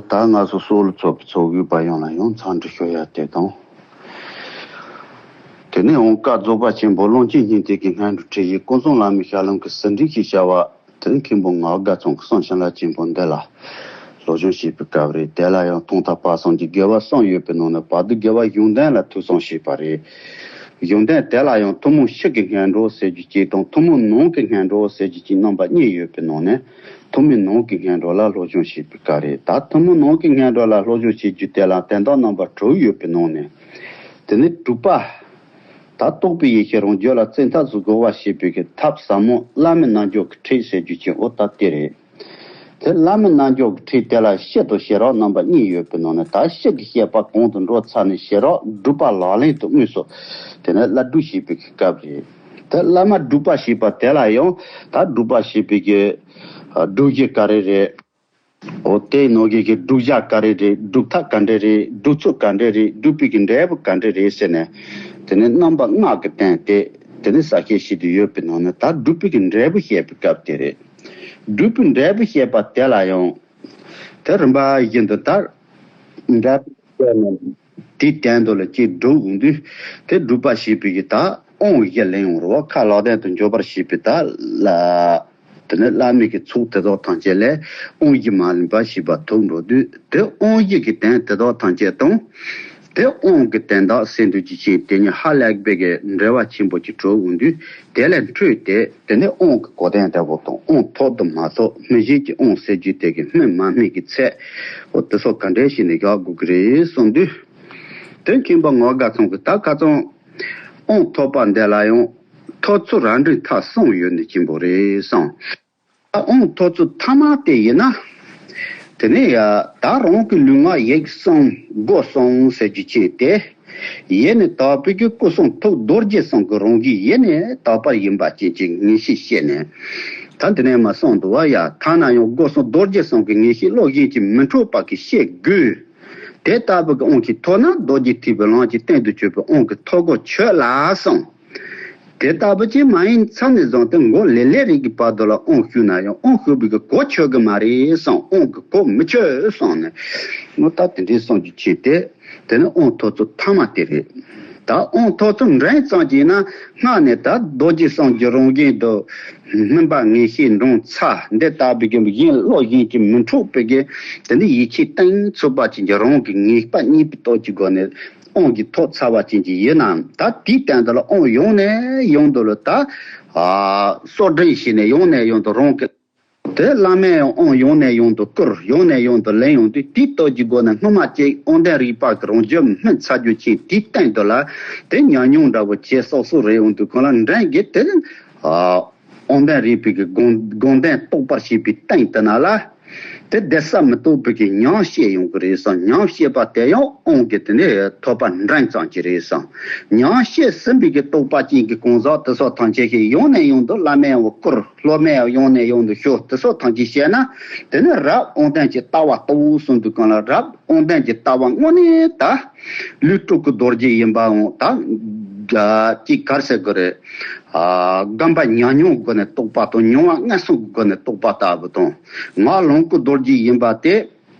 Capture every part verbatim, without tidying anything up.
ད་ང་ཚོ་སོགས་ལ་ཚོགས་པའི་ཚོགས་དབུས་པ་ཡོངས་ལ་ཡང་འཚམས་འདྲི་ཞུ་ཡ་དེ་དང་། དེ་ནས་འོང་བཀའ་རྫོགས་པ་ཆེན་པོ་ཀློང་ཆེན་སྙིང་ཐིག་གི་སྔོན་དུ་ཁྲིད་ཡིག་ཀུན་བཟང་བླ་མའི་ཞལ་ལུང་གི་ཟིན་བྲིས་ཤིག་བྱ་བ་དེ་མཁན་པོ་ངག་དགའ་ཚང་གི་གསུང་བྱིན་རླབས་ཆེན་པོ་འདི་ལ་སློབ་སྦྱོང་བྱེད་པའི་སྐབས་རེད། དེ་ལ་ཡང་ཐོག་མཐའ་བར་གསུམ་གྱི་དགེ་བ་གསུམ་ཡོད་པའི་ནང་ནས་བར་དུ་དགེ་བ་གཞུང་དོན་ལ་ཐོས་བསམ་བྱས་པ་རེད། གཞུང་དོན་དེ་ལ་ཡང་ཐུན་མོང་ཕྱི་གི་སྔོན་འགྲོ་ཟེར་རྒྱུ་གཅིག་དང་ཐུན་མོང་ནང་གི་སྔོན་འགྲོ་ཟེར་རྒྱུ་གཅིག་རྣམ་པ་གཉིས་ཡོད་པའི་ནང་ནས། ཐུན་མོང་ནང་གི་སྔོན་འགྲོ་ལ་སློབ་སྦྱོང་བྱེད་པའི་སྐབས་རེད། ད་ཐུན་མོང་ནང་གི་སྔོན་འགྲོ་ལ་སློབ་སྦྱོང་བྱེད་རྒྱུ་དེ་ལ་དོན་དག་རྣམ་པ་དྲུག་ཡོད་པའི་ནང་ནས། དེ་ནི་དྲུག་པ། ད་རྟོགས་པའི་ཡེ་ཤེས་རང་རྒྱུད་ལ་བཙན་ཐབས་སུ་དགོངས་པ་བྱེད་པའི་གི་ཐབས་ཟབ་མོ་བླ་མའི་རྣལ་འབྱོར་གྱི་ཁྲིད་ཟེར་རྒྱུ་ཅིག་འོ་ད་དེ་རེད། དེ་བླ་མའི་རྣལ་འབྱོར་གྱི་ཁྲིད་དེ་ལ་བཤད་དང་བཤད་རོགས་རྣམ་པ་གཉིས་ཡོད་པའི་ནང་ནས་ད་བཤད་ཀྱི་བཤད་པ་གོང་དུ་འགྲོ་ཚར་ནས་བཤད་རོགས་སྒྲུབ་པ་ལག་ལེན་དུ་དངོས་སུ་དེ་ནས་བསླབ་སྒྲུབ་བྱེད་པའི་གི་སྐབས་རེད། དེ་བླ་མ་སྒྲུབ་པ་བྱེད་པ་དེ་ལ་ཡང་ད་སྒྲུབ་པ་བྱེད་པའི་གི་སྒྲུབ་གཞི་ག་རེ་རེད། འོ་དེའི་ནང་གི་གི་སྒྲུབ་བྱ་ག་རེ་རེད། སྒྲུབ་ཐབས་ག་འདྲ་རེད། སྒྲུབ་ཚུལ་ག་འདྲ་རེད། སྒྲུབ་པའི་གི་འབྲས་བུ་ག་འདྲ་རེད་ཟེར་ནས། དེ་ནས་རྣམ་པ་ལྔ་གི་སྟེང་དེ་དེ་ནས་ས་བཤད་བྱེད་དུ་ཡོད་པའི་ནང་ནས་ད་སྒྲུབ་པའི་གི་འབྲས་བུ་བཤད་པའི་སྐབས་དེ་རེད། སྒྲུབ་པའི་འབྲས་བུ་བཤད་པ་དེ་ལ་ཡང་དེ་རིམ་པ་བཞིན་དུ་ད་འབྲས་བུ་བཤད་ནས་དེའི་སྟེང་དུ་ལ་ཅིག་སྒྲུབ་འོང་དུས་དེ་སྒྲུབ་པ་བྱེད་པའི་གི་ད་དབང་བཞི་ལེན་ཡོང་རོགས་ཁ་ལག་ལྡན་དུ་འཇོག་པར་བྱེད་པའི་ད་ལ། དེ་ནས་བླ་མའི་གི་ཚོགས་དེ་དག་ཐམས་ཅད་ལས་དབང་བཞི་མ་ལེན་པ་ཞེས་པ་ཐོབ་འགྲོ་དུས་དེ་དབང་བཞི་གི་དོན་དེ་དག་ཐམས་ཅད་དང་། དེ་དབང་གི་དོན་དག་སེམས་དུ་ཇི་ཕྱིར་དེ་ཉིད་ཧ་ལས་པའི་གི་འབྲེལ་བ་ཆེན་པོ་ཅིག་གྲུབ་འོང་དུས་དེ་ལས་འཕྲོས་ཏེ་དེ་ནས་དབང་གི་གོ་དོན་དེ་བོ་དང་དབང་ཐོབ་དང་མ་ཐོབ་སྨིན་བྱེད་ཀྱི་དབང་ཟེར་རྒྱུ་དེ་གི་སྨིན་མ་སྨིན་གྱི་ཚད་འོ་དེ་སོགས་ག་འདྲས་ཤིག་ནས་བཞག་དགོས་ཀྱི་རེད་གསུངས་དུས། དེ་མཁན་པོ་ངག་དགའ་ཚང་གི་ད་ཁ་ཚང་དབང་ཐོབ་པ་འདི་ལ་ཡང་ཐོབ་ཚུལ་རབ་འབྲིང་ཐ་གསུམ་ཡོད་ནི་ཅན་པོ་རེད་གསུངས། དབང་ཐོབ་ཚུལ་ཐ་མ་དེ་ཡིན་ན། དེ་ནས་ཡ་ད་རང་གི་ལུས་ངག་ཡིད་གསུམ་སྒོ་གསུམ་ཟེར་རྒྱུ་ཅན་དེ། ཡེ་ནས་དག་པའི་གི་སྐུ་གསུང་ཐུགས་རྡོ་རྗེ་གསུམ་གྱི་རང་བཞིན་ཡེ་ནས་དག་པ་ཡིན་པ་ཅན་གྱི་ངེས་ཤེས་བཤད་ནས། ད་འདི་ནས་མ་གསུངས་འདུག་བ་ཡ་ཐ་ན་ཡང་སྒོ་གསུམ་རྡོ་རྗེ་གསུམ་གྱི་ངེས་ཤེས་བློ་གཞན་གྱིས་མི་འཕྲོག་པ་གི་བཤད་དགོས། དེ་ལྟ་བུ་གི་དབང་ཅིག་ཐོབ་ན་རྡོ་རྗེ་ཐེག་པའི་ལམ་གྱི་སྟེང་དུ་གྱུར་པའི་དབང་གི་ཐོབ་གོ་ཆོད་ལ་གསུངས། དེ་ལྟ་བུ་ཅིག་མ་ཡིན་མཚམས་ནས་བཟུང་སྟེ་མགོ་ལེ་ལེ་རིགས་ཀྱི་བར་དུ་ལ་དབང་ཞུས་ན་ཡང་དབང་ཞུ་བའི་གི་གོ་ཆོད་གི་མ་རེད་གསུངས། དབང་གི་གོ་མི་ཆོད་གསུངས་ནས། ངོ་ད་དེ་འདྲའི་གསུང་རྒྱུ་ཅིག་དེ། དེ་ནི་དབང་ཐོབ་ཚུལ་ཐ་མ་དེ་རེད། ད་དབང་ཐོབ་ཚུལ་འབྲིང་ཙམ་ཅིག་ན་སྔ་ནས་ད་རྡོ་རྗེ་གསུམ་གྱི་རང་བཞིན་དུ་སྨིན་པ་ངེས་ཤེས་འབྲིང་ཚ་འདི་ལྟ་བུའི་གི་གཞན་བློ་གཞན་གྱིས་མི་འཕྲོག་པའི་གི་དེ་འདི་ཡིད་ཆེས་གཏིང་ཚུགས་པ་ཅན་གྱི་རང་གི་ངེས་པ་རྙེད་པའི་སྟོབས་ཀྱི་སྒོ་ནས་དབང་གི་ཐོབ་ཚར་བ་ཅན་གྱི་ཡིན་ནམ། ད་དེའི་སྟེང་དུ་ལ་དབང་ཡོང་ནས་ཡོང་དུ་ལ་ད་གསོག་འབྲིང་བྱས་ནས་ཡོང་ནས་ཡོང་དུ་རང་གི་དེ་བླ་མས་ཡང་དབང་ཡོང་ནས་ཡོང་དུ་བསྐུར། ཡོང་ནས་ཡོང་དུ་ལེན་ཡོང་དུས་དེའི་སྟོབས་ཀྱི་སྒོ་ནས་སྔོན་མ་ཅིག་དབང་ལྡན་རིག་པ་གི་རང་རྒྱུད་སྨིན་ཚར་རྒྱུ་ཅན་དེའི་སྟེང་དུ་ལ་དེ་ཉམས་མྱོང་འདྲ་བོ་བྱེད་སོགས་སུ་རེ་ཡོང་དུས་གང་ལ་འབྲིང་གི་དེ་ཨ་དབང་ལྡན་རིག་པའི་གི་དགོངས་དགོངས་དོན་རྟོགས་པར་བྱེད་པའི་སྟེང་དུ་ན་ལ་དེ་བདེ་ས་མི་རྟོགས་པའི་གི་ཉམས་བཞེས་ཡོང་གི་རེད་བསམ། ཉམས་བཞེས་པ་དེ་ཡང་དབང་གི་དེ་ནས་ཐོབ་པ་འབྲིང་ཙམ་ཅིག་རེད་བསམ། ཉམས་བཞེས་ཟིན་པའི་གི་རྟོགས་པ་ཅན་གྱི་གང་ཟག་དེ་སོགས་ཐམས་ཅད་ཀྱིས་ཡང་ནས་ཡང་དུ་བླ་མས་ཡང་བསྐུར། སློབ་མས་ཡང་ནས་ཡང་དུ་ཞུ། དེ་སོགས་ཐམས་ཅད་བཤད་ན་དེ་ནི་རབ་དབང་ལྡན་གྱི་ལྟ་བ་ལྟ་བུ་གསུང་དུས་གང་ལ་རབ་དབང་ལྡན་གྱི་ལྟ་བ་དངོས་གནས་ད་ལུས་སྤྲུལ་སྐུ་རྡོ་རྗེ་ཡིན་པའང་ད་ཅིག་གར་ཟེར་དགོས་རེད། ཨ་སྒོམ་པ་ཉམས་མྱོང་སྒོ་ནས་རྟོགས་པ་དང་མྱོང་བ་མངོན་སུམ་གྱི་སྒོ་ནས་རྟོགས་པ་ལྟ་བུ་དང་ངག་ལོངས་སྐུ་རྡོ་རྗེ་ཡིན་པ་དེ།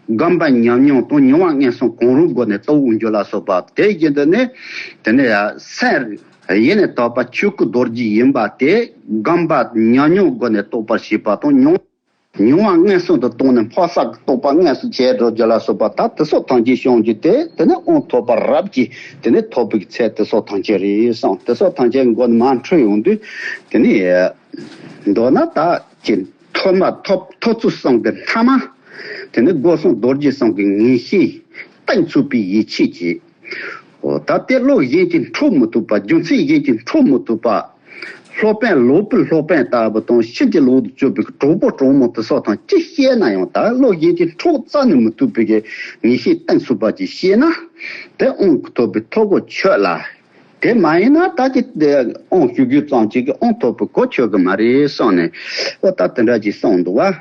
སྒོམ་པ་ཉམས་མྱོང་དང་མྱོང་བ་མངོན་སུམ་གང་རུང་སྒོ་ནས་རྟོགས་འོང་རྒྱུ་ལ་སོགས་པ་དེ་བཞིན་དུ་ནི་དེ་ནས་སེམས་ཡེ་ནས་དག་པ་ཆོས་སྐུ་རྡོ་རྗེ་ཡིན་པ་དེ་སྒོམ་པ་ཉམས་མྱོང་སྒོ་ནས་རྟོགས་པར་བྱེད་པ་དང་མྱོང་མྱོང་བ་མངོན་སུམ་དུ་བཏང་ནས་འཕགས་ས་ཀྱི་རྟོགས་པ་དངོས་སུ་བྱས་འགྲོ་རྒྱུ་ལ་སོགས་པ་ད་དེ་སོགས་ཐམས་ཅད་བྱུང་རྒྱུ་དེ་དེ་ནི་དབང་ཐོབ་པ་རབ་ཀྱིས་དེ་ནི་ཐོབ་པའི་ཚད་དེ་སོགས་ཐམས་ཅད་རེད་བསམ། དེ་སོགས་ཐམས་ཅད་མགོ་ནས་མར་འཕྲོས་ཡོང་དུས་དེ་ནི་མདོར་ན་ད་ཀྱི་ཐོག་མ་ཐོབ་ཐོབ་ཚུལ་གསུམ་གྱི་མཐའ་མ། དེ་ནི་སྒོ་གསུམ་རྡོ་རྗེ་གསུམ་གྱི་ངེས་ཤེས་གཏིང་ཚུགས་པའི་ཡིད་ཆེས་ཀྱིས། འོ་ད་དེ་བློ་གཞན་གྱིས་འཕྲོག་མི་ཐུབ་པ། རྒྱུ་མཚན་གཞན་གྱིས་འཕྲོག་མི་ཐུབ་པ། སློབ་དཔོན་ལོག་པའི་སློབ་དཔོན་ལྟ་བུ་དང་ཕྱིན་ཅི་ལོག་ཏུ་སྤྱོད་པའི་གྲོགས་པོ་གྲོགས་མོ་དེ་སོགས་དང་ཅི་བཤད་ན་ཡང་ད་བློ་གཞན་གྱིས་འཕྲོག་རྩ་ནས་མི་ཐུབ་པའི་གི་ངེས་ཤེས་གཏིང་ཚུགས་པ་ཅིག་བཤད་ན། དེ་དབང་གིས་ཐོབ་པའི་ཐོབ་གོ་ཆོད་ལ། དེ་མ་ཡིན་ན་ད་ཀྱི་དབང་ཞུ་རྒྱུ་ཙམ་ཅིག་གིས་དབང་ཐོབ་པའི་གོ་ཆོད་གི་མ་རེད་གསུངས་ནས་ཨོ་ད་དེ་འདྲ་ཅིག་གསུངས་འདུག་བ།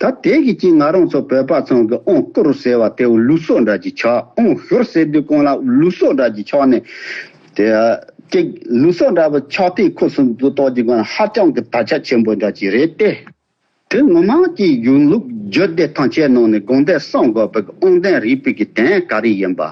ད་དེ་གི་ཅིག་ང་རང་ཚོ་བོད་པ་ཚང་གི་དབང་བསྐུར་ཟེར་བ་དེ་ལུགས་སྲོལ་འདྲ་ཅིག་ཆགས། དབང་ཞུར་ཟེར་དུས་གང་ལ་ལུགས་སྲོལ་འདྲ་ཅིག་ཆགས་ནས་དེ་ཅིག་ལུགས་སྲོལ་འདྲ་བ་ཆགས་དུས་ཁུ་སིམ་དུ་གཏོགས་ཀྱི་གང་ལ་ཧ་ཅང་གི་དར་ཁྱབ་ཆེན་པོ་འདྲ་ཅིག་རེད་དེ། དེ་ངོ་མ་ཀྱི་གཞུང་ལུགས་ རྒྱུད་སྡེ་ཐམས་ཅད་ནང་ནས་དགོངས་དོན་གསུང་དགོས་པའི་དབང་ལྡན་རིག་པའི་གི་དོན་ག་རེ་ཡིན་པ།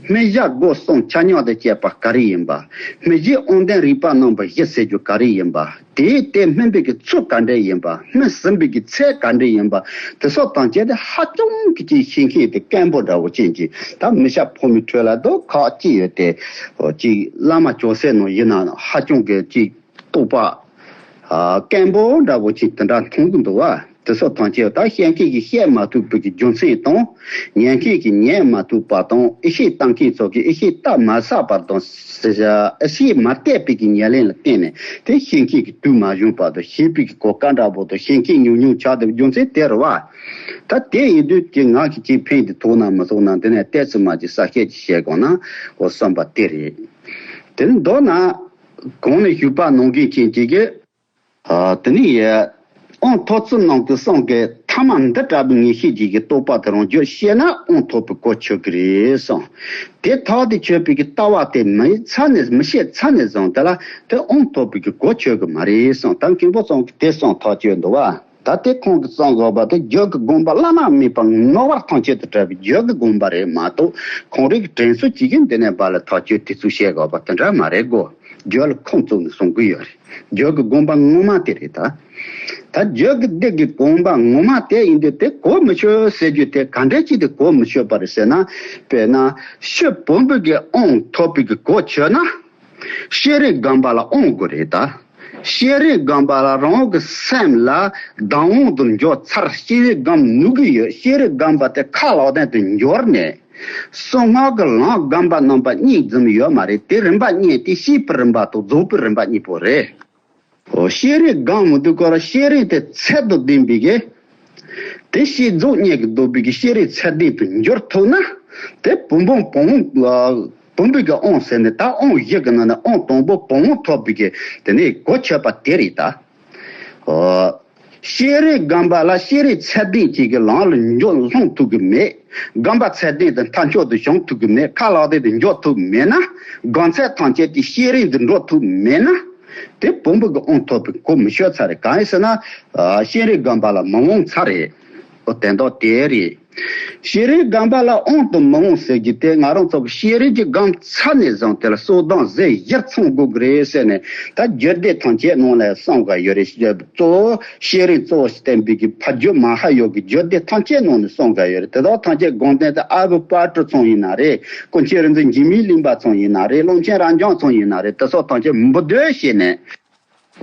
སྨིན་བྱ་སྒོ་གསུམ་ཆ་མཉམ་དུ་བཅད་པ་ག་རེ་ཡིན་པ། སྨིན་བྱེད་དབང་ལྡན་རིག་པ་རྣམ་པ་བཞི་ཟེར་རྒྱུ་ག་རེ་ཡིན་པ། དེའི་དེ་སྨིན་པའི་གི་ཚུལ་ག་འདྲ་ཡིན་པ། སྨིན་ཟིན་པའི་གི་ཚད་ག་འདྲ་ཡིན་པ། དེ་སོགས་ཐམས་ཅད་དེ་ཧ་ཅང་གི་ཅིག་ཤེས་མཁན་དེ་མཁན་པོ་འདྲ་བོ་ཅན་གྱི་ད་མི་ཤ་ཕོ་མོའི་ཁྲོད་ལ་དོ་ཁག་ཅིག་ཡོད་དེ། ཅིག་བླ་མ་ཅོག་སེ་ནང་ཡིན་ན་ཧ་ཅང་གི་ཅིག་རྟོགས་པ། ཨ། སྐད་འབོད་འདྲ་བོ་ཅིག་དེ་འདྲ་མཐོང་གི་འདུག་བ། དེ་ཚོ་ཐམས་ཅད་ད་བཤད་མཁན་གྱིས་བཤད་མ་ཐུབ་པའི་གི་རྒྱུ་མཚན་དང་། ཉན་མཁན་གྱིས་ཉན་མ་ཐུབ་པ་དང་། ཨེ་ཤེས་ལྟ་མཁན་ཚོ་གིས་ཨེ་ཤེས་ལྟ་མ་ཚར་བར་དང་། ཨེ་ཤེས་མ་གཏད་པའི་གི་ཉེར་ལེན་ལ་བརྟེན་ནས་དེ་བཤད་མཁན་གྱིས་དུས་མ་བྱུང་བར་དུ་བཤད་པའི་གི་གོ་སྐབས་འདྲ་བོ་དང་། བཤད་མཁན་ཉུང་ཉུང་ཆགས་བསྡད་པའི་རྒྱུ་མཚན་དེ་རེད་བ། ད་དེ་ཡིན་དུས་ཀྱི་ང་གིས་ཅིག་ཕན་གྱི་ཐོག་ན་མི་ཐོག་ན་འདི་ནས་ཏོག་ཙམ་མ་ཅིག་གསལ་བཤད་ཅིག་བྱས་དགོས་ན་འོ་བསམ་པ་དེ་རེད། དེ་ནི་མདོར་ན། གོང་ནས་ཞུས་པ་ནང་བཞིན་ཅན་གྱི་གི། ཨ། དེ་ནས་ཡ། དབང་ཐོབ་ཚུལ་ནང་གི་གསུང་གི་ཐ་མ་འདི་འདྲ་བའི་ངེས་ཤེས་ཀྱི་གི་རྟོགས་པ་དེ་རང་རྒྱུད་ཤེས་ན་དབང་ཐོབ་པའི་གོ་ཆོད་ཀྱི་རེད་གསུངས། དེ་ཐག་དེ་ཆོད་པའི་གི་ལྟ་བ་དེ་མི་ཚར་ནས་མི་ཤེས་ཚར་ནས་བཟུང་དེ་ལ་དེ་དབང་ཐོབ་པའི་གི་གོ་ཆོད་ཀྱི་མ་རེད་གསུངས། ད་མཁན་པོ་ཚང་གིས་དེ་གསུངས་ཐག་ཆོད་འདུག་བ། ད་དེ་ཁོང་གིས་གསུངས་དགོས་པ་དེ་རྒྱུད་ཀྱི་དགོངས་པ་བླ་ན་མེད་པ་རྣོ་བ་ཐམས་ཅད་དུ་གྲགས་པའི་རྒྱུད་ཀྱི་དགོངས་པ་རེད་མ་གཏོགས། ཁོང་རང་གི་དྲན་གསོ་བྱེད་ཀྱི་འདི་ནས་བ་ལ་ཐག་ཆོད་དེ་ཚོ་བཤད་དགོས་པ་དེ་འདྲ་མ་རེད་གོ། རྒྱུད་ལ་ཁུངས་བཙུན་ནས་གསུང་གི་ཡོད་རེད། རྒྱུད་ཀྱི་དགོངས་པ་ངོ་མ་དེ་རེད་ད། ད་རྒྱུད་ཀྱི་སྡེ་གི་དགོངས་པ་ངོ་མ་དེ་ཡིན་དུས་དེ་གོ་མི་ཆོད་ཟེར་རྒྱུ་དེ་ག་འདྲ་ཅིག་དེ་གོ་མི་ཆོད་པ་རེད་ཟེར་ན། དཔེར་ན་ཤེས་བུམ་པའི་གི་དབང་ཐོབ་པའི་གི་གོ་ཆོད་ན། ཤེས་རིག་སྒོམ་པ་ལ་དབང་དགོས་རེད་ད། ཤེས་རིག་སྒོམ་པ་ལ་རང་གི་སེམས་ལ་བདག་དབང་དུ་འཇོག་ཚར། ཤེས་རིག་སྒོམ་ནུས་ཀྱི་ཡོད། ཤེས་རིག་སྒོམ་པ་དེ་ཁ་ལག་ལྡན་དུ་འབྱོར་ནས། གསང་སྔགས་ཀྱི་ལམ་སྒོམ་པ་རྣམ་པ་གཉིས་འཛོམས་ཡོད་མ་རེད། དེ་རིམ་པ་གཉིས་དེ་སྐྱེས་པའི་རིམ་པ་དང་རྫོགས་པའི་རིམ་པ་གཉིས་པོ་རེད། འོ། ཤེས་རིག་སྒོམ་མི་འདུག་གོ་ར། ཤེས་རིག་དེ་ཚད་དང་ལྡན་པའི་གི། དེ་ཤེས་རྫོགས་གཉིས་ཀྱིས་ལྡོག་པའི་གི་ཤེས་རིག་ཚད་ལྡན་དུ་འགྱུར་ཐུབ་ན། དེ་བུམ་པའི་བུམ་བུམ་པའི་གི་དབང་ཟེར་ནས། ད་དབང་བཞི་གི་ནང་ནས་དབང་དང་པོ་བུམ་དབང་ཐོབ་པའི་གི་དེ་ནས་གོ་ཆོད་པ་དེ་རེད་ད། འོ། ཤེས་རིག་སྒོམ་པ་ལ་ཤེས་རིག་ཚད་ལྡན་ཅིག་གི་ལམ་ལ་འཇོག་སློང་ཐུབ་ཀྱི་མེད། སྒོམ་པ་ཚད་ལྡན་དེ་མཐའ་མཇུག་ཏུ་བྱུང་ཐུབ་ཀྱི་མེད། ཁ་ལག་ལྡན་དུ་འཇོག་ཐུབ་མེད་ན། སྒོམ་ཚད་ཐམས་ཅད་དེ་ཤེས་རིག་ཏུ་འགྲོ་ཐུབ་མེད་ན། དེ་བུམ་པའི་གི་དབང་ཐོབ་པའི་གོ་མི་ཆོད་ཚར་རེད། གང་ཡིན་ཟེར་ན། ཨ། ཤེས་རིག་སྒོམ་པ་ལ་མི་དབང་ཚར་རེད། འོ། དོན་དག་དེ་རེད། ཤེས་རིག་སྒོམ་པ་ལ་དབང་དང་མི་དབང་ཟེར་རྒྱུ་དེ་ང་རང་ཚོ་གི་ཤེས་རིག་གི་སྒོམ་ཚར་ནས་བཟུང་དེ་ལ་གསང་གདམས་གཟེར་བཞི་ཚང་དགོས་ཀྱི་རེད་ཟེར་ནས། ད་རྒྱུད་སྡེ་ཐམས་ཅད་ནང་ལ་གསུངས་ག་ཡོད་རེད། གཙོ་བོ་ཤེས་རིག་གཙོ་བོ་བསྟན་པའི་གི་ཕ་རྒྱུད་མ་ཧཱ་ཡོ་གི་རྒྱུད་སྡེ་ཐམས་ཅད་ནང་ནས་གསུངས་ག་ཡོད་རེད། དེ་དག་ཐམས་ཅད་དགོངས་དོན་དེ་ཨ་བུ་དཔལ་སྤྲུལ་ཚང་ཡིན་ན་རེད། ཀུན་མཁྱེན་རིག་འཛིན་འཇིགས་མེད་གླིང་པ་ཚང་ཡིན་ན་རེད། ཀློང་ཆེན་རབ་འབྱམས་ཚང་ཡིན་ན་རེད། དེ་སོགས་ཐམས་ཅད་འབུལ་སྡོད་བྱས་ནས།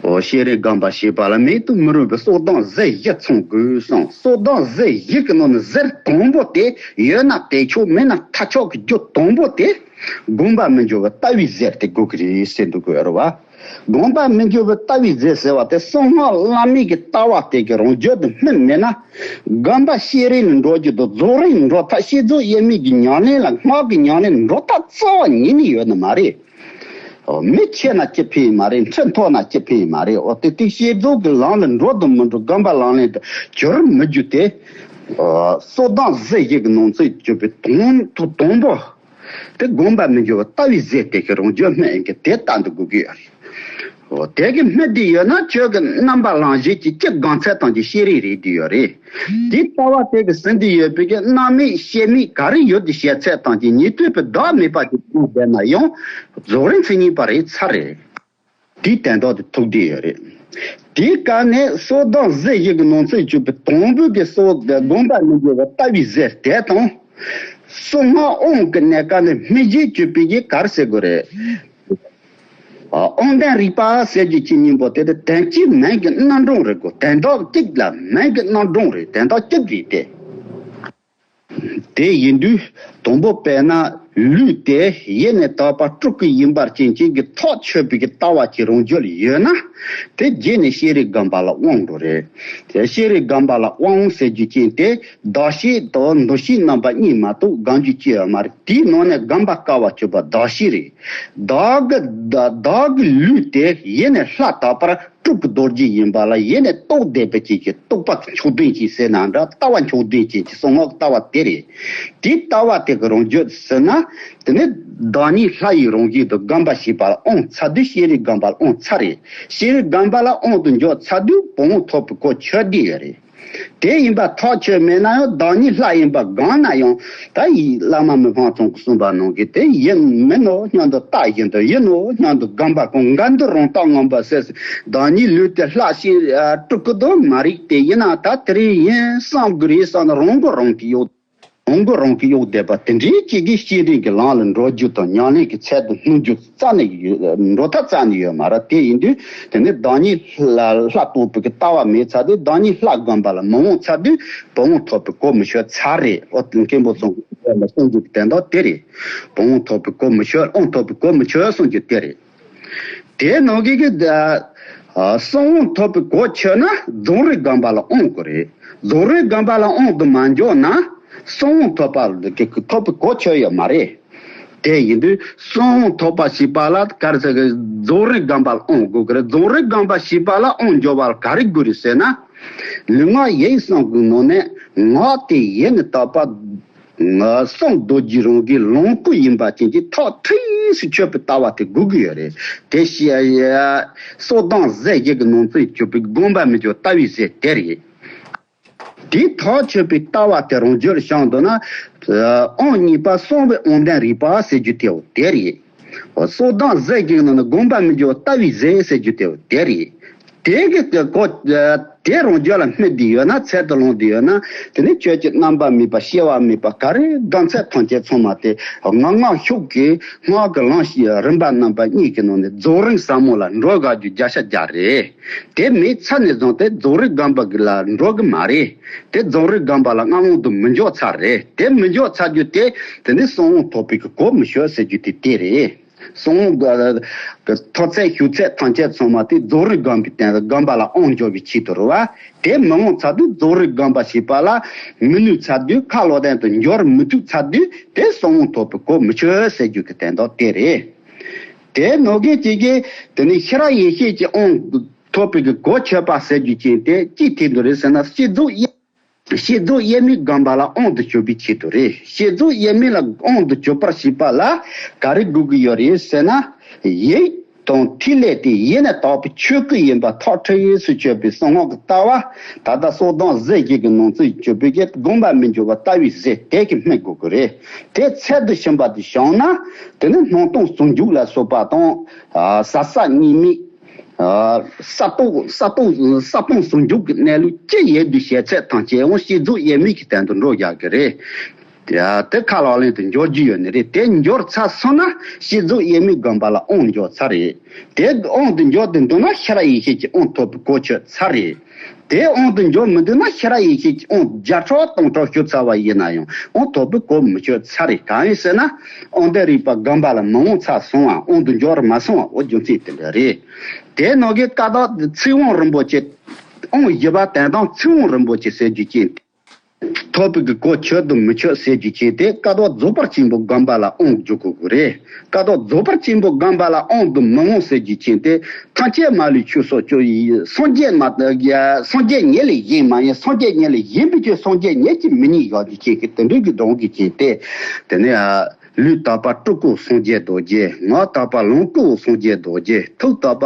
འོ། ཤེས་རིག་སྒོམ་པ་ཞེས་པ་ལ་མེད་དུ་མི་རུང་བའི་གསང་གདམས་གཟེར་བཞི་ཚང་དགོས་གསུངས། གསང་གདམས་གཟེར་བཞི་གི་ནང་ནས་གཟེར་དང་པོ་དེ་ཡོད་ན་དེ་ཆོག་མེད་ན་ཐ་ཆོག་གི་རྒྱུ་དང་པོ་དེ་སྒོམ་པ་མི་འགྱུར་བའི་ལྟ་བའི་གཟེར་དེ་དགོས་ཀྱི་རེད་ཟེར་འདུག་གི་ཡོད་རེད་བ། སྒོམ་པ་མི་འགྱུར་བའི་ལྟ་བའི་གཟེར་ཟེར་བ་དེ་གསང་སྔགས་བླ་མེད་ཀྱི་ལྟ་བ་དེ་གི་རང་རྒྱུད་དུ་སྨིན་མེད་ན། སྒོམ་པ་ཤེས་རིག་ལ་འགྲོ་རྒྱུ་དང་རྫོགས་རིམ་འགྲོ་ཐབས། བསྐྱེད་རྫོགས་དབྱེར་མེད་ཀྱི་ཉམས་ལེན་ལ་སྔགས་ཀྱི་ཉམས་ལེན་འགྲོ་ཐབས་རྩ་བ་ཉིད་ནས་ཡོད་ནི་མ་རེད། འོ། མི་ཆེ་ན་ཅི་ཕན་ཡིན་མ་རེད། ཁྲི་མཐོ་ན་ཅི་ཕན་ཡིན་མ་རེད། འོ། དེ་དེ་བསྐྱེད་རྫོགས་ཀྱི་ལམ་ལ་འགྲོ་དང་མི་འགྲོ། སྒོམ་པ་ལམ་ལེན་དུ་གྱུར་མི་འགྱུར་དེ། འོ། གསང་གདམས་གཟེར་བཞི་གི་ནང་ཚན་གྱུར་པའི་དང་དང་པོ་དེ་སྒོམ་པ་མི་འགྱུར་བའི་ལྟ་བའི་གཟེར་དེ་གི་རང་རྒྱུད་སྨིན་ཡིན་གྱི་དེ་ལྟ་འདི་དགོས་ཀྱི་ཡོད་རེད། འོ། དེ་གི་སྨིན་བསྡད་ཡོད་ན་ཁྱོད་ཀྱི་རྣམ་པ་ལམ་བྱེད་ཀྱི་སྤྱི་སྒོམ་ཚད་ཐམས་ཅད་ཤེས་རིག་རེད་བསྡད་ཡོད་རེད། དེའི་ལྟ་བ་དེ་གི་ཟིན་བསྡད་ཡོད་པའི་གི་རྣམ་མེད་ཤེས་མེད་ག་རེ་ཡོད་དེ་བཤད་ཚད་ཐམས་ཅད་ཉན་ཐོས་པའི་བདག་མེད་པ་ཞིག་སྒོམ་བསྡད་ན་ཡང་རྫོགས་རིམ་མཚན་ཉིད་པ་རེད་ཚར་རེད། དེའི་དོན་དག་དེ་ཐུག་བསྡད་ཡོད་རེད། དེའི་སྐབས་ནས་གསང་གདམས་གཟེར་བཞི་གི་ནང་ཚན་གྱུར་པའི་དང་པོའི་གི་གསང་སྒོམ་པ་མི་འགྱུར་བའི་ལྟ་བའི་གཟེར་དེ་དང་། གསང་སྔགས་དབང་གི་གནས་སྐབས་ནས་སྨིན་བྱེད་གྱུར་པའི་གི་ག་རེ་ཟེར་དགོས་རེད། ཨ། དབང་ལྡན་རིག་པ་ཟེར་རྒྱུ་གཅིག་གཉིས་པོ་དེ་དེ་དོན་གཅིག་མིང་གི་རྣམ་གྲངས་རེད་གོ། དོན་དག་གཅིག་ལ་མིང་གི་རྣམ་གྲངས་རེད། དོན་དག་གཅིག་རེད་དེ། དེ་ཡིན་དུས་དང་པོ་དཔེར་ན་ལུས་དེ་ཡེ་ནས་དག་པ་སྤྲུལ་སྐུ་ཡིན་པར་བྱིན་ཅན་གྱི་ཐག་ཆོད་པའི་གི་ལྟ་བ་ཅིག་རང་རྒྱུད་ལ་ཡོད་ན། དེ་རྗེས་ནས་ཤེས་རིག་སྒོམ་པ་ལ་དབང་འགྲོ་རེད། དེ་ཤེས་རིག་སྒོམ་པ་ལ་དབང་ཟེར་རྒྱུ་ཅན་དེ་བདག་ཤེས་དང་འདུ་ཤེས་རྣམ་པ་གཉིས་མ་གཏོགས་སྒོམ་རྒྱུ་ཅི་ཡོད་མ་རེད། དེའི་ནང་ནས་སྒོམ་པ་དཀའ་བ་སྤྱོད་པ་བདག་ཤེས་རེད། བདག་གི་བདག་བདག་གི་ལུས་དེ་ཡེ་ནས་ལྷ་དག་པར་སྤྲུལ་སྐུ་རྡོ་རྗེ་ཡིན་པ་ལ་ཡེ་ནས་རྟོགས་བསྡད་པའི་ཅིག་གི་རྟོགས་པ་མཆོག་ལྡན་ཅིག་ཟེར་ན་འདྲ། ལྟ་བ་མཆོག་ལྡན་ཅིག་གི་གསང་སྔགས་ལྟ་བ་དེ་རེད། དེའི་ལྟ་བ་དེ་གི་རང་རྒྱུད་ཟེར་ན། དེ་ནི་བདག་ཉིད་ལྷ་ཡི་རང་བཞིན་དུ་སྒོམ་པ་ཞེས་པ་ལ་དབང་ཚར་དུས་ཤེས་རིག་སྒོམ་པ་ལ་དབང་ཚར་རེད། ཤེས་རིག་སྒོམ་པ་ལ་དབང་དུ་འཇོག་ཚར་དུས་བུམ་དབང་ཐོབ་པའི་གོ་ཆོད་བསྡད་ཡོད་རེད། དེ་ཡིན་པ་ཐག་ཆོད་མེད་ན་ཡང་བདག་ཉིད་ལྷ་ཡིན་པ་གང་ན་ཡང་། ད་ཡིན་བླ་མ་མི་ཕམ་ཚང་གིས་གསུངས་པ་ནང་གི་དེ་ཡིན་མིན་ནོ་སྙམ་དུ་བརྟགས་བཞིན་དུ་ཡིན་ནོ་སྙམ་དུ་སྒོམ་པ་གང་འགལ་འདུ་རང་རྟགས་ངན་པ་ཟེར། བདག་ཉིད་ལུས་དེ་ལྷ་ཞིག་སྤྲུལ་སྐུ་དུ་མ་རིག་དེ་ཡིན་ན་ད་དེ་རིང་ཡིན་བསམ་དགོས་རེད་བསམ་ན་རང་མགོ་རང་གིས་གཡོག་རང་མགོ་རང་གིས་གཡོག་བསྡད་པ་དེ་འདྲའི་གཅིག་གིས་བསྐྱེད་རིམ་གྱི་ལམ་ལ་འགྲོ་རྒྱུ་དང་ཉམས་ལེན་གྱི་ཚད་དུ་སྣུར་རྒྱུ་རྩ་ནས་ཡོད། འགྲོ་ཐབས་རྩ་ནས་ཡོད་མ་རེད། དེ་ཡིན་དུས་དེ་ནི་བདག་ཉིད་ལྷ་ལྷ་རྟོགས་པའི་གི་ལྟ་བ་མེད་ཚར་དུས་བདག་ཉིད་ལྷ་སྒོམ་པ་ལ་མི་འོང་ཚར་དུས་བུ་འོང་ཐོབ་པའི་གོ་མི་ཆོད་ཚར་རེད། འོ་དེ་མཁན་པོ་ཚང་གིས་གསུང་རྒྱུ་གི་དོན་དག་དེ་རེད། བུ་འོང་ཐོབ་པའི་གོ་མི་ཆོད་འོང་ཐོབ་པའི་གོ་མི་ཆོད་གསུང་རྒྱུ་དེ་རེད། དེའི་ནང་གི་གི་ཨ་གསང་བ་ཐོབ་པའི་གོ་ཆོད་ན་རྫོགས་རིམ་སྒོམ་པ་ལ་འོང་དགོས་རེད། རྫོགས་རིམ་སྒོམ་པ་ལ་འོང་དུ་མ་འཇོག་ན་གསང་བ་ཐོབ་པ་གི་ཐོབ་པའི་གོ་ཆོད་ཡོད་མ་རེད། དེ་ཡིན་དུས་གསང་བ་ཐོབ་པ་ཞེས་པ་ལ་ག་རེ་ཟེར་གི་རྫོགས་རིམ་སྒོམ་པ་ལ་འོང་དགོས་གི་རེད། རྫོགས་རིམ་སྒོམ་པ་ཞེས་པ་ལ་འོང་འཇོག་པ་ལ་ག་རེ་དགོས་རེད་ཟེར་ན། ལུས་ངག་ཡིད་གསུམ་གྱི་ནང་ནས་ངག་དེ་ཡེ་ནས་དག་པ། ངག་གསུང་རྡོ་རྗེ་རང་གི་ལོངས་སྐུ་ཡིན་པ་ཅན་གྱི་ཐག་ཁྲིགས་སུ་ཆོད་པའི་ལྟ་བ་དེ་དགོས་ཀྱི་ཡོད་རེད། དེ་ཤེས་ཡ་སོ་བདག་གཟེར་བཞི་གི་ནང་ཚན་གྱུར་པའི་སྒོམ་པ་མི་འཇོག་ལྟ་བའི་གཟེར་དེ་རེད། དེའི་ཐག་ཆོད་པའི་ལྟ་བ་དེ་རང་རྒྱུད་ལ་བྱུང་འདུག་ན། དབང་གཉིས་པ་གསང་བའི་དབང་ལྡན་རིག་པ་ཟེར་རྒྱུ་དེའོ་དེ་རེད། སོ་བདག་གཟེར་བཞི་གི་ནང་ནས་སྒོམ་པ་མི་འཇོག་ལྟ་བའི་གཟེར་ཟེར་རྒྱུ་དེའོ་དེ་རེད། དེ་གི་དེ་གོ་དེ་རང་རྒྱུད་ལ་སྨིན་བསྡད་ཡོད་ན་ཚད་དུ་ལོངས་བསྡད་ཡོད་ན། དེ་ནི་ཆོས་ཀྱི་རྣམ་པ་མེད་པ་སྐྱེ་བ་མེད་པ་ག་རེ་སྒོམ་ཚད་ཐམས་ཅད་ཚང་མ་དེ་ངག་ངག་ཤུགས་ཀྱིས་སྔགས་ཀྱི་ལམ་ཞིག་རིམ་པ་རྣམ་པ་གཉིས་ཀྱི་ནང་ནས་རྫོགས་རིམ་ཟབ་མོ་ལ་འགྲོ་དགའ་རྒྱུ་བརྒྱ་ཆ་བརྒྱ་རེད། དེ་མེད་ཚར་ནས་བཟུང་སྟེ་རྫོགས་རིམ་སྒོམ་པ་གི་ལ་འགྲོ་གི་མ་རེད། དེ་རྫོགས་རིམ་སྒོམ་པ་ལ་སྔ་མོ་དུ་མི་འཇོག་ཚར་རེད། དེ་མི་འཇོག་ཚར་རྒྱུ་དེ་དེ་ནི་གསང་བ་ཐོབ་པའི་གི་གོ་མི་ཆོད་ཟེར་རྒྱུ་དེ་དེ་རེད། གསང་བ་གི་ཐོབ་ཚད་ཞུགས་ཚད་ཐམས་ཅད་ཚང་མ་དེ་རྫོགས་རིམ་སྒོམ་པའི་སྟེང་དུ་སྒོམ་པ་ལ་དབང་འཇོག་པའི་ཆེད་དུ་རེད་བ། དེ་མི་འོང་ཚར་དུས་རྫོགས་རིམ་སྒོམ་པ་ཞེས་པ་ལ་མི་ནུས་ཚར་དུས་ཁ་ལོ་ལྡན་དུ་འབྱོར་མི་ཐུབ་ཚར་དུས་དེ་གསང་བ་ཐོབ་པའི་གོ་མི་ཆོད་ཟེར་རྒྱུ་གི་དོན་དག་དེ་རེད། དེ་ནོ་གེ་ཅིག་གིས་དེ་ནི་ཤེས་རབ་ཡེ་ཤེས་ཀྱི་དབང་ཐོབ་པའི་གི་གོ་ཆོད་པ་ཟེར་རྒྱུ་ཅན་དེ་ཅི་ཐད་དུ་རེད་ཟེར་ན། བསྐྱེད་རྫོགས་དབྱེར་བསྐྱེད་རྫོགས་དབྱེར་མེད་སྒོམ་པ་ལ་དབང་དུ་གྱུར་པའི་ཆེད་དུ་རེད། བསྐྱེད་རྫོགས་དབྱེར་མེད་ལ་དབང་དུ་གྱུར་པར་བྱེད་པ་ལ་ག་རེ་དགོས་ཀྱི་ཡོད་རེད་ཟེར་ན། ཡིད་དང་ཐིག་ལེ་དེ་ཡེ་ནས་དག་པའི་ཆོས་སྐུ་ཡིན་པ་ཐག་ཁྲིགས་སུ་ཆོད་པའི་གསང་སྔགས་ཀྱི་ལྟ་བ། ད་ལྟ་སོ་བདག་གཟེར་བཞི་གི་ནང་ཚན་གྱུར་པའི་གི་སྒོམ་པ་མི་འཇོག་པ་ལྟ་བའི་གཟེར་དེ་གིས་སྨིན་དགོས་ཀྱི་རེད། དེ་ཚད་དུ་ཕྱིན་པ་དེ་བྱུང་ན། དེ་ནི་སྣང་སྟོང་ཟུང་འཇུག་ལ་སོགས་པ་དང་། ཟབ་གསལ་གཉིས་མེད། ས་སྟོང་ས་སྟོང་ས་སྟོང་ཟུང་འཇུག་གི་གནས་ལུགས་ཅི་ཡོད་དུ་བཤད་ཚད་ཐམས་ཅད་ཡང་བསྐྱེད་རྫོགས་དབྱེར་མེད་ཀྱི་སྟེང་དུ་འགྲོ་བཞག་གི་རེད། དེ་ཁ་ལག་ལེན་དུ་འཇོག་རྒྱུ་ཡོད་ནི་རེད། དེ་འཇོག་ཚར་སོང་ན་བསྐྱེད་རྫོགས་དབྱེར་མེད་སྒོམ་པ་ལ་དབང་འཇོག་ཚར་རེད། དེ་དབང་དུ་འཇོག་སྟེ་འདུག་ན་ཤེས་རབ་ཡེ་ཤེས་ཀྱི་དབང་ཐོབ་པའི་གོ་ཆོད་ཚར་རེད། དེ་དབང་དུ་འཇོག་མི་འདུག་ན་ཤེས་རབ་ཡེ་ཤེས་ཀྱི་དབང་བརྒྱ་ཕྲག་སྟོང་ཕྲག་ཞུ་ཚར་བ་ཡིན་ན་ཡང་དབང་ཐོབ་པའི་གོ་མི་ཆོད་ཚར་རེད། གང་ཡིན་ཟེར་ན། དབང་ལྡན་རིག་པ་སྒོམ་པ་ལ་མི་དབང་ཚར་སོང་བ། དབང་དུ་འཇོག་རུ་མ་སོང་བ། འོ་རྒྱུ་མཚན་དེ་འདྲ་རེད། དེ་ནང་གི་བཀའ་བརྡ་ཚིག་དབང་རིན་པོ་ཆེ། དབང་བཞི་པ་དོན་དམ་ཚིག་དབང་རིན་པོ་ཆེ་ཟེར་རྒྱུ་ཅན། ཐོབ་པའི་གི་གོ་ཆོད་དུ་མི་ཆོད་ཟེར་རྒྱུ་ཅན་དེ་བཀའ་བརྡ་རྫོགས་པ་ཆེན་པོ་སྒོམ་པ་ལ་དབང་འཇུག་དགོས་ཀྱི་རེད། བཀའ་བརྡ་རྫོགས་པ་ཆེན་པོ་སྒོམ་པ་ལ་དབང་དུ་མི་དབང་ཟེར་རྒྱུ་ཅན་དེ་ཐམས་ཅད་མ་ལུས་ཆོས་སོགས་ཆོས་ཡིན། སངས་རྒྱས་མ་སངས་རྒྱས་ཉིད་ལས་གཞན་མ་ཡིན། སངས་རྒྱས་ཉིད་ལས་གཞན་པའི་ཆོས་སངས་རྒྱས་ཉིད་ཀྱིས་མི་རྙེད་བཞག་རྒྱུ་ཅན་གྱི་དེ་འདྲའི་གི་སྒྲུང་གི་ཅན་དེ། དེ་ནས་ལུས་དག་པ་སྤྲུལ་སྐུ་སངས་རྒྱས་རྡོ་རྗེ། ངག་དག་པ་ལོངས་སྐུ་སངས་རྒྱས་རྡོ་རྗེ། ཐུགས་དག་པ་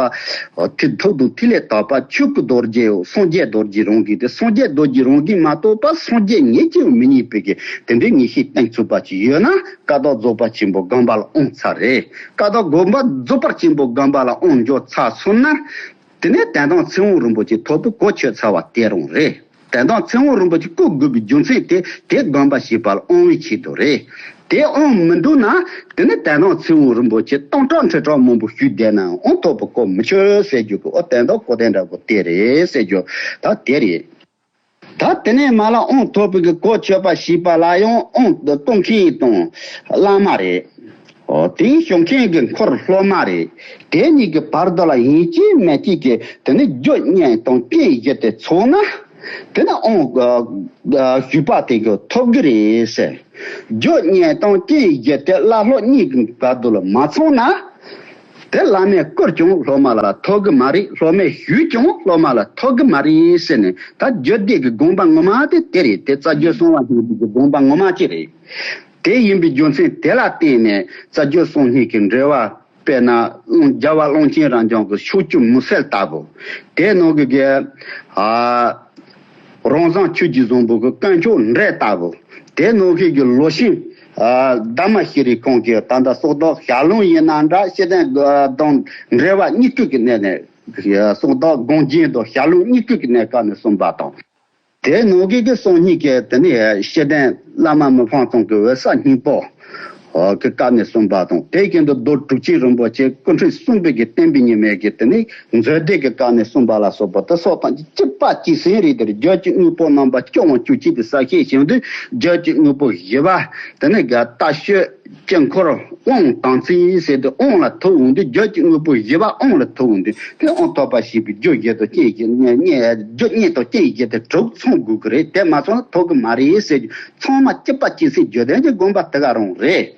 ཐུགས་དང་ཐིག་ལེ་དག་པ་ཆོས་སྐུ་རྡོ་རྗེའོ། སངས་རྒྱས་རྡོ་རྗེ་རང་གིས་དེ་སངས་རྒྱས་རྡོ་རྗེ་རང་གིས་མ་གཏོགས་པ་སངས་རྒྱས་ཉིད་ཀྱིས་མི་རྙེད་པའི་གི་དེ་འདྲའི་ངེས་ཤེས་གཏིང་ཚུགས་པ་ཅིག་ཡོད་ན་བཀའ་བརྡ་རྫོགས་པ་ཆེན་པོ་སྒོམ་པ་ལ་དབང་ཚར་རེད། བཀའ་བརྡ་སྒོམ་པ་རྫོགས་པ་ཆེན་པོ་སྒོམ་པ་ལ་དབང་འཇོག་ཚར་སོང་ན། དེ་ནས་དོན་དམ་ཚིག་དབང་རིན་པོ་ཆེ་ཐོབ་པའི་གོ་ཆོད་ཚར་བ་དེ་རང་རེད། དོན་དམ་ཚིག་དབང་རིན་པོ་ཆེ་བཀུག་དགོས་པའི་རྒྱུ་མཚན་དེ་དེ་སྒོམ་པ་བྱེད་པ་ལ་དབང་བའི་ཆེད་དུ་རེད། དེ་དབང་མི་འདུག་ན་དེ་ནི་དོན་དམ་ཚིག་དབང་རིན་པོ་ཆེ་སྟོང་ཕྲག་ཁྲི་ཕྲག་མང་པོ་ཞུས་བསྡད་ནའང་དབང་ཐོབ་པའི་གོ་མི་ཆོད་ཟེར་རྒྱུ་གི། འོ་དོན་དམ་གོ་དོན་འདྲ་པོ་དེ་རེད་ཟེར་རྒྱུ་ད་དེ་རེད། ད་དེ་ནས་མ་ལ་དབང་ཐོབ་པའི་གི་གོ་ཆོད་པ་ཞེས་པ་ལ་ཡང་དབང་གཏོང་མཁན་དང་བླ་མ་རེད། འོ་དེའི་ཞུ་མཁན་གྱི་འཁོར་སློབ་མ་རེད། དེ་གཉིས་ཀྱི་བར་དུ་ལ་ཡིན་གཅིག་མིན་གཅིག་གི་དེ་ནི་རྒྱུ་གཉིས་དང་རྐྱེན་བཞི་དེ་ཚོགས་ན། དེ་ནི་དབང་ཞུས་པ་དེ་གི་ཐོབ་གི་རེད་ཟེར། རྒྱུ་གཉིས་དང་རྐྱེན་བཞི་དེ་བླ་སློབ་གཉིས་ཀྱི་བར་དུ་ལ་མ་ཚང་ན། དེ་བླ་མས་བསྐུར་ཀྱང་སློབ་མ་ལ་ཐོབ་གི་མ་རེད། སློབ་མས་ཞུས་ཀྱང་སློབ་མ་ལ་ཐོབ་གི་མ་རེད་ཟེར་ནས། ད་རྒྱུད་སྡེ་གི་དགོངས་པ་ངོ་མ་དེ་དེ་རེད། དེ་རྩ་རྒྱུད་གསང་བ་སྙིང་པོའི་གི་དགོངས་པ་ངོ་མ་ཅིག་རེད། དེ་ཡིན་པའི་རྒྱུ་མཚན་དེ་ལ་བརྟེན་ནས་རྩ་རྒྱུད་གསུམ་གཉིས་ཀྱི་འགྲེལ་བ། དཔེར་ན་རྒྱལ་བ་ཀློང་ཆེན་རབ་འབྱམས་ཀྱི་ཕྱོགས་བཅུའི་མུན་སེལ་ལྟ་བུ། དེ་ནང་གི་གི་ཨ། རང་བཟང་ཆོས་ཀྱི་བཟང་པོ་གི་དཀོན་མཆོག་འདྲེ་ལྟ་བུ། དེ་ནང་བཞིན་གྱི་ལོ་ཤིང་། ཨ། ལྡན་མ་ཤེས་རིག་ཁང་གི་ད་ལྟ་སོག་བདག་ཞལ་ལུང་ཡིན་ན་འདྲ། ཤེས་ལྡན་དང་འབྲེལ་བ་གཉིས་ཀྱི་གནས་ནས། སོག་བདག་དགོངས་རྒྱན་དང་ཞལ་ལུང་གཉིས་ཀྱི་གནས་སྐབས་ནས་གསུངས་པ་དང་། དེ་ནང་བཞིན་གྱི་སང་ཉིན་གྱི་དེ་ནས་ཤེས་ལྡན་བླ་མ་མི་ཕམ་ཚང་གི་འོད་གསལ་སྙིང་པོ། ཨོ། གི་སྐབས་ནས་གསུངས་པ་དང་། དེ་བཞིན་དུ་རྡོ་གྲུབ་ཆེན་རིན་པོ་ཆེ་སྐུ་ཕྲེང་གསུམ་པའི་གི་བསྟན་པའི་ཉི་མའི་གི་དེ་ནས་མཛོད་སྡེ་གི་སྐབས་ནས་གསུངས་པ་ལ་སོགས་པ་དེ་སོགས་དང་གཅིག་པ་གཅིག་སེང་རེད། དེར་རྒྱུད་ཀྱི་དངོས་པོ་རྣམ་པ་བཅུ་འམ་བཅུ་གཅིག་དེ་གསལ་བཤད་བྱུང་དུས། རྒྱུད་ཀྱི་དངོས་པོ་བཞི་པ་དེ་ནས་ག་རྟ་ཤོད་དཀྱིལ་འཁོར་དབང་དམ་ཚིག་ཟེར་དུས་དབང་ལ་ཐུག་འོང་དུས། རྒྱུད་ཀྱི་དངོས་པོ་བཞི་པ་དབང་ལ་ཐུག་འོང་དུས། དེ་དབང་ཐོབ་པ་ཞེས་པའི་རྒྱུད་བཞི་དང་རྐྱེན་བཞི་རྒྱུད་གཉིས་དང་རྐྱེན་བཞི་དེ་དྲུག་ཚང་དགོས་ཀྱི་རེད། དེ་མ་ཚང་ན་ཐོབ་ཀྱི་མ་རེད་ཟེར་རྒྱུ། ཚང་མ་གཅིག་པ་གཅིག་སེང་རྒྱུད་ལྡན་གྱི་དགོངས་པ་དེ་ག་རང་རེད།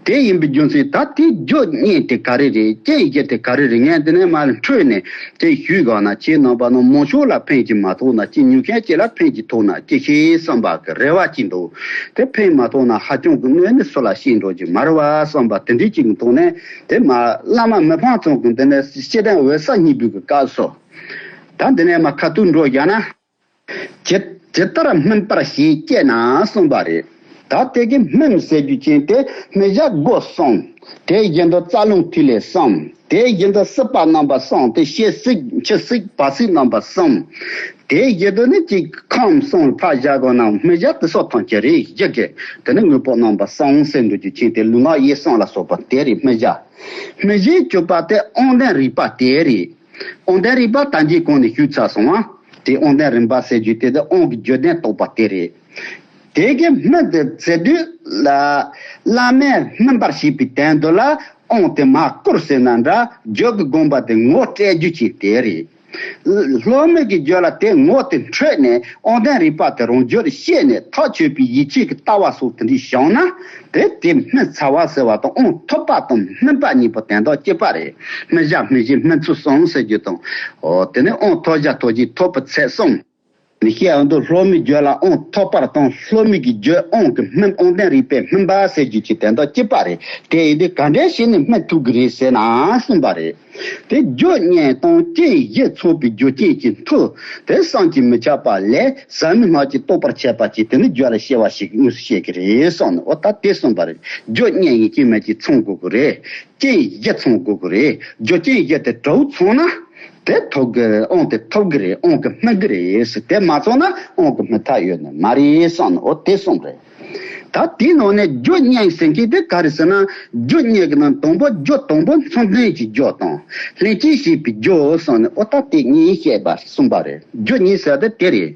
དེ་ཡིན་པའི་རྒྱུ་མཚན་ད་དེ་རྒྱུད་གཉིས་དེ་ག་རེ་རེད། རྐྱེན་བཞི་དེ་ག་རེ་རེད། ངས་འདི་ནས་མར་འཕྲོས་ནས་དེ་ཞུས་གོ་ན། ཁྱེད་རྣམ་པ་ནང་མང་ཤོས་ལ་ཕན་གྱི་མ་ཐོགས་ན། ཅི་ཉོ་མཁན་ཅི་ལ་ཕན་གྱི་ཐོགས་ན་ཅི་ཤེས་བསམ་པ་གི་རེ་བ་ཅིག་འདུག་དེ་ཕན་མ་ཐོགས་ན་ཧ་ཅང་གི་གནོད་ནི་སུ་ལ་ཤེས་འགྲོ་གི་མ་རེད་བ་བསམ་པ་དེ་འདྲའི་ཅིག་གི་ཐོག་ནས། དེ་མ་བླ་མ་མི་ཕམ་ཚང་གི་འདི་ནས་ཤེས་ལྡན་འོད་གསལ་སྙིང་པོའི་གི་སྐབས་སུ། ད་འདི་ནས་མ་ཁ་ཐུག་འགྲོ་བཞག་ན། ཇི་ཇི་ལྟར་སྨིན་པར་བྱེད་ཅེ་ན་གསུངས་པ་རེད། ད་དེ་གི་སྨིན་ཟེར་རྒྱུ་ཅན་དེ་སྨིན་བྱ་སྒོ་གསུམ། དེ་བཞིན་དུ་རྩ་རླུང་ཐིག་ལེ་གསུམ། དེ་བཞིན་དུ་སྲིད་པ་རྣམ་པ་གསུམ་སྟེ། ཤེས་བྱེད་མཆུ་སྲེག་བར་སྲེག་རྣམ་པ་གསུམ། དེ་བཞིན་དུ་ནི་ཅིག་ཁམས་གསུམ་ལ་ཕར་བཞག་དགོས་ན། སྨིན་བྱ་དེ་སོགས་ཐམས་ཅད་རེད། བཞི་གི་དེ་ནི་དངོས་པོ་རྣམ་པ་གསུམ་ཟེར་འགྲོ་རྒྱུ་ཅན་དེ་ལུས་ངག་ཡིད་གསུམ་ལ་སོགས་པ་དེ་རེད། སྨིན་བྱ། སྨིན་བྱེད་སྤྱོད་པ་དེ་དབང་ལྡན་རིག་པ་དེ་རེད། དབང་ལྡན་རིག་པ་ད་གིན་གོང་ནས་ཞུས་ཚར་སོང་ང་། དེ་དབང་ལྡན་རིག་པ་ཟེར་རྒྱུ་དེ་དེ་དབང་གི་རྒྱུད་ལྡན་རྟོགས་པ་དེ་རེད། དེ་གི་སྨིན་དེ་ཟེར་དུས་ལ། བླ་མས་སྨིན་པར་བྱེད་པའི་དོན་དུ་ལ་དབང་དེ་མར་བསྐུར་ཟེར་ན་འདྲ། རྒྱུད་ཀྱི་དགོངས་པ་དེ་ངོ་སྤྲད་རྒྱུ་ཅིག་དེ་རེད། སློབ་མའི་གི་རྒྱུད་ལ་དེ་ངོ་དེ་འཕྲོད་ནས་དབང་ལྡན་རིག་པ་དེ་རང་རྒྱུད་ལ་སྐྱེས་ནས་ཐག་ཆོད་པའི་ཡིད་ཆེས་ཀྱི་ལྟ་བ་སོགས་དེ་འདྲ་བྱུང་ན། དེ་དེ་སྨིན་ཚར་བ་ཟེར་བ་དང་དབང་ཐོབ་པ་དང་སྨིན་པ་གཉིས་པོ་དོན་དག་གཅིག་པ་རེད། སྨིན་བྱ་སྨིན་བྱེད་སྨིན་ཚུལ་གསུམ་ཟེར་རྒྱུ་དང་། འོ། དེ་ནས་དབང་ཐོབ་བྱ་ཐོབ་བྱེད་ཐོབ་པའི་ཚད་གསུམ། ནི་བཤད་འོང་དུས་སློབ་མའི་རྒྱུད་ལ་དབང་ཐོབ་པར་དང་། སློབ་མའི་གི་རྒྱུད་དབང་གི་སྨིན། དབང་ལྡན་རིག་པས་སྨིན་པ་ཟེར་རྒྱུ་ཅིག་དོན་དག་གཅིག་པ་རེད། དེ་ཡིན་དུས་ག་འདྲ་བྱས་ནས་སྨིན་ཐུབ་ཀྱི་རེད་ཟེར་ན་གསུངས་པ་རེད། དེ་རྒྱུ་གཉིས་དང་རྐྱེན་བཞི་ཚོགས་པའི་རྒྱུ་རྐྱེན་གྱི་མཐུ་དེ་བསམ་གྱིས་མི་ཁྱབ་པ་ལས་ཟབ་མོའི་སྔགས་ཀྱིས་རྟོགས་པར་བྱེད་པ་ཅིག་དེ་ནི་རྒྱུད་ལ་སྐྱེ་བ་ཞིག་དངོས་སུ་བཤད་ཀྱི་རེད་གསུངས་ནས། འོ་ད་དེ་གསུངས་པ་རེད། རྒྱུ་གཉིས་ཡིན་གཅིག་མིན་གཅིག་ཚང་དགོས་ཀྱི་རེད། རྐྱེན་བཞི་ཚང་དགོས་ཀྱི་རེད། རྒྱུ་རྐྱེན་བཞི་དེ་དྲུག་ཚང་ན། དེ་ཐོབ་ཀྱི། དབང་དེ་ཐོབ་ཀྱི་རེད། དབང་གིས་སྨིན་གྱི་རེད་ཟེར། དེ་མ་ཚང་ན་དབང་གིས་སྨིན་ཐབས་ཡོད་ནི་མ་རེད་གསུངས་ནས། འོ་དེ་གསུངས་རེད། ད་དེའི་ནང་ནས་རྒྱུ་གཉིས་ཟེར་མཁན་དེ་ག་རེ་ཟེར་ན། རྒྱུ་གཉིས་ཀྱི་ནང་དང་པོ། རྒྱུ་དང་པོ་མཚུངས་ལྡན་གྱི་རྒྱུ་དང་ལྷན་སྐྱེས་ཞེས་པའི་རྒྱུ་གསུངས་ནས། འོ་ད་དེ་གཉིས་བཤད་པ་གསུངས་པ་རེད། རྒྱུ་གཉིས་ཟེར་དེ་དེ་རེད།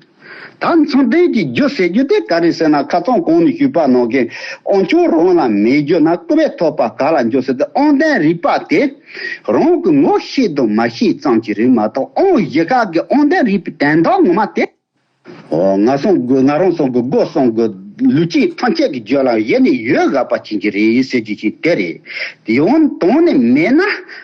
ད་མཚུངས་ལྡན་གྱི་རྒྱུ་ཟེར་རྒྱུ་དེ་ག་རེ་ཟེར་ན། ཁ་སང་གོང་ནས་ཞུས་པ་ནང་བཞིན། དབང་ཕྱུག་རང་ལ་མེད་གྱུར་ན། སྐུར་པས་ཐོབ་པ་ག་ལ་འགྱུར་ཟེར་ཏེ། དབང་ལྡན་རིག་པ་དེ་རང་གི་ངོ་ཤེས་དང་མ་ཤེས་ཙམ་གྱི་རིགས་མ་གཏོགས། དབང་བཞི་ཀ་གི་དབང་ལྡན་རིག་པའི་དོན་དག་ངོ་མ་དེ། འོ། ང་སོང་གི། ང་རང་སོང་གི་སྒོ་སོང་གི་ལུས་ཅན་ཐམས་ཅད་ཀྱི་རྒྱུད་ལ་ཡེ་ནས་ཡོད་དགོས་པ་ཅན་གྱི་རེད་ཟེར་རྒྱུ་ཅིག་དེ་རེད། ཡང་དོན་ནས་མེད་ན་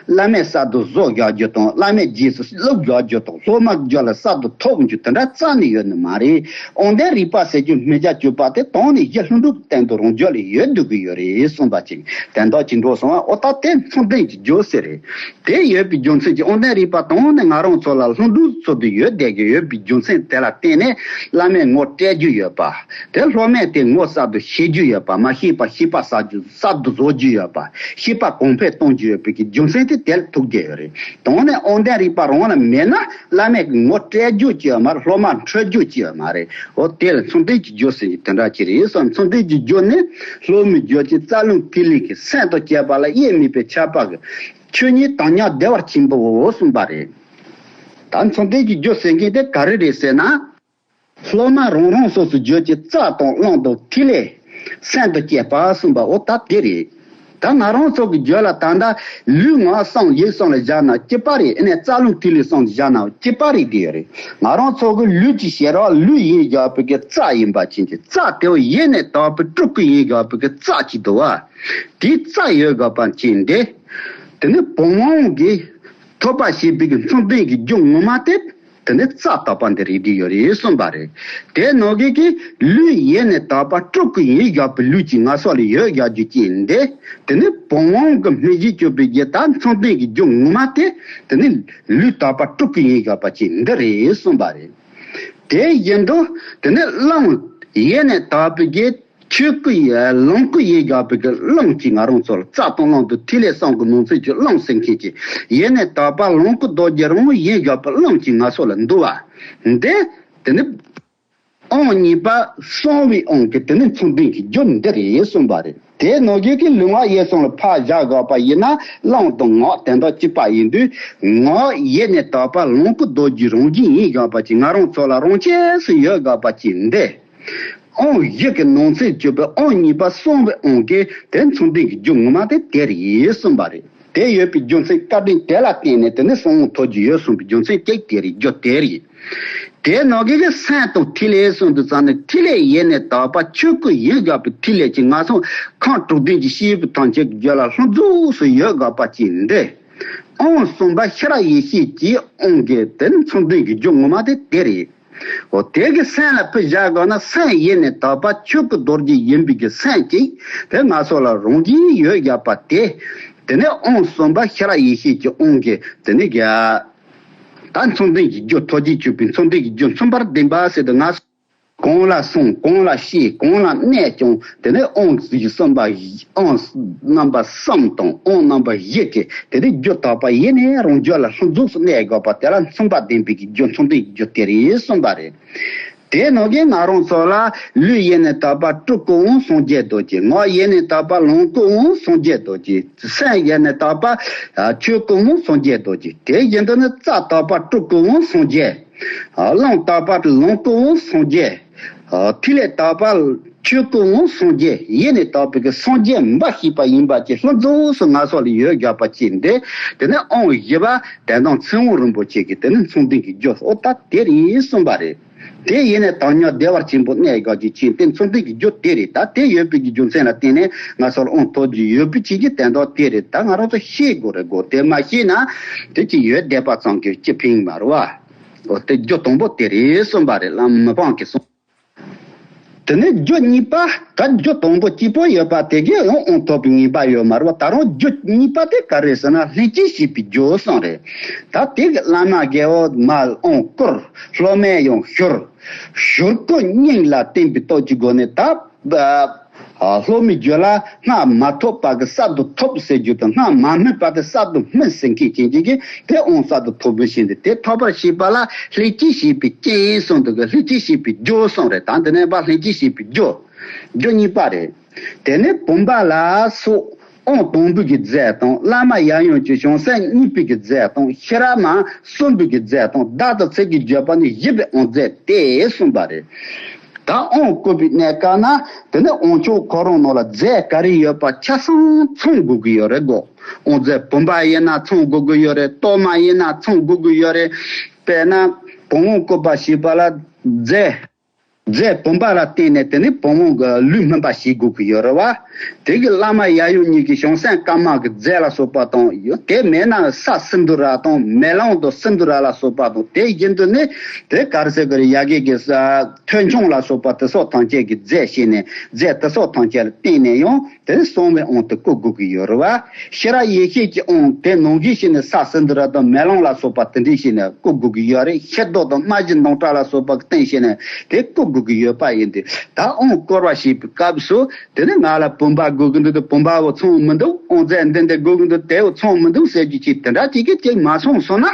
བླ་མས་གསར་དུ་བཟོ་རྒྱག་རྒྱུ་དང་། བླ་མས་རྗེས་སུ་བསླབ་རྒྱག་རྒྱུ་དང་། སློབ་མ་རྒྱུད་ལ་གསར་དུ་ཐོབ་རྒྱུ་དེ་འདྲ་རྩ་ནས་ཡོད་ནི་མ་རེད། དབང་ལྡན་རིག་པ་ཟེར་རྒྱུ་སྨིན་བྱ་སྤྱོད་པ་དེ་དོན་ནས་གཞི་ལྷུན་གྲུབ་སྟེང་དུ་རང་རྒྱུད་ལ་ཡོད་སྡོད་ཀྱི་ཡོད་རེད་གསུངས་པ་ཅིག་དོན་དག་ཅིག་འགྲོ་སོང་བ། འོ་ད་དེ་མཚུངས་ལྡན་གྱི་རྒྱུ་ཟེར་རེད། དེ་ཡོད་པའི་རྒྱུ་མཚན་གྱིས། དབང་ལྡན་རིག་པ་དོན་ནས་ང་རང་ཚོ་ལ་ལྷུན་གྲུབ་ཚུལ་དུ་ཡོད་བསྡད་ཀྱི་ཡོད་པའི་རྒྱུ་མཚན་དེ་ལ་བརྟེན་ནས་བླ་མས་ངོ་སྤྲད་རྒྱུ་ཡོད་པ། དེ་སློབ་མས་དེ་ངོ་གསར་དུ་ཤེས་རྒྱུ་ཡོད་པ། མ་ཤེས་པ་ཤེས་པ་གསར་རྒྱུ། གསར་དུ་བཟོ་རྒྱུ་ཡོད་པ། ཤེས་པ་གོང་འཕེལ་གཏོང་རྒྱུ་ཡོད་པའི་གི་རྒྱུ་མཚན་དེ་དེ་ལ་ཐུག་གི་ཡོད་རེད། དོན་ནས་དབང་ལྡན་རིག་པ་རང་ལ་མེད་ན་བླ་མས་ངོ་སྤྲད་རྒྱུ་ཅིག་ཡོད་མ་རེད། སློབ་མ་འཕྲོད་རྒྱུ་ཅིག་ཡོད་མ་རེད། འོ་དེ་ལ་མཚུངས་ལྡན་གྱི་རྒྱུ་ཟེར་གྱི་དེ་འདྲ་ཅིག་རེད་གསུངས། མཚུངས་ལྡན་གྱི་རྒྱུ་ནི་སློབ་མའི་རྒྱུད་ཀྱི་རྩ་རླུང་ཐིག་ལེ་གི་སེམས་དང་བཅས་པ་ལ་དབྱེར་མེད་པའི་ཁྱབ་པ་གི་ཆོས་ཉིད་དྭངས་སྙིགས་བདེ་བ་ཆེན་པོའོ་གསུངས་པ་རེད། ད་མཚུངས་ལྡན་གྱི་རྒྱུ་ཟེར་མཁན་དེ་ག་རེ་རེད་ཟེར་ན། སློབ་མ་རང་རང་སོ་སོའི་རྒྱུད་ཀྱི་རྩ་དང་རླུང་དང་ཐིག་ལེ་སེམས་དང་བཅས་པ་གསུངས་པ། འོ་ད་དེ་རེད། ད་ང་རང་ཚོ་གི་རྒྱུད་ལ་ད་ལྟ་ལུས་ངག་གསུམ་ཡིད་གསུམ་ལ་བཞག་ན་གཅིག་པ་རེད། ཨ་ནི་རྩ་རླུང་ཐིག་ལེ་གསུམ་ལ་བཞག་ན་གཅིག་པ་རེད་དེ་ཡོད་རེད། ང་རང་ཚོ་གི་ལུས་ཀྱི་ཤེས་རབ་ལུས་ཡིན་བཞག་པའི་གི་རྩ་ཡིན་པ་ཅན་གྱི་རྩ་དེ་བ་ཡེ་ནས་དག་པའི་སྤྲུལ་སྐུ་ཡིན་བཞག་པའི་གི་རྩ་གཅིག་འདུག་བ། དེའི་རྩ་ཡོད་དགོས་པ་ཅན་དེ། དེ་ནི་བུམ་དབང་གིས་ཐོབ་པ་ཞེས་པའི་གི་མཚུངས་ལྡན་གྱི་རྒྱུ་ངོ་མ་དེ། དེ་ནི་རྩ་དག་པ་འདི་རེད་དེ་ཡོད་རེད་གསུངས་པ་རེད། དེ་ནང་གི་གི་ལུས་ཡེ་ནས་དག་པ་སྤྲུལ་སྐུ་ཡིན་བཞག་པའི་ལུས་ཀྱི་ངག་སོགས་ལ་ཡོད་བཞག་རྒྱུ་ཅན་འདི། དེ་ནི་བུམ་དབང་གི་སྨིན་བྱེད་སྤྱོད་པའི་རྒྱུ་དང་མཚུངས་ལྡན་གྱི་རྒྱུ་ངོ་མ་དེ། དེ་ནི་ལུས་དག་པ་སྤྲུལ་སྐུ་ཡིན་བཞག་པ་ཅན་འདི་རེད་གསུངས་པ་རེད། དེ་བཞིན་དུ་དེ་ནས་རླངས་ཡེ་ནས་དག་པའི་གི་ཆོས་སྐུ་ཡི་ལོངས་སྐུ་ཡིན་དགོས་པའི་གི་རླངས་ཀྱིས་ང་རང་ཚོ་ལ་རྩ་དང་རླུང་དང་ཐིག་ལེ་གསུམ་གྱི་ནང་ཚན་གྱི་རླངས་ཟེར་མཁན་གྱི་ཡེ་ནས་དག་པ་ལོངས་སྐུ་རྡོ་རྗེ་རང་ཡིན་དགོས་པའི་རླངས་ཀྱིས་ང་ཚོ་ལ་འདུལ་བ་འདི། དེ་ནི་དབང་གཉིས་པ་གསང་བའི་དབང་གི་དེ་ནི་མཚོན་དོན་གྱི་རྒྱུ་འདི་རེད་གསུངས་པ་རེད། དེ་ནང་བཞིན་གྱི་ལུས་ངག་ཡིད་གསུམ་ལ་ཕར་བཞག་དགོས་པ་ཡིན་ན་རླངས་དང་ངག་དེ་འདྲ་གཅིག་པ་ཡིན་དུས། ངག་ཡེ་ནས་དག་པ་ལོངས་སྐུ་རྡོ་རྗེ་རང་བཞིན་ཡིན་དགོས་པ་ཅིག་ང་རང་ཚོ་ལ་རང་ཆས་སུ་ཡོད་དགོས་པ་ཅིག་འདི། དབང་བཞི་གི་ནང་ཚན་གཅིག་པའི་དབང་གཉིས་པ་གསང་བའི་དབང་གིས་དེ་མཚོན་དོན་གྱི་རྒྱུ་ངོ་མ་དེ་དེ་རེད་གསུངས་པ་རེད། དེ་ཡོད་པའི་རྒྱུ་མཚན་བཀའ་དྲིན་དེ་ལ་བརྟེན་ནས་དེ་ནི་གསང་བ་ཐོབ་རྒྱུ་ཡོད་གསུངས་པའི་རྒྱུ་མཚན་གཅིག་དེ་རེད། རྒྱུ་དེ་རེད། དེའི་ནང་གི་གི་སེམས་དང་ཐིག་ལེ་གསུམ་དུ་ཚང་ནས་ཐིག་ལེ་ཡེ་ནས་དག་པ་ཆོས་སྐུ་ཡིན་དགོས་པའི་ཐིག་ལེ་ཅིག་ང་ཚོ་ཁམས་དྲུག་ལྡན་གྱི་སྐྱེས་བུ་ཐམས་ཅད་ཀྱི་རྒྱུད་ལ་ལྷུན་རྫོགས་སུ་ཡོད་དགོས་པ་ཅིག་འདི། དབང་གསུམ་པ་ཤེས་རབ་ཡེ་ཤེས་ཀྱི་དབང་གིས་དེ་མཚོན་དོན་གྱི་རྒྱུ་ངོ་མ་དེ་དེ་རེད། འོ་དེ་གི་སེམས་ལ་ཕུད་བཞག་དགོས་ན་སེམས་ཡེ་ནས་དག་པ་ཆོས་སྐུ་རྡོ་རྗེ་ཡིན་པའི་གི་སེམས་ཀྱིས་དེ་ང་ཚོ་ལ་རང་བཞིན་ཡོད་དགོས་པ་དེ། དེ་ནས་དབང་གསུམ་པ་ཤེས་རབ་ཡེ་ཤེས་ཀྱི་དབང་གིས་དེ་ནས་རྒྱ། ད་མཚོན་དོན་གྱི་རྒྱུ་ཐོབ་བྱའི་ཆོས་པའི་མཚོན་དོན་གྱི་རྒྱུ་མཚུངས་པར་ལྡན་པ་ཟེར་དུས་ང་ཚོ་གང་ལ་གསུངས་གང་ལ་བཤད་གང་ལ་གནས་ཀྱང་དེ་ནས་དབང་གསུམ་པ་དབང་རྣམ་པ་གསུམ་དང་དབང་རྣམ་པ་བཞི་གི་དེ་ནས་རྒྱུ་དག་པ་ཡེ་ནས་རང་རྒྱུད་ལ་ལྷུན་རྫོགས་སུ་གནས་དགོས་པ་དེ་ལ་མཚུངས་པ་ལྡན་པའི་གི་རྒྱུ་མཚོན་དོན་གྱི་རྒྱུ་དེ་རེད་གསུངས་པ་རེད། དེའི་ནང་གི་ང་རང་ཚོ་ལ་ལུས་ཡེ་ནས་དག་པ་སྤྲུལ་སྐུའང་སངས་རྒྱས་རྡོ་རྗེ། ངག་ཡེ་ནས་དག་པ་ལོངས་སྐུའང་སངས་རྒྱས་རྡོ་རྗེ། སེམས་ཡེ་ནས་དག་པ་ཆོས་སྐུའང་སངས་རྒྱས་རྡོ་རྗེ། དེ་བཞིན་དུ་ནི་རྩ་དག་པ་སྤྲུལ་སྐུའང་སངས་རྒྱས། རླངས་དག་པ་ལོངས་སྐུའང་སངས་རྒྱས། ཐིག་ལེ་དག་པ་ཆོས་སྐུའང་སངས་རྒྱས། ཡེ་ནས་དག་པའི་གི་སངས་རྒྱས་འབའ་ཞིག་པ་ཡིན་པ་ཅིག་ལྷུན་རྫོགས་སུ་ང་ཚོ་ལ་ཡོད་དགོས་པ་ཅིག་འདི། དེ་ནི་དབང་བཞི་པ་དོན་དམ་ཚིག་དབང་རིན་པོ་ཆེ་གི་དེ་ནི་མཚོན་དོན་གྱི་རྒྱུ་ཨོ་ད་དེ་རེད་གསུངས་པ་རེད། དེ་ཡེ་ནས་དག་ཉིད་བདེ་བ་ཆེན་པོ་གནས་དགོས་ཀྱི་ཕྱིར་དེ་མཚོན་དོན་གྱི་རྒྱུ་དེ་རེད། ད་དེ་ཡོད་པའི་གི་རྒྱུ་མཚན་ལ་བརྟེན་ནས་ང་ཚོར་དབང་ཐོབ་རྒྱུ་ཡོད་པའི་ཕྱིར་གྱི་དོན་དག་དེ་རེད། ད་ང་རང་ཚོ་ཤེས་དགོས་རེད་གོ། དེ་མ་ཤེས་ན་དེ་ཅི་ཡོད་བསྡད་པ་ཙམ་གྱིས་ཅི་ཕན་མ་རེད་བ། འོ་དེ་རྒྱུ་དང་པོ་དེ་རེད་གསུངས་པ་རེད། བླ་མ་མི་ཕམ་གྱིས་གསུངས། དེ་ནས་རྒྱུ་གཉིས་པ། ད་རྒྱུ་དང་པོ་གཅིག་པོ་ཡོད་པ་དེ་གས་ཡང་དབང་ཐོབ་པའི་ངེས་པ་ཡོད་མ་རེད་བ། ད་རུང་རྒྱུ་གཉིས་པ་དེ་ག་རེ་ཟེར་ན་ལྷན་སྐྱེས་ཞེས་པའི་རྒྱུ་གསུངས་རེད། ད་དེ་གི་བླ་མ་དགེ་བོ་མ་དབང་བསྐུར། སློབ་མས་ཡང་ཞུར། ཞུར་བཀོད་སྙིང་ལ་བརྟེན་པའི་སྟོབས་ཀྱི་སྒོ་ནས་ད། ཨ། སློབ་མའི་རྒྱུད་ལ་སྔར་མ་ཐོབ་པ་གི་གསར་དུ་ཐོབ་ཟེར་རྒྱུ་དང་སྔར་མ་སྨིན་པ་དེ་གསར་དུ་སྨིན་ཟེར་མཁན་ཅན་གྱི་གི་དེ་དབང་གསར་དུ་ཐོབ་པའི་ཕྱིར་ཏེ། དེ་ཐོབ་པར་བྱེད་པ་ལ་ལྷན་སྐྱེས་ཞེས་པའི་རྐྱེན་གསུངས་འདུག་གི། ལྷན་སྐྱེས་ཞེས་པའི་རྒྱུ་གསུངས་རེད། ད་འདི་ནས་པ་ལྷན་སྐྱེས་ཞེས་པའི་རྒྱུ། རྒྱུ་གཉིས་པ་རེད། དེ་ནས་བུམ་པ་ལ་སོགས་དབང་དང་པོའི་གི་རྫས་དང་། བླ་མ་ཡབ་ཡུམ་གྱི་བྱང་སེམས་གཉིས་པའི་གི་རྫས་དང་། ཤེས་རབ་མ་གསུམ་པའི་གི་རྫས་དང་། བདག་དང་ཚིག་གི་བརྗོད་པ་ནི་བཞི་པའི་དབང་རྫས་ཏེ་གསུངས་པ་རེད། ད་དབང་བསྐུར་བའི་གནས་སྐབས་ན་དེ་ནས་དབང་ཆོག་ཁོ་རང་ནང་ལ་རྫས་ག་རེ་ཡོད་པ་ཆ་ཚང་ཚང་དགོས་ཀྱི་ཡོད་རེད་གོ། དབང་རྫས་བུམ་པ་ཡིན་ན་ཚང་དགོས་ཀྱི་ཡོད་རེད། གཏོར་མ་ཡིན་ན་ཚང་དགོས་ཀྱི་ཡོད་རེད། དཔེར་ན་བུམ་དབང་བསྐུར་བ་ཞེས་པ་ལ་རྫས། རྫས་བུམ་པ་ལ་བརྟེན་ནས་དེ་ནི་བུམ་དབང་གི་ལུས་སྨིན་པ་ཞིག་དགོས་ཀྱི་ཡོད་རེད་བ། དེ་གི་བླ་མ་ཡབ་ཡུམ་གཉིས་ཀྱི་བྱང་སེམས་དཀར་དམར་གྱི་རྫས་ལ་སོགས་པ་དང་། དེ་མེད་ན་ས་སིནྡྷུ་ར་དང་མེ་ལོང་དང་སིནྡྷུ་ར་ལ་སོགས་པ་དང་། དེ་བཞིན་དུ་ནི་དེ་ག་རེ་ཟེར་དགོས་རེད། ཡ་གི་གི་ས་ཐོད་ཆུང་ལ་སོགས་པ་དེ་སོགས་ཐམས་ཅད་ཀྱི་རྫས་བྱས་ནས་རྫས་དེ་སོགས་ཐམས་ཅད་ལ་བརྟེན་ནས་ཡང་དེ་ནི་གསང་བའི་དབང་དེ་བསྐུར་དགོས་ཀྱི་ཡོད་རེད་བ། ཤེས་རབ་ཡེ་ཤེས་ཀྱི་དབང་དེ་ནང་བཞིན་བྱས་ནས་ས་སིནྡྷུ་ར་དང་མེ་ལོང་ལ་སོགས་པ་དེ་འདྲ་བྱས་ནས་བསྐུར་དགོས་ཀྱི་ཡོད་རེད། ཤེལ་རྡོ་དང་རྨ་བྱའི་མདངས་སྐྲ་ལ་སོགས་པ་གི་སྟེང་བྱས་ནས་དེ་བསྐུར་དགོས་ཀྱི་ཡོད་པ་ཡིན་ཏེ། ད་དབང་བསྐུར་བ་ཞེས་པའི་སྐབས་སུ་དེ་ནི་ང་ལ་བུམ་པ་དགོས་ཀྱི་འདུག་དེ་བུམ་པ་བོ་ཚང་མི་འདུག་དབང་རྫས་འདི་འདི་དགོས་ཀྱི་འདུག་དེ་བོ་ཚང་མི་འདུག་ཟེར་རྒྱུ་ཅིག་དེ་འདྲ་ཅིག་གི་ཅིག་མ་སོང་སོང་ན།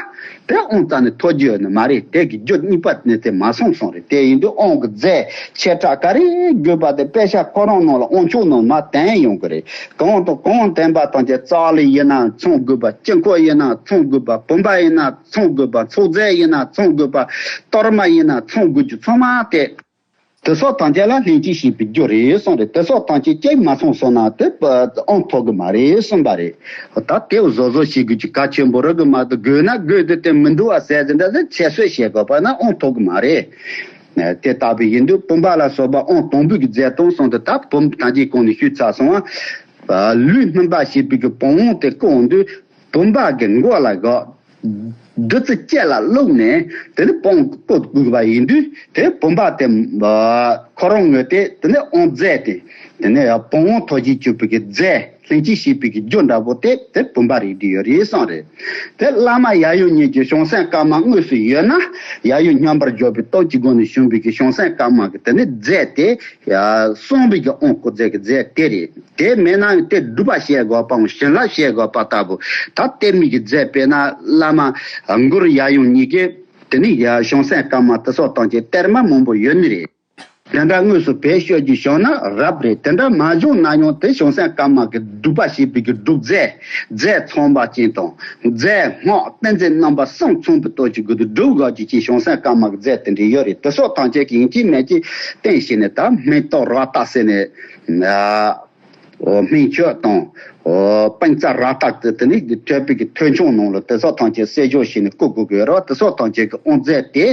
དེ་དབང་རྩ་ནས་ཐོབ་རྒྱུ་ཡོད་ནི་མ་རེད། དེ་གི་རྒྱུ་གཉིས་པ་ནི་དེ་མ་སོང་སོང་རེད། དེ་ཡིན་དུས་དབང་གི་རྫས་ཆེ་ཕྲ་ག་རེ་དགོས་པ་དེ་དཔེ་ཆ་ཁོ་རང་ནང་ལ་དབང་ཆོག་ནང་མར་བསྟན་ཡོང་གི་རེད། གང་དང་གང་བསྟན་པ་དང་ཀྱང་ཙཀ་ལི་ཡིན་ན་ཚང་དགོས་པ། དཀྱིལ་འཁོར་ཡིན་ན་ཚང་དགོས་པ། བུམ་པ་ཡིན་ན་ཚང་དགོས་པ། ཚོགས་རྫས་ཡིན་ན་ཚང་དགོས་པ། གཏོར་མ་ཡིན་ན་ཚང་དགོས་རྒྱུ་ཚང་མ་དེ། དེ་སོགས་ཐམས་ཅད་ལ་ལྷན་སྐྱེས་ཞེས་པའི་རྒྱུ་རེད་གསུངས་རེད། དེ་སོགས་ཐམས་ཅད་ཀྱང་མ་ཚང་སོང་ན་དེ་དབང་ཐོབ་གི་མ་རེད་གསུངས་པ་རེད། ད་དེ་བཟོ་བཟོ་བྱེད་དགོས་ཀྱི་གལ་ཆེན་པོ་རེད་གི་མ་གཏོགས་དགོས་ན་དགོས་དེ་དེ་མི་འདུག་ཨ་ཟེར་དེ་འདྲ་ཟེར་ཁྱད་གསོད་བྱེད་དགོས་པ་ན་དབང་ཐོབ་གི་མ་རེད། དེ་ལྟ་བུ་ཡིན་དུས་བུམ་པ་ལ་སོགས་པ་དབང་དང་པོའི་གི་རྫས་དང་གསུངས་ཏེ། ད་བུམ་ཐམས་ཅད་གོང་ནས་ཞུས་ཚར་སོང་བ། ལུས་སྨིན་པ་ཞེས་པའི་གི་བུམ་དབང་དེ་བསྐུར་འོང་དུས། བུམ་པ་གི་མགོ་ལ་གོ། བདུད་རྩི་ལྕེ་ལ་བླུགས་ནས་དེ་ནི་བུམ་བསྐུར་དགོས་པ་ཡིན་དུས། དེ་བུམ་པ་དེ་ཁོ་རང་ངོས་དེ་དེ་ནི་དབང་རྫས་དེ་དེ་ནི་བུམ་དབང་ཐོབ་བྱེད་བཅུག་པའི་གི་རྫས། ལྷན་ཅིག་སྐྱེས་པའི་གི་རྒྱུ་འདྲ་པོ་དེ་དེ་བུམ་པ་རེད་འདི་ཡོད་རེད་གསུངས་རེད། དེ་བླ་མ་ཡབ་ཡུམ་གཉིས་ཀྱི་བྱང་སེམས་དཀར་དམར་དངོས་སུ་ཡོད་ན། ཡབ་ཡུམ་མཉམ་པར་སྦྱོར་བའི་སྟོབས་ཀྱི་སྒོ་ནས་བྱུང་བའི་གི་བྱང་སེམས་དཀར་དམར་གི་དེ་ནི་རྫས་དེ། གསུངས་པའི་གི་དབང་བསྐུར་རྫས་ཀྱི་རྫས་དེ་རེད། དེ་མེད་ན་ཡང་དེ་སྒྲུབ་པ་བྱེད་དགོས་པའམ་བྱིན་རླབས་བྱེད་དགོས་པ་ལྟ་བུ། ད་གཏེར་མའི་གི་རྫས་དཔེར་ན་བླ་མ་གུ་རུ་ཡབ་ཡུམ་གཉིས་ཀྱི་དེ་ནི་ཡ་བྱང་སེམས་དཀར་དམར་དེ་སོགས་དང་བཅས་གཏེར་མ་མང་པོ་ཡོད་ནི་རེད། དེ་འདྲ་དངོས་སུ་བེད་སྤྱོད་རྒྱུ་བྱུང་ན་རབ་རེད། དེ་འདྲ་མ་བྱུང་ན་ཡང་དེ་བྱང་སེམས་དཀར་དམར་གྱི་སྒྲུབ་པ་བྱེད་པའི་གི་སྒྲུབ་རྫས། རྫས་ཚངས་པ་ཅན་དང་། རྫས་སྔགས་ཏིང་འཛིན་རྣམ་པ་གསུམ་ཚང་བའི་སྟོབས་ཀྱི་སྒོ་ནས་སྒྲུབ་དགོས་ཀྱི་ཅིག་བྱང་སེམས་དཀར་དམར་གྱི་རྫས་དེ་འདྲ་ཡོད་རེད། དེ་སོགས་ཐམས་ཅད་ཀྱི་ཡིན་གཅིག་མིན་གཅིག་བསྟེན་བྱས་ནས། ད་སྨན་ཏོག་རཀྟ་ཟེར་ནས། ཨ། སྨན་མཆོད་དང་། ཨོ། སྤུན་རྩ་རཀྟ་དེ་དེ་ནི་ཐོད་པའི་གི་ཐོད་ཆུང་ནང་ལ་དེ་སོགས་ཐམས་ཅད་བསྲེ་སྦྱོར་བྱས་ནས་བསྐུ་དགོས་ཀྱི་ཡོད་རེད་བ། དེ་སོགས་ཐམས་ཅད་ཀྱི་དབང་རྫས་དེ་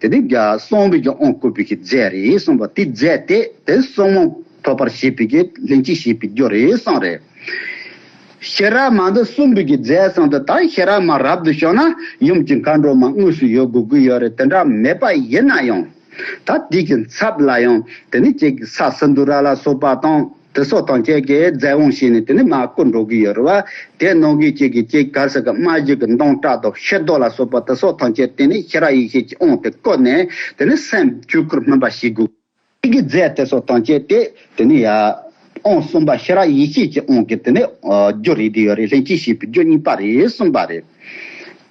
དེ་ནི་གསང་བའི་གི་དབང་བསྐུར་བའི་གི་རྫས་རེད་གསུངས་པ། དེ་རྫས་དེ་དེ་གསང་དབང་ཐོབ་པར་བྱེད་པའི་གི་ལྷན་ཅིག་སྐྱེས་པའི་རྒྱུ་རེད་གསུངས་རེད། ཤེས་རབ་མ་འདི་གསུངས་པའི་གི་རྫས་གསུངས་ཏེ། ད་ཤེས་རབ་མ་རབ་ཏུ་བྱུང་ན་ཡུམ་གྱི་མཁའ་འགྲོ་མ་དངོས་སུ་ཡོད་དགོས་ཀྱི་ཡོད་རེད། དེ་འདྲ་མེད་པ་ཡིན་ན་ཡང་། ད་དེ་གི་ཚབ་ལ་ཡང་དེ་ནི་ཅིག་ས་སིནྡྷུ་ར་ལ་སོགས་པ་དང་། དེ་སོགས་དང་བཅས་ཀྱི་རྫས་དབང་བྱས་ནས་དེ་ནི་མར་བསྐུར་འགྲོ་གི་ཡོད་རེད་བ། དེ་ནང་གི་གཅིག་གི་གཅིག་ག་རེ་ཟེར་གི། རྨ་བྱའི་གི་མདངས་བཀྲག་དང་ཤེལ་རྡོ་ལ་སོགས་པ་དེ་སོགས་ཐམས་ཅད་དེ་ནི་ཤེས་རབ་ཡེ་ཤེས་ཀྱི་དབང་དེ་བསྐུར་ནས། དེ་ནི་སེམས་ཆོས་སྐུར་སྨིན་པ་བྱེད་དགོས། དེ་གི་རྫས་དེ་སོགས་ཐམས་ཅད་དེ་དེ་ནི་ཡ། དབང་གསུམ་པ་ཤེས་རབ་ཡེ་ཤེས་ཀྱི་དབང་གི་དེ་ནི་རྒྱུ་རེད་དེ་ཡོད་རེད། ལྷན་ཅིག་སྐྱེས་པའི་རྒྱུ་གཉིས་པ་རེད་གསུངས་པ་རེད།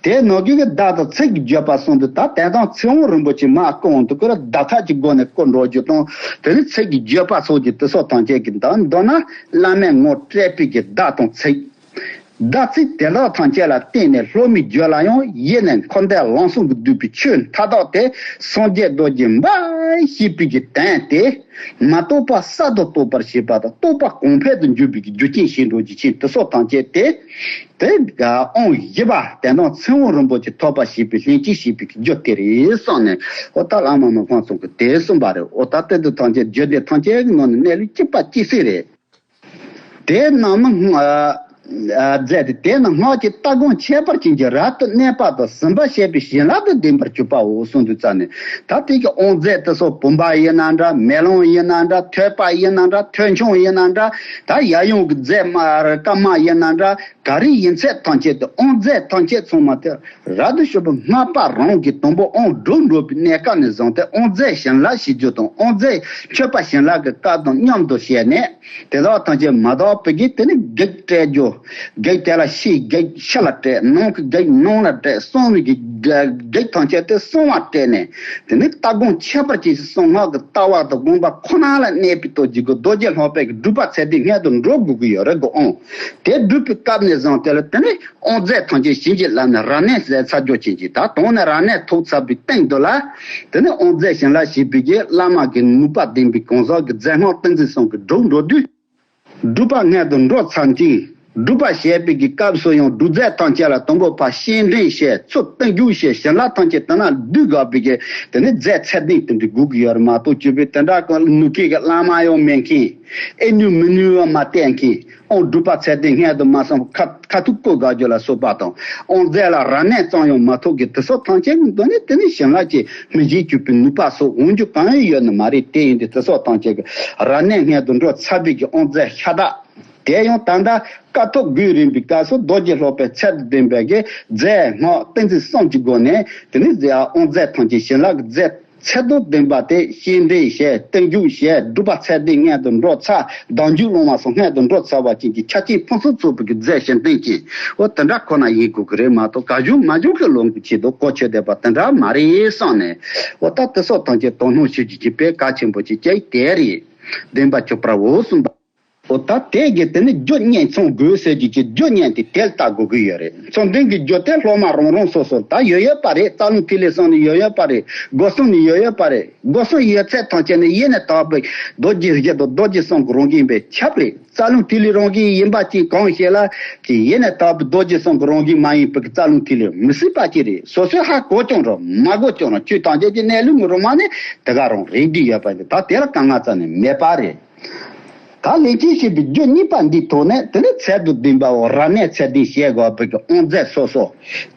དེ་ནང་གི་གི་བརྡ་དང་ཚིག་གི་བརྗོད་པ་གསུངས་འདུག་ད་དེང་སང་ཚིག་དབང་རིན་པོ་ཆེ་མར་བསྐུར་འོང་དུས་སྐོར་བརྡ་ཁ་གི་སྒོ་ནས་བསྐུར་འགྲོ་རྒྱུ་དང་། དེ་ནི་ཚིག་གི་བརྗོད་པ་སོགས་ཀྱི་དེ་སོགས་ཐམས་ཅད་ཀྱི་འདི་མདོར་ན་བླ་མས་ངོ་སྤྲད་པའི་གི་བརྡ་དང་ཚིག་བརྡ་ཚིག་དེ་དག་ཐམས་ཅད་ལ་བརྟེན་ནས་སློབ་མའི་རྒྱུད་ལ་ཡང་ཡེ་ནས་འཁོར་འདས་ལམ་གསུམ་གྱིས་བསྡུས་པའི་ཆོས་མཐའ་དག་དེ་སངས་རྒྱས་རྡོ་རྗེ་འབའ་ཞེས་པའི་གི་དོན་དེ་མ་རྟོགས་པ་གསར་དུ་རྟོགས་པར་བྱེད་པ་དང་། རྟོགས་པ་གོང་འཕེལ་དུ་འགྱུར་བའི་གི་རྒྱུ་རྐྱེན་བྱེད་འགྲོ་རྒྱུ་ཅན་དེ་སོགས་ཐམས་ཅད་དེ། དེ་དབང་བཞི་པ་དེ་དང་ཚིག་དབང་རིན་པོ་ཆེ་ཐོབ་པ་བྱེད་པའི་ལྷན་ཅིག་སྐྱེས་པའི་གི་རྒྱུ་དེ་རེད་གསུངས་ནས། འོ་ད་བླ་མ་མི་ཕམ་ཚང་གིས་དེ་གསུངས་པ་རེད། འོ་ད་དེ་དུ་ཐམས་ཅད་རྒྱུད་སྡེ་ཐམས་ཅད་ཀྱི་ནང་ནས་གནས་ལུགས་གཅིག་པ་གཅིག་སེ་རེད། དེ་རྣམས་ཨ་ཨ་རྫས་དེ། དེ་ནི་སྔགས་ཀྱི་ལྟ་སྒོམ་ཁྱད་པར་ཅན་གྱི་རབ་ཏུ་གནས་པ་དང་ཟིན་པར་བྱེད་པའི་བྱིན་རླབས་དང་ལྡན་པར་གྱུར་པའོ་གསུངས་དུས་ཙ་ནས། ད་དེ་གི་དབང་རྫས་དེ་སོགས་བུམ་པ་ཡིན་ན་འདྲ། མེ་ལོང་ཡིན་ན་འདྲ། ཐོད་པ་ཡིན་ན་འདྲ། ཐོད་ཆུང་ཡིན་ན་འདྲ། ད་ཡབ་ཡུམ་གྱི་རྫས་དམར་དཀར་དམར་ཡིན་ན་འདྲ། ག་རེ་ཡིན་ཚད་ཐམས་ཅད་དེ་དབང་རྫས་ཐམས་ཅད་ཚང་མ་དེ་རབ་ཏུ་བྱུང་བ་སྔགས་པ་རང་གིས་དང་པོ་དབང་སྒྲུབ་འགྲོ་བའི་གནས་སྐབས་ནས་བཟུང་སྟེ། དབང་རྫས་བྱིན་རླབས་བྱེད་རྒྱུ་དང་། དབང་རྫས་མཆོད་པ་བྱིན་རླབས་ཀྱི་སྐབས་དང་མཉམ་དུ་བྱས་ནས། དེ་དག་ཐམས་ཅད་མ་དག་པའི་གི་དེ་ནི་བགེགས་བསྐྲད་རྒྱུ། བགེགས་དེ་ལ་ཕྱིའི་བགེགས་ཕྱི་ལ་བསྐྲད། ནང་གི་བགེགས་ནང་ལ་བསྐྲད། གསང་བའི་གི་བགེགས་ཐམས་ཅད་དེ་གསང་བ་བསྐྲད་ནས། དེ་ནི་ལྟ་སྒོམ་ཁྱད་པར་ཅན་ཞིག་གསང་སྔགས་ཀྱི་ལྟ་བ་དང་སྒོམ་པ་ཁོ་ན་ལ་གནས་པའི་སྟོབས་ཀྱི་སྒོ་རྡོ་རྗེ་སློབ་དཔོན་གྱི་སྒྲུབ་པ་ཚད་ལྡན་སྔོན་དུ་འགྲོ་དགོས་ཀྱི་ཡོད་རེད་གོ། ཨང་། དེ་སྒྲུབ་པའི་སྐབས་ནས་བཟུང་སྟེ་ལ་དེ་ནི་དབང་རྫས་ཐམས་ཅད་བྱིན་གྱིས་བརླབས་ནས་རབ་གནས་མཛད་ཚར་རྒྱུ་ཅན་གྱི། ད་དོན་ནི་རབ་གནས་ཐོབ་ཚར་བའི་སྟེང་དུ་ལ། དེ་ནི་དབང་རྫས་བྱིན་རླབས་བྱེད་པའི་གི་བླ་མ་གི་ནུས་པ་ལྡན་པའི་གང་ཟག་གི་རྫས་སྔགས་ཏིང་འཛིན་གསུམ་གྱིས་སྒྲུབ་འགྲོ་དུས། སྒྲུབ་པ་སྔོན་དུ་འགྲོ་ཚར་ཅིང་། སྒྲུབ་པ་བྱེད་པའི་གི་སྐབས་སུ་ཡང་སྒྲུབ་རྫས་ཐམས་ཅད་ལ་དང་པོ་ཕར་སྤྱན་འདྲེན་བྱས། ཚུར་བརྟན་བཞུགས་བྱས། བྱིན་རླབས་ཐམས་ཅད་དེ་ན་བསྡུ་དགོས་པའི་གི་དེ་ནི་རྫས་ཚད་ལྡན་དེ་འདྲ་དགོས་ཀྱི་ཡོད་རེད་མ་གཏོགས། སྤྱོད་པའི་དེ་འདྲ་གི་ནུས་མཁས་ཀྱི་བླ་མ་ཡང་མེད་མཁན། ཨེ་ནུས་མི་ནུས་པ་མ་བསྟན་མཁན། དབང་སྒྲུབ་པ་ཚད་ལྡན་སྔོན་དུ་མ་སོང་ཁ་ཁ་ཐུག་བཀོད་དགོས་རྒྱུ་ལ་སོགས་པ་དང་། དབང་རྫས་ལ་རབ་གནས་ཙམ་ཡང་མ་ཐོབ་ཀྱི་དེ་སོགས་ཐམས་ཅད་ཀྱི་མདོ་ནས་དེ་ནི་བྱིན་རླབས་ཀྱི་སྨིན་བྱེད་གྱུར་པའི་ནུས་པ་སོགས་འོང་རྒྱུ་གང་ཡང་ཡོད་ནི་མ་རེད། དེ་ཡིན་དུས་དེ་སོགས་ཐམས་ཅད་ཀྱི་རབ་གནས་སྔོན་དུ་འགྲོ་ཚར་བའི་གི་དབང་རྫས་ཤ་སྟག་དེ་ཡང་ད་ལྟ་དཀའ་ཐུབ་དགོས་རིམ་པའི་སྐབས་སུ་རྡོ་རྗེ་སློབ་དཔོན་ཚད་དང་ལྡན་པའི་གི་རྫས་སྔགས་ཏིང་འཛིན་གསུམ་གྱི་སྒོ་ནས་དེ་ནི་དབང་རྫས་ཐམས་ཅད་བྱིན་རླབས་ཀྱི་རྫས། ཚད་དང་ལྡན་པ་དེ་སྤྱན་འདྲེན་བྱས། བརྟན་བཞུགས་བྱས། སྒྲུབ་པ་ཚད་ལྡན་སྔོན་དུ་འགྲོ་ཚར། བདག་འཇུག་ལོང་བ་སོགས་སྔོན་དུ་འགྲོ་ཚར་བ་ཅན་གྱི་ཆ་རྐྱེན་ཕུན་སུམ་ཚོགས་པའི་གི་རྫས་བྱིན་ལྡན་ཅན། འོ་དེ་འདྲ་ཁོ་ན་ཡིན་དགོས་ཀྱི་རེད་མ་གཏོགས། ག་བྱུང་མ་བྱུང་གི་ལོངས་སྐུ་ཆེད་དུ་གོ་ཆོད་བསྡད་པ་དེ་འདྲ་མ་རེད་བསམ་ནས། འོ་ད་དེ་སོགས་ཐམས་ཅད་དོ་སྣང་ཞུ་རྒྱུ་གི་དཔེ་གལ་ཆེན་པོ་ཅིག་ཅིག་དེ་རེད། བདེན་པ་ཅོག་པ་འོ་གསུངས་པ། འོ་ད་དེ་གི་དེ་ནི་རྒྱུ་གཉིས་ཚང་དགོས་ཟེར་རྒྱུ་གི་རྒྱུ་གཉིས་དེ་དེ་ལ་ལྟ་དགོས་ཀྱི་ཡོད་རེད། མཚོན་དོན་གྱི་རྒྱུ་དེ་སློབ་མ་རང་རང་སོ་སོར་ད་ཡོད་ཡོད་པ་རེད། རྩ་རླུང་ཐིག་ལེ་གསུམ་ནི་ཡོད་ཡོད་པ་རེད། སྒོ་གསུམ་ནི་ཡོད་ཡོད་པ་རེད། སྒོ་གསུམ་ཡོད་ཚད་ཐམས་ཅད་ནི་ཡེ་ནས་དག་པའི་རྡོ་རྗེ་གཞི་དང་རྡོ་རྗེ་གསུམ་གྱི་རང་བཞིན་པས་ཁྱབ་རེད། རྩ་རླུང་ཐིག་ལེ་རང་བཞིན་ཡིན་པ་ཅིག་གང་ཞིག་ལ་གི་ཡེ་ནས་དག་པའི་རྡོ་རྗེ་གསུམ་གྱི་རང་བཞིན་མ་ཡིན་པའི་རྩ་རླུང་ཐིག་ལེ་མི་སྲིད་པ་ཅིག་རེད། སོ་སོས་ཧ་གོ་ཀྱང་རུང་མ་གོ་ཀྱང་རུང་ཆོས་ཐམས་ཅད་ཀྱི་གནས་ལུགས་ངོ་རུ་མ་ནས་དེ་ག་རང་རེད་འདི་ཡོད་པ་འདི་ད་དེ་ལ་དཀའ་ངལ་རྩ་ནས་མེད་པ་རེད། ད་ལས་ཅན་ཞེས་པའི་རྒྱུ་གཉིས་པ་འདིའི་ཐོག་ནས་དེ་ནི་ཚད་དང་ལྡན་པའོ། རབ་གནས་ཚད་ལྡན་ཞེས་གོ་བའི་གི་དབང་རྫས་སོ་སོ།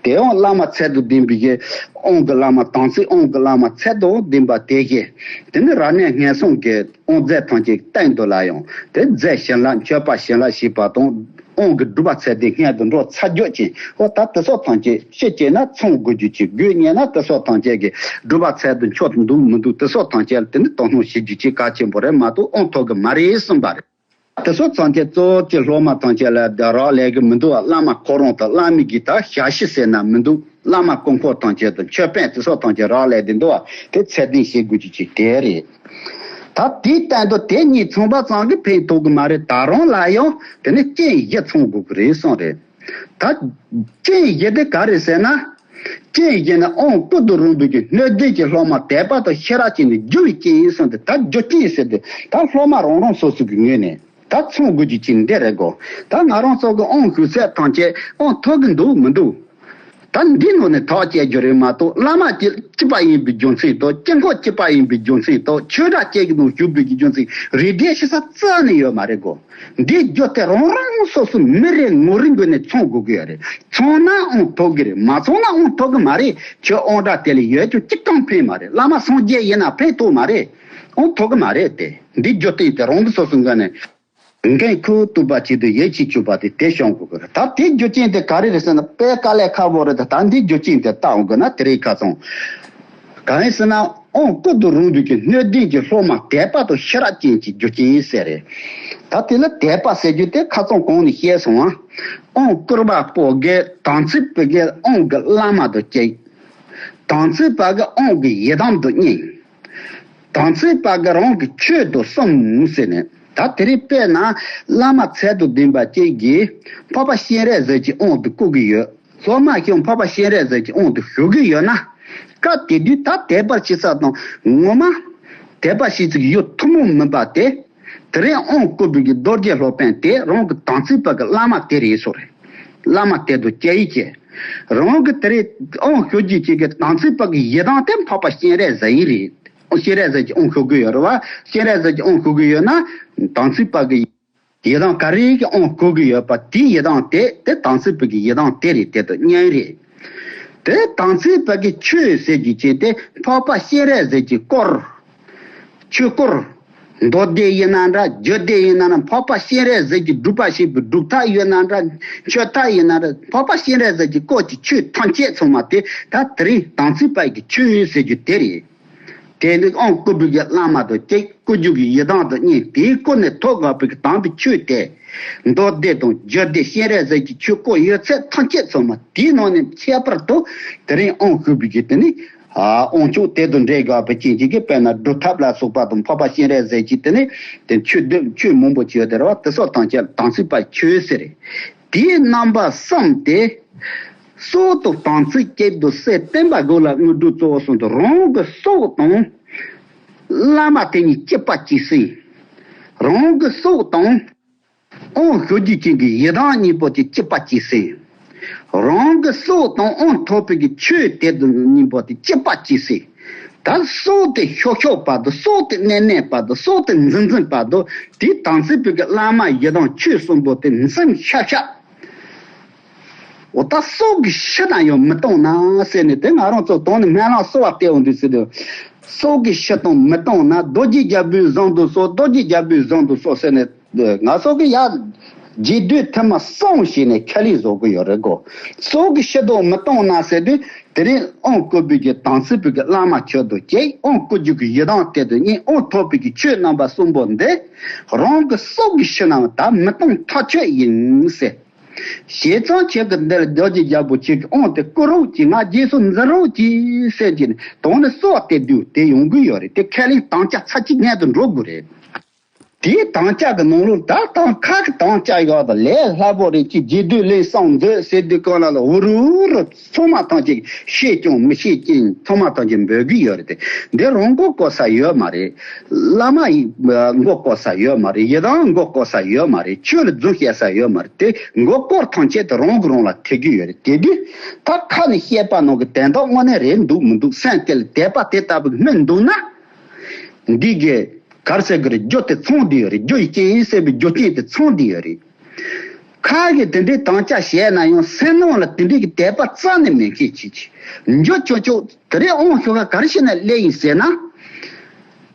དེ་ཡང་བླ་མ་ཚད་དང་ལྡན་པའི་གི་དབང་གི་བླ་མ། དམ་ཚིག་དབང་གི་བླ་མ་ཚད་དང་ལྡན་པ་དེ་བཞིན། དེ་ནི་རབ་གནས་ངན་སོང་གི་དབང་རྫས་ཐམས་ཅད་སྟེང་དུ་ལ་ཡང་དེ་རྫས་བྱིན་རླབས་མཆོད་པ་བྱིན་རླབས་ཞེས་པ་དང་། དབང་གི་སྒྲུབ་པ་ཚད་ལྡན་སྔོན་དུ་འགྲོ་ཚར་རྒྱུ་ཅན། འོ་ད་དེ་སོགས་ཐམས་ཅད་ཤེས་བྱས་ན་ཚང་དགོས་རྒྱུ་ཅིག་དགོས་ཉན་ན། དེ་སོགས་ཐམས་ཅད་ཀྱི་སྒྲུབ་པ་ཚད་དུ་མཆོག་ཏུ་འདུག་མི་འདུག་དེ་སོགས་ཐམས་ཅད་ལ་དེ་ནི་དོ་སྣང་བྱེད་རྒྱུ་ཅིག་གལ་ཆེན་པོ་རེད་མ་གཏོགས་དབང་ཐོབ་གི་མ་རེད་གསུངས་པ་རེད། དེ་སོགས་ཐམས་ཅད་གཙོ་བོ་གྱི་སློབ་མ་ཐམས་ཅད་ལ་རག་ལས་གི་མི་འདུག་བ། བླ་མ་ཁོ་རང་དང་བླ་མའི་གི་ད་ཞབས་ཕྱི་ཟེར་ན་མི་འདུག་བླ་མ་སྐུ་འཁོར་ཐམས་ཅད་དང་མཆོད་དཔོན་དེ་སོགས་ཐམས་ཅད་རག་ལས་དེ་འདུག་བ། དེ་ཚད་ལྡན་བྱེད་དགོས་རྒྱུ་ཅིག་དེ་རེད། ད་དེའི་སྟེང་དུ་དེ་གཉིས་ཚང་པ་ཙམ་གྱིས་ཕན་ཐོགས་གི་མ་རེད། ད་རུང་ལ་ཡང་དེ་ནི་རྐྱེན་བཞི་ཚང་དགོས་གི་རེད་གསུངས་རེད། ད་རྐྱེན་བཞི་དེ་ག་རེ་ཟེར་ན། རྐྱེན་བཞི་ནི་དབང་བསྐུར་དུ་རུང་བའི་གི་སྣོད་ལྡན་གྱི་སློབ་མ་དད་པ་དང་ཤེས་རབ་ཅན་དུ་འགྱུར་བའི་རྐྱེན་ཡིན་གསུངས་ཏེ། ད་རྒྱུ་རྐྱེན་ཟེར་དུས་ད་སློབ་མ་རང་རང་སོ་སོ་གི་ངོས་ནས་ད་ཚང་དགོས་རྒྱུ་ཅིག་འདི་རེད་གོ། ད་ང་རང་ཚོ་གི་དབང་ཞུ་ཚད་ཐམས་ཅད་དབང་ཐོབ་གི་འདུག་མི་འདུག་ད་འདི་ནང་ནས་ཐག་བཅད་རྒྱུ་རེད་མ་གཏོགས། བླ་མ་གཅིག་གཅིག་པ་ཡིན་པའི་རྒྱུ་མཚན་དང་། དཀྱིལ་འཁོར་གཅིག་པ་ཡིན་པའི་རྒྱུ་མཚན་དང་། ཆོས་གྲྭ་གཅིག་གི་ནང་བཞུགས་པའི་རྒྱུ་མཚན་རེ་འགྲེལ་བྱེད་ས་རྩ་ནས་ཡོད་མ་རེད་གོ། འདིའི་རྒྱུ་དེ་རང་རང་སོ་སོ་མི་རེ་ངོ་རེ་ངོས་ནས་ཚང་དགོས་ཀྱི་ཡོད་རེད། ཚང་ན་དབང་ཐོབ་ཀྱི་རེད། མ་ཚང་ན་དབང་ཐོབ་ཀྱི་མ་རེད། ཁྱོད་དབང་གྲགས་དེ་ལ་ཡོད་ཀྱང་གཅིག་ཀྱང་ཕན་མ་རེད། བླ་མ་སངས་རྒྱས་ཡིན་ན་ཕན་ཐོགས་མ་རེད། དབང་ཐོབ་ཀྱི་མ་རེད་དེ། འདིའི་རྒྱུ་རྐྱེན་དེ་རང་གི་སོ་སོ་ངོས་ནས། འགན་ཁུར་ཐུབ་པ་ཆེད་དུ་ཡིད་ཆེས་བྱེད་པ་དེ་དེ་བྱུང་དགོས་ཀྱི་རེད། ད་དེའི་རྒྱུ་རྐྱེན་དེ་ག་རེ་རེད་ཟེར་ན་དཔེ་དཀའ་ལས་ཁག་པོ་རེད། ད་ད་འདིའི་རྒྱུ་རྐྱེན་དེ་བལྟ་འོང་དགོས་ན་དེ་རིང་ཁ་སང་གང་ཡིན་ཟེར་ན། དབང་བསྐུར་དུ་རུང་བའི་གི་སྣོད་ལྡན་གྱི་སློབ་མ་དད་པ་དང་ཤེས་རབ་ཅན་གྱི་རྒྱུ་རྐྱེན་ཡིན་ཟེར་རེད། ད་དེ་ལ་དད་པ་ཟེར་རྒྱུ་དེ་ཁ་སང་གོང་ནས་བཤད་སོང་ང་། དབང་བསྐུར་བ་པོ་གིས་དམ་ཚིག་པོ་གི་དབང་གི་བླ་མ་དང་གཅིག་དམ་ཚིག་པ་གི་དབང་གི་ཡི་དམ་དང་གཉིས། དམ་ཚིག་པ་གི་རང་གི་ཆོས་དང་གསུམ་ཟེར་ནས། ད་དེ་རིང་དཔེར་ན་བླ་མ་ཚད་དང་ལྡན་པ་གཅིག་གིས་འཕགས་པ་སྤྱན་རས་གཟིགས་ཀྱི་དབང་དུ་བསྐུར་གྱི་ཡོད། སློབ་མ་ཞིག་འཕགས་པ་སྤྱན་རས་གཟིགས་ཀྱི་དབང་དུ་ཞུགས་ཀྱི་ཡོད་ན། སྐབས་དེ་དུས་ད་དད་པ་བྱེད་ས་དང་ངོ་མ་དད་པ་བྱེད་ཚུལ་ཡུལ་ཐུན་མོང་མིན་པ་དེ། དེ་རིང་དབང་བསྐུར་བའི་གི་རྡོ་རྗེ་སློབ་དཔོན་དེ་རང་གི་དམ་ཚིག་པ་གི་བླ་མ་དེ་རེད་སོ་རེད། བླ་མ་དེ་དང་གཅིག་བྱས། རང་གི་དེ་རིང་དབང་ཞུ་རྒྱུ་ཅིག་གི་དམ་ཚིག་པ་གི་ཡི་དམ་དེ་འཕགས་པ་སྤྱན་རས་གཟིགས་ཡིན་རེད། སྤྱན་རས་གཟིགས་ཀྱི་དབང་ཞུ་གི་ཡོད་རེད་བ། སྤྱན་རས་གཟིགས་ཀྱི་དབང་ཞུ་གི་ཡོད་ན། དམ་ཚིག་པ་གི་ཡི་དམ་ག་རེ་གི་དབང་བསྐུར་གི་ཡོད་པ་དེའི་ཡི་དམ་དེ་དེ་དམ་ཚིག་པ་གི་ཡི་དམ་དེ་རེད། དེ་དང་གཉིས་རེད། དེ་དམ་ཚིག་པ་གི་ཆོས་ཟེར་རྒྱུ་ཅན་དེ་འཕགས་པ་སྤྱན་རས་གཟིགས་ཀྱི་སྐོར། ཆོས་སྐོར། མདོ་སྡེ་ཡིན་ན་འདྲ། རྒྱུད་སྡེ་ཡིན་ན་འདྲ། འཕགས་པ་སྤྱན་རས་གཟིགས་ཀྱི་སྒྲུབ་པ་བྱེད་པའི་སྒྲུབ་ཐབས་ཡིན་ན་འདྲ། མཆོད་ཐབས་ཡིན་ན་འདྲ། འཕགས་པ་སྤྱན་རས་གཟིགས་ཀྱི་སྐོར་གྱི་ཆོས་ཐམས་ཅད་ཚང་མ་དེ་ད་དེ་རིང་དམ་ཚིག་པ་གི་ཆོས་ཟེར་རྒྱུ་དེ་རེད། དེ་ནི་དབང་བསྐུར་བའི་གི་བླ་མ་དང་གཅིག་བསྐུར་རྒྱུ་གི་ཡི་དམ་དང་གཉིས། དེའི་སྐུ་ནས་ཐོབ་དགོས་པའི་གི་དམ་པའི་ཆོས་དེ། མདོ་སྡེ་དང་རྒྱུད་སྡེ་སྤྱན་རས་གཟིགས་ཀྱི་ཆོས་སྐོར་ཡོད་ཚད་ཐམས་ཅད་ཚང་མ་དེའི་ནང་ནས་ཁྱད་པར་དུ་དེ་རིང་དབང་ཞུ་བའི་གི་དེ་ནི། ཨ་དབང་ཕྱུག་དེ་དང་འབྲེལ་དགོས་པའི་རྐྱེན་གྱིས་དཔེར་ན་སྒྲུབ་ཐབས་ལ་སོགས་པ་དང་འཕགས་པ་སྤྱན་རས་གཟིགས་ཀྱི་དེ་ནི་དེ་ཆོས་སྡེ་ཆོས་མང་པོ་ཅིག་ཡོད་དེ་རེད་བ། དེ་སོགས་ཐམས་ཅད་དམ་ཚིག་པའི་ཆོས་ཟེར། དེའི་རྣམ་པ་གསུམ་དེ། སྲོག་དང་དམ་ཚིག་གཅིག་ཏུ་སྲེད་བསྟེན་པ་དགོས་ལ་དངོས་གྲུབ་གཙོ་བོ་གསུངས་ཏེ། རང་གི་སྲོག་དང་བླ་མ་དེ་གཉིས་གཅིག་པ་གཅིག་སྲེད། རང་གི་སྲོག་དང་དབང་ཞུ་རྒྱུ་ཅན་གྱི་ཡི་དམ་གཉིས་པོ་དེ་གཅིག་པ་གཅིག་སྲེད། རང་གི་སྲོག་དང་དབང་ཐོབ་པའི་གི་ཆོས་དེ་དང་གཉིས་པོ་དེ་གཅིག་པ་གཅིག་སྲེད། ད་སྲོག་དེ་ཤོར་ཤོར་བར་དུ། སྲོག་དེ་གནས་གནས་བར་དུ། སྲོག་དེ་འཛིན་འཛིན་བར་དུ། དེའི་དམ་ཚིག་པའི་གི་བླ་མ་ཡི་དམ་ཆོས་གསུམ་པོ་དེ་འཛིན་ཤག་ཤག་འོ་ད་སྲོག་གི་ཤི་དང་ཡང་མི་གཏོང་ན་ཟེར་ནས། དེ་ང་རང་ཚོ་དོན་ནི་སྨོན་ལམ་གསོལ་བ་བཏབ་འོང་དུས་ཟེར་དུས། སྲོག་གི་ཤི་དང་མི་གཏོང་ན། རྡོ་རྗེ་རྒྱལ་པོའི་ཟུང་དུ་གསོལ། རྡོ་རྗེ་རྒྱལ་པོའི་ཟུང་དུ་གསོལ་ཟེར་ནས། ང་ཚོ་གི་ཡ་རྗེས་ཟློས་ཐེངས་མ་གསུམ་བྱས་ནས་ཁས་ལེན་བཟོ་གི་ཡོད་རེད་གོ། སྲོག་གི་ཤི་དང་མི་གཏོང་ན་ཟེར་དུས། དེ་རིང་དབང་བསྐུར་བའི་གི་དམ་ཚིག་པའི་གི་བླ་མ་ཁྱོད་དང་གཅིག་དབང་བསྐུར་རྒྱུ་གི་ཡི་དམ་དེ་དང་གཉིས། དབང་ཐོབ་པའི་གི་ཆོས་རྣམ་པ་གསུམ་པོ་འདི་རང་གི་སྲོག་གི་ཤི་ནའང་ད་མི་གཏོང་ཐག་ཆོད་ཡིན་ཟེར། བྱས་ཙང་ཁྱེད་ཀྱི་འདི་ལ་རྡོ་རྗེ་རྒྱལ་པོ་ཁྱེད་ཀྱི་དབང་དེ་བསྐུར་རོགས་གྱིས། ང་རྗེས་སུ་འཛིན་རོགས་གྱིས་ཟེར་གྱིས་ནས་དོན་ནི་གསོལ་བ་དེ་དུས་དེ་ཡོང་གི་ཡོད་རེད། དེ་ཁས་ལེན་དམ་བཅའ་ཚར་གཅིག་སྔོན་དུ་འགྲོ་དགོས་རེད། དེའི་དམ་བཅའ་གི་ནང་ལོགས་ད་དམ་ཁ་གི་དམ་བཅའ་ཡག་དང་ལས་སླ་པོ་རེད། ཅིག་རྗེས་ཟློས་ལན་གསུམ་མཛོད་ཟེར་དུས་གང་ལ་ལ་འུ་རུ་རུ་ཚང་མ་ཐམས་ཅད་ཤེས་ཀྱང་མི་ཤེས་ཀྱིན་ཚང་མ་ཐམས་ཅད་འབོད་ཀྱི་ཡོད་རེད་དེ། འདི་རང་མགོ་སྐོར་ས་ཡོད་མ་རེད། བླ་མ་ཡི་མགོ་སྐོར་ས་ཡོད་མ་རེད། ཡི་དམ་མགོ་སྐོར་ས་ཡོད་མ་རེད། ཆོས་ལ་རྫུན་བཤད་ས་ཡོད་མ་རེད། དེ་མགོ་སྐོར་ཐམས་ཅད་དེ་རང་གི་རང་ལ་ཐེབས་ཀྱི་ཡོད་རེད། དེ་དུས་ད་ཁ་ནས་བཤད་པ་ནང་གི་དོན་དག་དངོས་གནས་རེད་འདུག་མི་འདུག་སེམས་དེ་ལ་དད་པ་དེ་ལྟ་བུ་སྨིན་འདུག་ན། འདི་གི་ ག་རེ་ཟེར་གི་རེད། རྒྱུ་དེ་ཚང་བསྡད་ཡོད་རེད། རྒྱུ་ཡི་རྐྱེན་ཡིན་ཟེར་བའི་རྒྱུ་རྐྱེན་དེ་ཚང་བསྡད་ཡོད་རེད། ཁ་གིས་དེ་འདྲའི་དམ་བཅའ་བྱས་ན་ཡང་སེམས་ནང་ལ་དེ་འདྲའི་གི་དད་པ་རྩ་ནས་མེད་མཁན་ཅིག་ཅིག་འཇོག་ཆོག་ཆོག་དེ་རིང་དབང་ཞུ་ག་ག་རེ་བྱས་ནས་སླེབས་ཡིན་ཟེར་ན།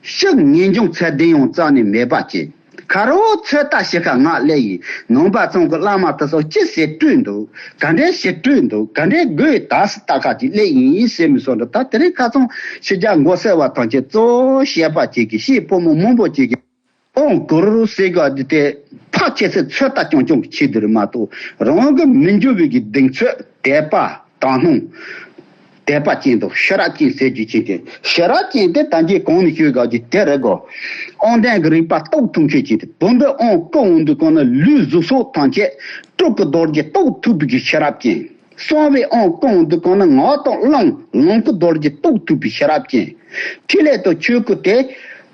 ཕྱི་ངེས་འབྱུང་ཚད་ལྡན་ཡང་རྩ་ནས་མེད་པ་ཅིག་ཁ་རོག་ཚོད་ལྟ་བྱེད་ཁ་ང་སླེབས་ཡིན། ནང་པ་ཚང་གི་བླ་མ་དེ་ཚོ་ཅི་ཟེར་སྤྲོས་འདུག་ག་འདྲའི་ཞིག་སྤྲོས་འདུག་ག་འདྲའི་དགོས་ད་སི་ད་ཁ་ཅིག་སླེབས་ཡིན་ཟེར་མི་སོང་འདྲ། ད་དེ་རིང་ཁ་ཚང་ཕྱི་རྒྱལ་མགོ་སེར་བ་ཐམས་ཅད་གཙོ་བོ་བཤད་པ་ཅིག་གི་ཤེས་ཕོ་མོ་མང་པོ་ཅིག་གི་ཨོང་གུ་རུ་ཟེར་ག་འདི་དེ་ཕལ་ཆེར་ཚོད་ལྟ་རྐྱང་རྐྱང་གི་ཆེད་དུ་རེད་མ་གཏོགས་རང་གི་མི་འགྱུར་བའི་གི་གདེང་ཚོད་དད་པ་དག་སྣང་དད་པ་ཅན་དང་ཤེས་རབ་ཅན་ཟེར་རྒྱུ་ཅན་དེ། ཤེས་རབ་ཅན་དེ་ད་གིན་གོང་ནས་ཞུས་ག་གི་དེ་རེད་གོ། དབང་ལྡན་གྱི་རིག་པ་རྟོགས་ཐུབ་མཁན་ཅིག་དེ་བུམ་པའི་དབང་བསྐུར་འོང་དུས་གང་ན་ལུས་གཟུགས་སོགས་ཐམས་ཅད་སྤྲུལ་སྐུ་རྡོ་རྗེ་རྟོགས་ཐུབ་པའི་གི་ཤེས་རབ་ཅན། གསང་བའི་དབང་བསྐུར་འོང་དུས་གང་ན་ངག་དང་ཀློང་ལོངས་སྐུ་རྡོ་རྗེ་རྟོགས་ཐུབ་པའི་ཤེས་རབ་ཅན། ཕྲིན་ལས་དང་ཆོས་སྐུ་དེ།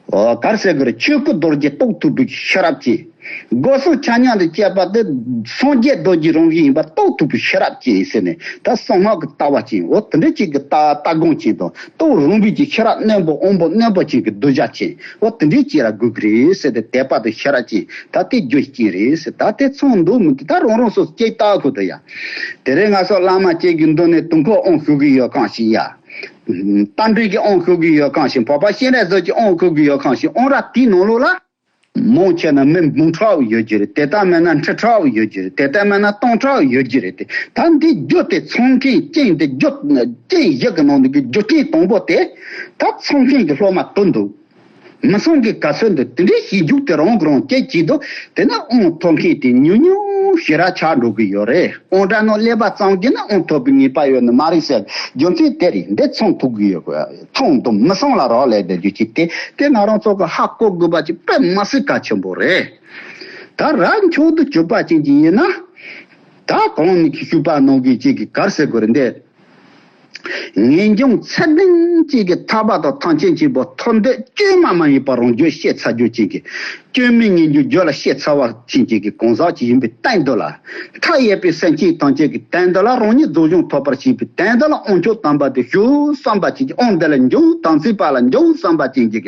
ག་རེ་ཟེར་གི་རེད། ཆོས་སྐུ་རྡོ་རྗེ་རྟོགས་ཐུབ་པའི་ཤེས་རབ་ཅན། སྒོ་གསུམ་ཆ་མཉམ་དུ་བཅད་པ་དེ་སངས་རྒྱས་རྡོ་རྗེ་རང་བཞིན་ཡིན་པ་རྟོགས་ཐུབ་པའི་ཤེས་རབ་ཅན་ཟེར་ནས་ད་གསང་སྔགས་ཀྱི་ལྟ་བ་ཅན། འོ་དེ་འདྲ་ཅིག་གི་ལྟ་ལྟ་སྒོམ་ཅན་དང་རྟོགས་རུང་བའི་ཀྱི་ཤེས་རབ་རྣོན་པོ་དབང་པོ་རྣོན་པོ་ཅན་གྱི་གདུལ་བྱ་ཅན། འོ་དེ་འདྲའི་ཅིག་ལ་དགོས་ཀྱི་རེད་ཟེར་ཏེ་དད་པ་དང་ཤེས་རབ་ཅན་ད་དེ་རྒྱུ་རྐྱེན་རེད་ཟེར། ད་དེ་ཚང་འདུག་མི་འདུག་ད་རང་རང་སོ་སོ་ཅིག་ལྟ་དགོས་འདུག་ཡ། དེ་རིང་ང་ཚོ་བླ་མ་ཅིག་གི་མདུན་ནས་དུས་འཁོར་དབང་ཞུ་གི་ཡོད་གང་ཞིག་ཡ། རྟ་མགྲིན་གྱི་དབང་ཞུ་གི་ཡོད་གང་ཞིག་འཕགས་པ་སྤྱན་རས་གཟིགས་ཀྱི་དབང་ཞུ་གི་ཡོད་གང་ཞིག་དབང་ར་དེའི་ནང་ལོགས་ལ། མང་ཆེ་ན་མི་འབུམ་ཕྲག་ཡོད་ཀྱི་རེད། དེ་ལྟར་མེད་ན་ཁྲི་ཕྲག་ཡོད་ཀྱི་རེད། དེ་ལྟར་མེད་ན་སྟོང་ཕྲག་ཡོད་ཀྱི་རེད་དེ། ད་འདི་རྒྱུ་དེ་ཚང་མཁན་རྐྱེན་དེ་རྒྱུ་རྐྱེན་བཞི་གི་ནང་ནས་ཀྱི་རྒྱུ་རྐྱེན་དང་པོ་དེ་ད་ཚང་མཁན་གྱི་སློབ་མ་དེ་འདུག་མི་ཚང་གི་ག་ཚོད་འདུག་དེ་འདྲའི་ཞིབ་འཇུག་དེ་རང་གི་རང་བྱེད་ཀྱི་འདུག་དེ་ན་དབང་ཐོབ་མཁན་དེ་ཉུང་ཉུང་ཞེ་དྲག་ཆགས་འགྲོ་གི་ཡོད་རེད། དབང་དྲག་ནང་སླེབས་པ་ཙམ་གྱིས་ན་དབང་ཐོབ་པའི་ངེས་པ་ཡོད་ནི་མ་རེད་ཟེར། རྒྱུ་མཚན་དེ་རེད། འདི་ཚང་ཐུབ་ཀྱི་ཡོད། ཚང་དང་མི་ཚང་ལ་རག་ལས་བསྡད་རྒྱུ་ཅིག་དེ་དེ་ང་རང་ཚོ་གི་ཧ་གོ་དགོས་པ་ཅིག་དཔེ་མ་སྲིད་གལ་ཆེན་པོ་རེད། ད་རང་མཆོག་ཏུ་གྱུར་པ་ཅན་གྱི་ཡིན་ན། ད་གོང་ནས་ཞུས་པ་ནང་གི་ཅིག་གི་ག་རེ་ཟེར་དགོས་རེད་འདི། ངེས་འབྱུང་ཚད་ལྡན་གཅིག་གི་ཐར་པ་དང་ཐམས་ཅད་མཁྱེན་པའི་ཐོབ་འདོད་བཅོས་མ་མ་ཡིན་པ་རང་རྒྱུད་བཤད་ཚར་རྒྱུ་ཅན་གྱི་བཅོས་མིན་ངེས་འབྱུང་རྒྱུད་ལ་བཤད་ཚར་བ་ཅན་གྱི་གང་ཟག་ཅིག་ཡིན་པའི་སྟེང་དུ་ལ། མཐའ་ཡས་པའི་སེམས་ཅན་ཐམས་ཅད་ཀྱི་སྟེང་དུ་ལ་རང་ཉིད་རྫོགས་བྱང་ཐོབ་པར་བྱེད་པའི་སྟེང་དུ་ལ་དབང་ཕྱུག་དམ་པ་དེ་ཞུ་བསམ་པ་ཅན་གྱི་དབང་འདི་ལ་འཇུག་དམ་ཚིག་པ་ལ་འཇུག་བསམ་པ་ཅན་གྱི་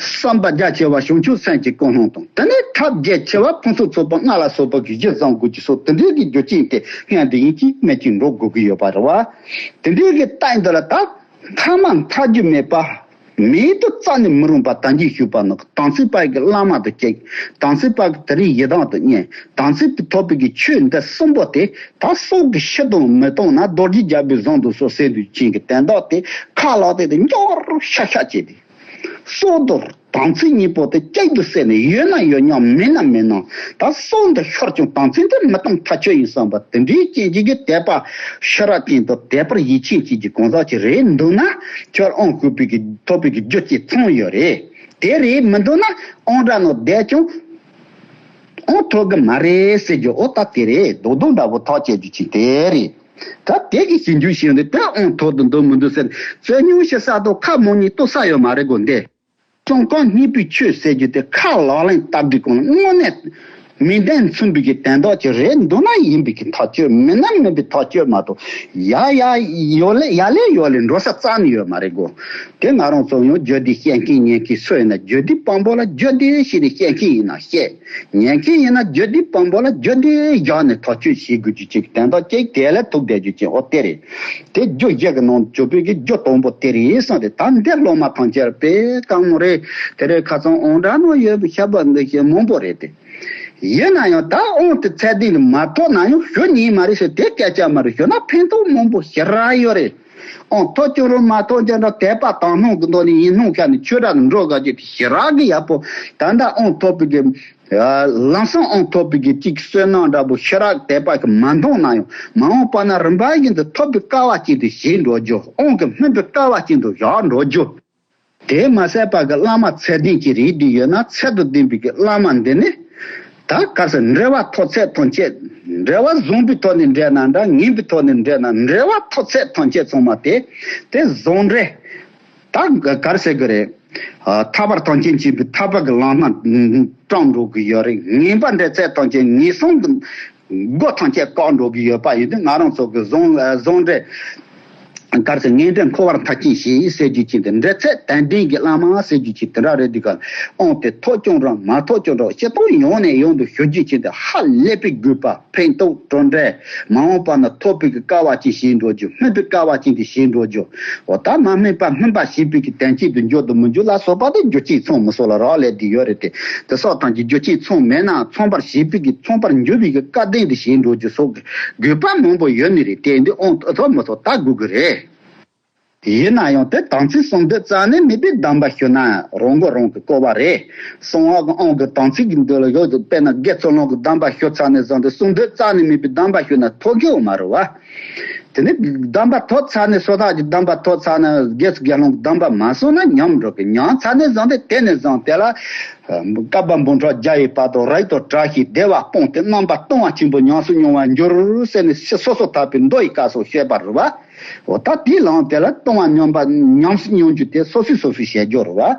བསམ་པ་རྒྱ་ཆེ་བ་བྱང་ཆུབ་སེམས་ཀྱི་ཀུན་སློང་དང་། དེ་ནས་ཐབས་རྒྱ་ཆེ་བ་ཕུན་སུམ་ཚོགས་པ་ལྔ་ལ་སོགས་པ་གི་གཞི་བཟང་དགོས་ཀྱི་སོགས་དེ་འདྲའི་གི་རྒྱུ་རྐྱེན་དེ་སྔོན་དུ་ཡིན་གཅིག་མིན་གཅིག་འགྲོ་དགོས་ཀྱི་ཡོད་པ་རེད་བ། དེ་འདྲའི་གི་སྟེང་དུ་ལ་ད་མཐའ་མ་མཐའ་རྒྱུ་མེད་པ། མེད་དུ་རྩ་ནས་མི་རུང་བ་ད་གིན་ཞུས་པ་ནང་དམ་ཚིག་པ་གི་བླ་མ་དང་གཅིག་དམ་ཚིག་པ་གི་དེ་རིང་ཡི་དམ་དུ་བསྙེན། དམ་ཚིག་ཏུ་ཐོབ་པའི་གི་ཆོས་འདི་གསུམ་པོ་དེ་ད་སྲོག་གི་ཕྱིར་དང་མི་གཏོང་ན་རྡོ་རྗེ་རྒྱལ་པོའི་གཟུངས་དང་སོགས་ཟེར་དུས་ཅན་གི་དོན་དག་དེ་ཁ་ལག་དེ་དེ་མགྱོགས་རུ་ཤ་ཤ་བྱས་ཏེ། སྲོག་དང་དམ་ཚིག་གཉིས་པོ་དེ་གཅིག་ཏུ་བསྲེས་ནས་ཡོད་ན་ཡོད་མཉམ་མེད་ན་མེད་མཉམ། ད་སྲོག་འདི་ཤོར་ཀྱང་དམ་ཚིག་འདི་མི་གཏོང་ཐག་ཆོད་ཡིན་བསམ་པ་དེ་འདྲའི་རྐྱེན་གྱིས་ཀྱི་དད་པ་ཤེས་རབ་ཅན་དང་དད་པར་ཡིད་ཆེས་བྱེད་ཀྱི་གང་ཟག་ཅིག་རེད་འདུག་ན་ཁྱོད་དབང་བསྐུར་བའི་གི་ཐོབ་པའི་གི་རྒྱུ་ཅིག་ཚང་ཡོད་རེད། དེ་རེད་མི་འདུག་ན་དབང་དྲག་ནང་བསྡད་ཀྱང་དབང་ཐོབ་གི་མ་རེད་ཟེར་རྒྱུ་ཨོ་ད་དེ་རེད། རྡོག་རྡོག་འདྲ་པོ་ཐག་བཅད་རྒྱུ་ཅིག་དེ་རེད། ད་དེ་གི་ཞིབ་འཇུག་བྱས་ནས་ད་དབང་ཐོབ་འདུག་འདུག་མི་འདུག་ཟེར་རྩོད་རྙོག་བྱེད་ས་དང་ཁ་མང་ཉིད་གཏོང་ས་ཡོད་མ་རེད་གོ་འདི། བཙོན་ཁང་གཉིས་པའི་ཆོས་ཟེར་རྒྱུ་དེ་ཁ་ལག་ལེན་སྟབས་བདེ་གང་དངོས་གནས་མི་ལྡན་མཚུངས་པའི་གི་དོན་དག་ཅིག་རེད་འདུག་ན་ཡིན་པའི་གི་ཐག་ཆོད། མིན་ན་མིན་པའི་ཐག་ཆོད་མ་གཏོགས་ཡ་ཡ་ཡོ་ལེ་ཡ་ལེ་ཡོ་ལེ་འགྲོ་ས་རྩ་ནས་ཡོད་མ་རེད་གོ། དེ་ང་རང་ཚོ་ཡང་རྒྱུད་སྡེ་བཤད་མཁན་ཉན་མཁན་སུ་ཡིན་ན་རྒྱུད་སྡེ་དཔང་པོ་ལ་རྒྱུད་སྡེ་ཞིག་ནས་བཤད་མཁན་ཡིན་ན་བཤད། ཉན་མཁན་ཡིན་ན་རྒྱུད་སྡེ་དཔང་པོ་ལ་རྒྱུད་སྡེ་བཞག་ནས་ཐག་གཅོད་བྱེད་དགོས་རྒྱུ་ཅིག་དོན་དག་ཅིག་དེ་ལ་ཐུག་བསྡད་རྒྱུ་ཅིག་ཨོ་དེ་རེད། དེ་རྒྱུ་བཞི་གི་ནང་གྱུར་པའི་གི་རྒྱུ་དང་པོ་དེ་རེད་བསམ་སྟེ་ད་འདི་སློབ་མ་ཐམས་ཅད་དཔེ་དཀའ་མོ་རེད། དེ་རེད་ཁ་སང་དབང་དྲག་ནང་ཡོད་པའི་ཤ་བ་འདི་ཞེ་མང་པོ་རེད་དེ། ཡིན་ན་ཡང་ད་དབང་དེ་ཚད་ལྡན་ལ་མ་ཐོབ་ན་ཡང་ཞུ་ཉན་མ་རེད་ཟེར་དེ་སྐད་ཆ་མ་རེད། ཞུ་ན་ཕན་ཐོགས་མང་པོ་ཞེ་དྲག་ཡོད་རེད། ཨང་ཐོབ་ཀྱང་རུང་མ་ཐོབ་ཀྱང་འདྲ་དད་པ་དག་སྣང་གི་མདོ་ནས་ཡིད་སྨོན་ཁ་ནས་ཆོས་ར་ནས་འགྲོ་དགའ་རྒྱུ་དེ་ཞེ་དྲག་གི་ཡག་པོ། ད་ལྟ་ཨང་ཐོབ་པའི་གི་ལམ་སང་ཨང་ཐོབ་པའི་གི་གཅིག་བསོད་ནམས་འདྲ་པོ་ཞེ་དྲག་དད་པ་གི་མ་འདང་ན་ཡང་མ་འོངས་པ་ན་རིམ་པ་བཞིན་དུ་ཐོབ་པའི་སྐལ་བ་ཅན་དུ་བྱེད་འགྲོ་རྒྱུ། ཨང་གི་སྨིན་པའི་སྐལ་བ་ཅན་དུ་བཞག་འགྲོ་རྒྱུ། དེ་མ་ཟད་པ་གི་བླ་མ་ཚད་ལྡན་གྱི་རིགས་འདི་ཡོད་ན་ཚད་དང་ལྡན་པའི་གི་བླ་མ་འདི་ནི། ད་ག་ཟེར་འབྲེལ་བ་ཐོབ་ཚད་ཐམས་ཅད། འབྲེལ་བ་བཟང་པོའི་ཐོག་ནས་འབྲེལ་ན་འདྲ་ངན་པའི་ཐོག་ནས་འབྲེལ་ན་འབྲེལ་བ་ཐོབ་ཚད་ཐམས་ཅད་ཚང་མ་དེ་དེ་བཟང་འབྲེལ། ད་ག་རེ་ཟེར་གི་རེད། ཐར་པར་ཐམས་ཅད་མཁྱེན་པའི་ཐར་པ་གི་ལམ་སྣ་སྤྲང་འགྲོ་གི་ཡོད་རེད། ངན་པ་འབྲེལ་ཚད་ཐམས་ཅད་ངན་སོང་གི་སྒོ་ཐམས་ཅད་བཀག་འགྲོ་གི་ཡོད་པ་ཡིན་དུས་ང་རང་ཚོ་གི་བཟང་བཟང་འབྲེལ། གར་ཚེ་ངན་འབྲས་འཁོར་བར་མཐའ་རྐྱེན་ཞེས་ཟེར་རྒྱུ་ཅན་དེ། འབྲེལ་ཚད་དད་ལྡན་གྱི་བླ་མ་ཟེར་རྒྱུ་ཅན་དེ་འདྲ་རེད། འདི་ག་ཨང་དེ་ཐོག་ཀྱང་རང་མ་ཐོག་ཀྱང་རང་སྤྱིར་བཏང་ཡོང་ནས་ཡོང་དུ་ཞུ་རྒྱུ་ཅན་དེ། ཧ་ལས་པའི་དགོས་པ་ཕན་ཐོགས་གྲུབ་འབྲས་མ་འོངས་པ་ན་ཐོབ་པའི་གི་སྐལ་བ་ཅན་ཞིག་འགྲོ་རྒྱུ། སྨིན་པའི་སྐལ་བ་ཅན་དེ་ཞིག་འགྲོ་རྒྱུ། འོ་ད་མ་སྨིན་པ་སྨིན་པ་ཞེས་པའི་གི་དོན་གཅིག་ཏུ་འགྱུར་དུ་མི་འགྱུར་ལ་སོགས་པ་དེ་རྒྱུ་རྐྱེན་མཚུངས་མི་སོགས་ལ་རག་ལས་དེ་ཡོད་རེད་དེ། དེ་སོགས་ཐམས་ཅད་རྒྱུ་རྐྱེན་མཚུངས་མེད་ན་མཚུངས་པར་བྱེད་པའི་གི་མཚུངས་པར་འགྱུར་བའི་གི་སྐལ་ལྡན་དེ་ཞིག་འགྲོ་རྒྱུ་སོགས་ཀྱི་དགོས་པ་མང་པོ་ཡོད་ནི་རེད། དེ་འདི་ཨང་ཐོག་མི་ཐོག་ལྟ་དགོས་གི་རེད། ཡིན་ན་ཡང་དེ་དམ་ཚིག་གསུམ་འདོད་རྩ་ནས་མེད་པའི་སྡོམ་པ་ཞུ་ན་རང་མགོ་རང་གིས་བསྐོར་བ་རེད། གསང་སྔགས་ཀྱི་དབང་གི་དམ་ཚིག་གི་འདོད་ལ་ཡོད་དེ། དཔེར་ན་དགེ་ཚུལ་སློང་གི་སྡོམ་པ་ཞུ་ཚར་ནས་བཟུང་སྟེ་གསུམ་འདོད་རྩ་ནས་མེད་པའི་སྡོམ་པ་ཞུ་ན་ཐོབ་ཀྱི་ཡོད་མ་རེད་བ། དེ་ནས་སྡོམ་པ་ཐོབ་ཚར་ནས་སོ་ཐར་གྱི་སྡོམ་པ་ཐོབ་ཚར་ན་དགེ་ཚུལ་དགེ་སློང་གི་སྡོམ་པ་མ་སྲུང་ན་ཉམས་འགྲོ་གི། ཉམས་ཚར་ནས་བཟུང་སྟེ་དེ་ནས་བཟུང་དེ་ལ་བསྐལ་པ་འབུམ་ཕྲག་བརྒྱ་ཡི་བར་དུ་རིགས་དང་བྲལ་ཞིང་བདེ་བ་སྤངས་ཏེ་རྣམ་པ་སྟོང་པ་ཆེན་པོར་ཉམས་སུ་མྱོང་བར་འགྱུར་ཟེར་ནས་སོ་སོ་ཐར་པའི་མདོ་ཡི་སྐབས་སུ་བཤད་པ་རེད་བ། འོ་ད་དེའི་ལམ་དེ་ལ་ལྟུང་བ་སྙོམས་པ་ཉམས་སུ་མྱོང་རྒྱུ་དེ་སོ་སོས་སོ་སོས་བྱེད་རྒྱུ་རེད་བ།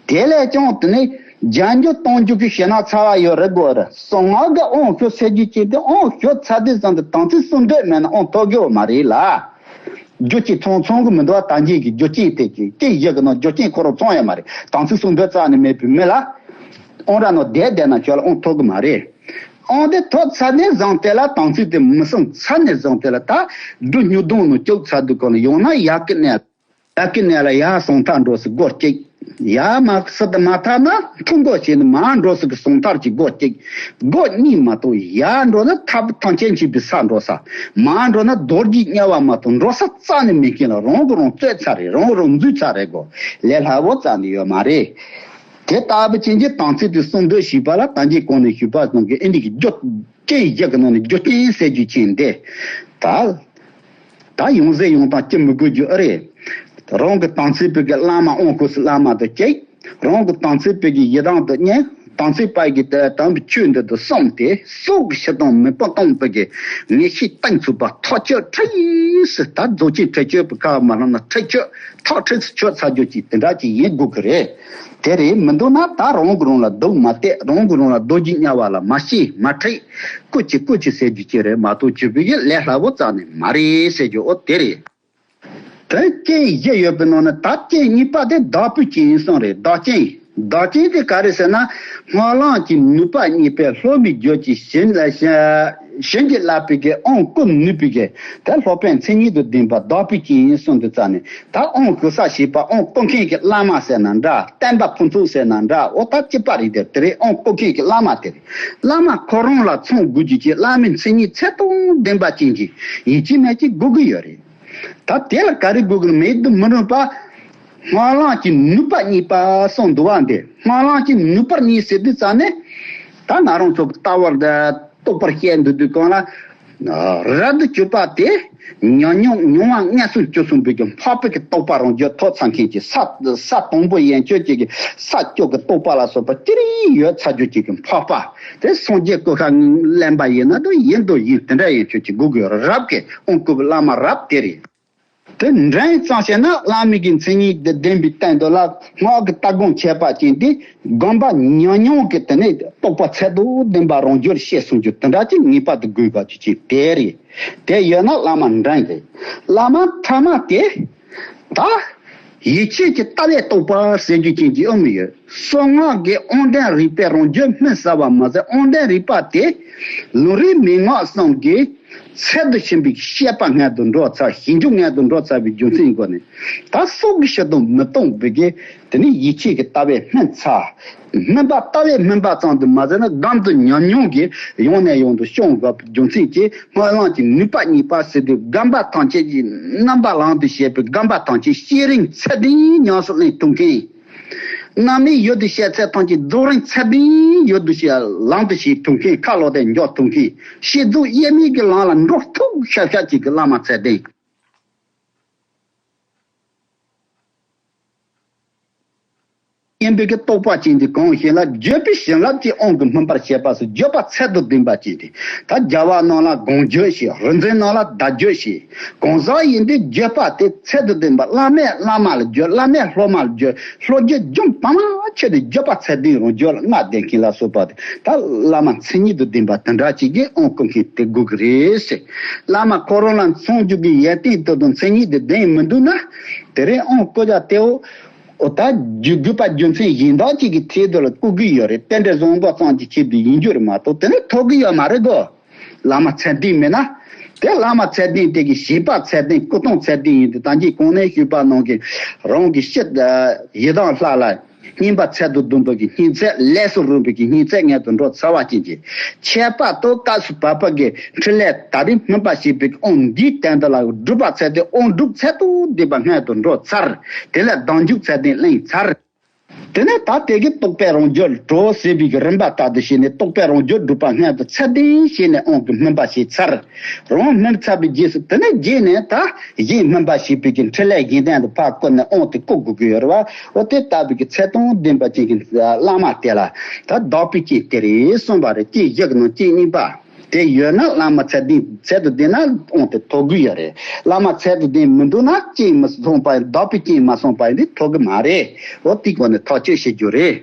དེ་ལས་ཀྱང་དེ་ནི་རྒྱ་འགྱུར་གཏོང་རྒྱུ་གི་ཞེ་ན་ཚ་བ་ཡོད་རེད་དགོས་རེད། གསང་སྔགས་ཀྱི་དབང་ཞུ་ཟེར་རྒྱུ་ཅིག་དེ་དབང་ཞུ་ཚར་དུས་ཙམ་དུ་དམ་ཚིག་གསུམ་འདོད་མེད་ན་དབང་ཐོབ་རྒྱུ་མ་རེད་ལ། རྒྱུ་གཅིག་ཚང་ཚང་གི་མི་འདུག་བ། ད་གིན་གྱི་རྒྱུ་རྐྱེན་དེ་གཅིག་རྐྱེན་བཞི་གི་ནང་རྒྱུ་རྐྱེན་ཁོ་རང་ཚང་ཡོད་མ་རེད། དམ་ཚིག་གསུམ་འདོད་རྩ་ནས་མེད་པའི་མི་ལ་དབང་ར་ནང་བསྡད་བསྡད་ན་ཁྱོད་ལ་དབང་ཐོབ་གི་མ་རེད། ཨང་དེ་ཐོབ་ཚར་ནས་བཟུང་དེ་ལ་དམ་ཚིག་དེ་མི་སྲུང་ཚར་ནས་བཟུང་དེ་ལ་ད་སྒྲུབ་སྨྱོ་གདོང་ནང་བཅུག་ཚར་དུས་གང་ལ་ཡང་ན་ཡ་གི་གནས་ཡ་གི་གནས་ལ་ཡར་ཟུང་ཐར་འགྲོ་སྲིད་སྒོ་གཅིག་ཡ་མ་སྲིད་དུ་མ་ཐར་ན་ཐུག་འགོ་བྱས་ནས་མར་འགྲོ་སྲིད་གི་ཟུང་ཐར་གྱི་སྒོ་གཅིག་སྒོ་གཉིས་མ་གཏོགས་ཡར་འགྲོ་ན་ཐར་པ་ཐམས་ཅད་མཁྱེན་པའི་ས་འགྲོ་ས། མར་འགྲོ་ན་རྡོ་རྗེ་དམྱལ་བ་མ་གཏོགས་འགྲོ་ས་རྩ་ནས་མེད་མཁན་ལ་རང་གིས་རང་རྩོད་ཚར་རེད། རང་གིས་རང་འཛུལ་ཚར་རེད་གོ། ལས་སླ་བོ་རྩ་ནས་ཡོད་མ་རེད། དེ་ལྟ་བུ་ཅན་གྱི་དམ་ཚིག་དེ་གསུམ་འདོད་ཞེས་པ་ལ་ད་གིན་གོང་ནས་ཞུས་པ་ནང་གི་ཨེ་འདི་གི་རྒྱུ་རྐྱེན་བཞི་གི་ནང་ནས་རྒྱུ་རྐྱེན་ཟེར་རྒྱུ་ཅན་འདི། ད་ད་ཡང་ཟེར་ཡང་དང་ཅི་མི་དགོས་རྒྱུ་ཨེ་རེད། རང་གི་དམ་ཚིག་པའི་གི་བླ་མ་དབང་བསྐུར་སའི་བླ་མ་དང་གཅིག་རང་གི་དམ་ཚིག་པའི་གི་ཡི་དམ་དང་གཉིས། དམ་ཚིག་པ་གི་དམ་པའི་ཆོས་འདི་དང་གསུམ་སྟེ། སྲོག་གི་ཕྱིར་དང་མེ་དཔུང་གཏོང་བའི་གི་ངེས་ཤེས་གཏིང་ཚུགས་པ་ཐག་ཆོད་ཁྲིག་སུ། ད་རྫོགས་ཆེན་ཁྲིག་ཆོད་པའི་ཁ་མ་ལྷུང་ན་ཁྲིག་ཆོད་ཐག་ཁྲིག་སུ་ཆོད་ཚར་རྒྱུ་ཅིག་དེ་འདྲ་ཅིག་ཡིན་དགོས་གི་རེད། དེ་རེད་མི་འདུག་ན་ད་རང་གིས་རང་ལ་སྡུག་མ་གཏད། རང་གིས་རང་ལ་རྡོ་རྗེ་དམྱལ་བ་ལ་མ་སྐྱེལ་མ་ཁྲིད། སྐུ་མཁྱེན་སྐུ་མཁྱེན་ཟེར་རྒྱུ་ཅིག་རེད་མ་གཏོགས་བྱེད་པའི་གི་ལས་སླ་བོ་རྩ་ནས་མ་རེད་ཟེར་རྒྱུ་ཨོ་དེ་རེད། དེ་རྐྱེན་བཞི་ཡོད་པའི་ནང་ནས་ད་རྐྱེན་གཉིས་པ་དེ་བདག་པོའི་རྐྱེན་ཡིན་གསུངས་རེད། བདག་རྐྱེན། བདག་རྐྱེན་དེ་ག་རེ་ཟེར་ན། སྨོན་ལམ་གྱི་ནུས་པ་གཉིས་པས་སློབ་མའི་རྒྱུད་ཀྱི་གཞན་ལ་གཞན་གྱིས་བསླབ་པའི་གི་དབང་བསྐུར་ནུས་པའི་གི་དེ་སློབ་དཔོན་མཚན་ཉིད་དུ་ལྡན་པ་བདག་པོའི་རྐྱེན་ཡིན་གསུངས་དུས་ཙམ་ནས། ད་དབང་བསྐུར་ས་ཞེས་པ་དབང་བསྐུར་མཁན་གྱི་བླ་མ་ཟེར་ན་འདྲ། བསྟན་པ་ཕུན་ཚོགས་ཟེར་ན་འདྲ། འོ་ད་གཅིག་པ་རེད། དེ་དེ་རེད། དབང་བསྐུར་མཁན་གྱི་བླ་མ་དེ་རེད། བླ་མ་ཁོ་རང་ལ་མཚོན་དགོས་རྒྱུ་གྱི་བླ་མའི་མཚན་ཉིད་ཚད་དང་ལྡན་པ་ཅན་གྱི་ཡིད་ཆེས་མེད་ཅིག་དགོས་ཀྱི་ཡོད་རེད། ད་དེ་ལ་ག་རེ་དགོས་ཀྱི་མེད་དུ་མི་རུང་བ། སྨོན་ལམ་གྱི་ནུས་པ་གཉིས་པ་གསུངས་འདུག་བ། འདི་སྨོན་ལམ་གྱི་ནུས་པ་གཉིས་ཟེར་དུས་ཙམ་ནས། ད་ང་རང་ཚོ་གི་ལྟ་བར་རྟོགས་པར་བཤད་འདུག་དུས་གང་ལ། རབ་ཏུ་གྱུར་པ་དེ་ཉོན་མོངས་མྱོང་བ་ངན་སོང་བཅུ་གསུམ་པའི་གི་འཕགས་པའི་གི་རྟོགས་པ་རང་རྒྱུད་ཐོབ་ཚར་མཁན་གྱི་ས་ས་དང་པོ་ཡན་ཆོད་ཅིག་གི་ས་བཅུ་གི་རྟོགས་པ་ལ་སོགས་པ་ཅི་རིགས་ཡོད་ཚར་རྒྱུ་ཅིག་གི་འཕགས་པ་དེ་སངས་རྒྱས་གོ་ཁ་ལེན་པ་ཡིན་ན་དང་ཡིན་དང་ཡིན་དེ་འདྲ་ཡན་ཆོད་ཅིག་དགོས་དགོས་རབ་ཀྱི་དབང་བསྐུར་བའི་བླ་མ་རབ་དེ་རེད། དེ་འདྲ་ཡིན་ཙང་བྱས་ན་བླ་མའི་གི་མཚན་ཉིད་དེ་ལྡན་པའི་སྟེང་དུ་ལ་སྔགས་ཀྱི་ལྟ་སྒོམ་ཁྱད་པར་ཅན་དེ་སྒོམ་པ་ཉོན་མོངས་ཀྱི་དེ་ནས་རྟོགས་པ་ཚད་དང་ལྡན་པ་རང་རྒྱུད་ཤེས་གསུང་རྒྱུ་དེ་འདྲ་ཅིག་ངེས་པར་དུ་དགོས་པ་ཅིག་ཅིག་དེ་རེད། དེ་ཡོད་ན་བླ་མ་འདྲ་རེད། བླ་མ་ཐ་མ་དེ་ད་ཡིད་ཆེས་ཀྱི་ལྟ་བས་རྟོགས་པ་ཟེར་རྒྱུ་ཅན་གྱི་ཨ་མི་ཡོད། གསང་སྔགས་ཀྱི་དབང་ལྡན་རིག་པའི་རང་རྒྱུད་སྨིན་ཟ་བ་མ་ཟད་དབང་ལྡན་རིག་པ་དེ་ལུང་རིགས་མན་ངག་གསུམ་གྱི་ཚད་དུ་ཕྱིན་པའི་བཤད་པ་སྔོན་དུ་འགྲོ་ཚར། ཞིབ་འཇུག་སྔོན་དུ་འགྲོ་ཚར་བའི་རྒྱུ་མཚན་སྒོ་ནས་ད་སྲོག་གི་ཕྱིར་དུ་མི་གཏོང་བའི་གི་དེ་ནི་ཡིད་ཆེས་ཀྱི་ལྟ་བས་སྨིན་ཚར། སྨིན་པ་ལྟ་བས་སྨིན་པ་ཙམ་དུ་མ་ཟད་ན་སྒོམ་དང་ཉམས་མྱོང་གིས་ཡང་ནས་ཡང་དུ་སྐྱོང་དགོས་པའི་རྒྱུ་མཚན་གྱིས་སྨོན་ལམ་གྱི་ནུས་པ་གཉིས་པ་ཟེར་དུས་སྒོམ་པ་ཐམས་ཅད་ཀྱི་རྣམ་པ་ལམ་དུ་བྱེད་པའི་སྒོམ་པ་ཐམས་ཅད་བསྐྱེད་རིམ་ཚད་ལྡན་ཉམས་སུ་ལེན་ཐུབ་མཁན། རྣམ་སྨིན་ཡུལ་དུ་བཤད་ཚད་ཐམས་ཅད་རྫོགས་རིམ་ཚད་ལྡན་ཡུལ་དུ་བཤད་ལམ་དུ་བྱེད་ཐུབ་མཁན། ཁ་ལོ་དེ་འཇོག་ཐུབ་མཁན། བཤད་རྫོགས་དབྱེར་མེད་ཀྱི་ལམ་ལ་འགྲོ་ཐུབ་ཤག་ཤག་ཅིག་གི་བླ་མ་ཚད་ལྡན། སྙན་པའི་གི་རྟོགས་པ་ཅན་དེ་གང་ཞེ་ན། བརྗོད་པའི་བྱིན་རླབས་ཀྱིས་དབང་གི་སྨིན་པར་བྱེད་པ་སོགས་བརྗོད་པ་ཚད་དང་ལྡན་པ་ཅན་དེ། ད་རྒྱལ་བ་རྣམས་ལ་དགོངས་བརྗོད་བྱས། རིག་འཛིན་རྣམས་ལ་བརྡ་བརྗོད་བྱས། གང་ཟག་ཡིན་དུས་བརྗོད་པ་དེ་ཚད་དང་ལྡན་པ། བླ་མས་བླ་མ་ལ་བརྗོད། བླ་མས་སློབ་མ་ལ་བརྗོད། སློབ་བརྗོད་རྒྱུན་དུ་མ་ཆད་དེ་བརྗོད་པ་ཚད་ལྡན་རང་བརྗོད་ལ་སྔགས་བཟླས་མཁན་ལ་སོགས་པ་དེ། ད་བླ་མ་མཚན་ཉིད་དང་ལྡན་པ་དེ་འདྲ་ཅིག་གིས་དབང་བསྐུར་མཁན་དེ་དགོས་ཀྱི་རེད་ཟེར། བླ་མ་ཁོ་རང་ལ་མཚོན་རྒྱུ་གི་ཡོན་ཏན་དེ་དང་མཚན་ཉིད་དེ་ལྡན་མི་འདུག་ན། དེ་རིང་དབང་བསྐུར་བྱ་དེའོ། འོ་ད་རྒྱུ་དགོས་པ་རྒྱུ་མཚན་གཞན་དག་ཅིག་གི་ཐད་དུ་ལ་བསྐུར་གི་ཡོད་རེད། རྟེན་འབྲེལ་བཟང་པོ་ཙམ་གྱི་ཆེད་དུ་ཡིན་རྒྱུ་རེད་མ་གཏོགས་དེ་ནི་ཐོབ་གི་ཡོད་མ་རེད་གོ། བླ་མ་ཚད་ལྡན་མེད་ན། དེ་བླ་མ་ཚད་ལྡན་དེ་གི་བྱེད་པ་ཚད་ལྡན། སྐུ་གདུང་ཚད་ལྡན་ཡིན་དུས་ད་གིན་གོང་ནས་ཞུས་པ་ནང་གི་རང་གི་སྤྱི་ཡི་དམ་ལྷ་ལ་བསྙེན་པ་ཚད་དང་ལྡན་པ་གི་བསྙེན་ཚད། ལས་སུ་རུང་བའི་གི་བསྙེན་ཚད་སྔོན་དུ་འགྲོ་ཚར་བ་ཅན་གྱི། ཁྱད་པར་དུ་སྐབས་སུ་བབ་པ་གི་འཕྲིན་ལས་ད་རེས་སྨིན་པ་བྱེད་པའི་དབང་འདིའི་སྟེང་དུ་ལ་སྒྲུབ་པ་ཚད་ལྡན། དབང་སྒྲུབ་ཚད་དང་ལྡན་པ་སྔོན་དུ་འགྲོ་ཚར། དེ་ལས་བདག་འཇུག་ཚད་ལྡན་གླེང་ཚར། དེ་ནས་ད་དེ་གི་རྟོགས་པའི་རང་རྒྱུད་གྲོལ་ཟེར་བའི་གི་རིམ་པ་ལྟར་དུ་བྱས་ནས་རྟོགས་པའི་རང་རྒྱུད་སྒྲུབ་པ་སྔོན་དུ་ཚད་ལྡན་བྱས་ནས་དབང་གི་སྨིན་པ་བྱས་ཚར། རང་སྨིན་ཚར་བའི་རྗེས་སུ་དེ་ནས་རྗེས་ནས་ད་གཞན་སྨིན་པ་བྱེད་པའི་གི་འཕྲིན་ལས་གཞན་དོན་དུ་ཕར་བསྐུར་ནས་དབང་དེ་བསྐུར་དགོས་ཀྱི་ཡོད་རེད་བ། འོ་དེ་ལྟ་བུའི་གི་ཚད་དང་ལྡན་པ་ཅན་གྱི་བླ་མ་དེ་ལ་ད་བདག་པོའི་རྐྱེན་དེ་རེད་གསུངས་པ་རེད། རྐྱེན་བཞི་གི་ནང་རྐྱེན་གཉིས་པ། དེ་ཡོད་ན་བླ་མ་ཚད་ལྡན། ཚད་དུ་ལྡན་ན་དབང་དེ་ཐོབ་ཀྱི་ཡོད་རེད། བླ་མ་ཚད་དུ་ལྡན་མི་འདུག་ན་རྐྱེན་མི་སོང་པ་ཡིན། བདག་པོའི་རྐྱེན་མ་སོང་པ་ཡིན་དུས་ཐོབ་ཀྱི་མ་རེད། འོ་དེའི་སྒོ་ནས་ཐག་གཅོད་བྱེད་རྒྱུ་རེད།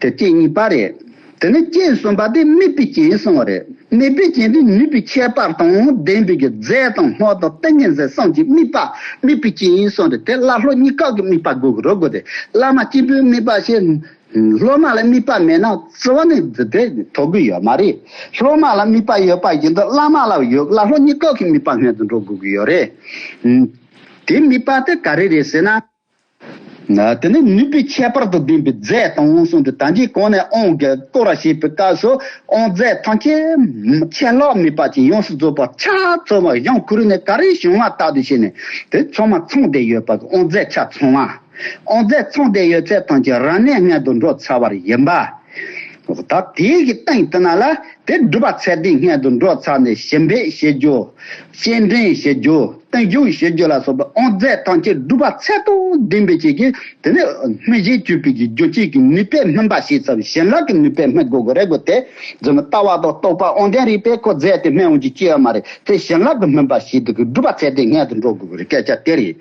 དེ་རྐྱེན་གཉིས་པ་རེད། དེ་ནས་རྐྱེན་གསུམ་པ་དེ་དམིགས་པའི་རྐྱེན་གསུངས་པ་རེད། དམིགས་པའི་རྐྱེན་དེ་ནུས་པའི་ཁྱད་པར་དང་ལྡན་པའི་གི་རྫས་དང་སྔགས་དང་ཏིང་ངེ་འཛིན་གསུམ་གྱི་དམིགས་པ། དམིགས་པའི་རྐྱེན་གསུངས་ཏེ་དེ་བླ་སློབ་གཉིས་ཀ་གི་དམིགས་པ་དགོས་ཀྱི་རེད་གོ། དེ་བླ་མ་གཅིག་པུའི་དམིགས་པ་བྱས། སློབ་མ་ལ་དམིགས་པ་མེད་ན་རྩ་བ་ནས་འདི་དེ་ཐོབ་ཀྱི་ཡོད་མ་རེད། སློབ་མ་ལ་དམིགས་པ་ཡོད་པ་བཞིན་དུ་བླ་མ་ལ་ཡོད། བླ་སློབ་གཉིས་ཀ་གི་དམིགས་པ་སྔོན་དུ་འགྲོ་དགོས་ཀྱི་ཡོད་རེད། ཨུམ། དེ་དམིགས་པ་དེ་ག་རེ་རེད་ཟེར་ན། ན་དེ་ནི་ནུས་པའི་ཁྱད་པར་དུ་ལྡན་པའི་རྫས་དང་གསུངས་ཏེ། ད་གིན་གོང་ནས་དབང་གི་བསྐུར་བ་བྱེད་པའི་སྐབས་སུ་དབང་རྫས་ཐམས་ཅད་ཆད་ལྷག་མེད་པ་ཅིག་ཡོངས་སུ་རྫོགས་པ་ཆ་ཚང་བ་གཞུང་ཁོ་རང་ནས་ག་རེ་བྱུང་བ་ལྟར་དུ་བྱས་ནས་དེ་ཚང་མ་ཚང་བསྡད་ཡོད་པ་གི་དབང་རྫས་ཆ་ཚང་བ། དབང་རྫས་ཚང་བསྡད་ཡོད་ཚད་ཐམས་ཅད་རབ་གནས་སྔོན་དུ་འགྲོ་ཚར་བ་ཡིན་པ། ད་དེའི་གི་སྟེང་དུ་ན་ལ་དེ་སྒྲུབ་པ་ཚད་ལྡན་སྔོན་དུ་འགྲོ་ཚར་ནས་ཞི་འབེབས་བྱེད་རྒྱུ། སྤྱན་འདྲེན་བྱེད་རྒྱུ། བརྟན་བཞུགས་བྱེད་རྒྱུ་ལ་སོགས་པའི་དབང་རྫས་ཐམས་ཅད་སྒྲུབ་པ་ཚད་དང་ལྡན་པའི་ཅིག་གིས་དེ་ནས་སྨིན་བྱེད་གྱུར་པའི་གི་རྒྱུ་ཅན་གྱི་ནུས་པས་སྨིན་པ་བྱེད་ཚར་བའི་བྱིན་རླབས་ཀྱི་ནུས་པས་སྨིན་དགོས་ཀྱི་རེད་གོ། དེ་རྫུན་མ་ལྟ་བ་དང་རྟོགས་པ་དབང་ལྡན་རིག་པས་ཁོ་རྫས་དེ་སྨིན་འོང་རྒྱུ་ཅི་ཡང་མ་རེད། དེ་བྱིན་རླབས་ཀྱི་སྨིན་པ་བྱེད་དུས་ཀྱི་སྒྲུབ་པ་ཚད་ལྡན་སྔོན་དུ་འགྲོ་དགོས་ཀྱི་རེད། སྐད་ཆ་དེ་རེད།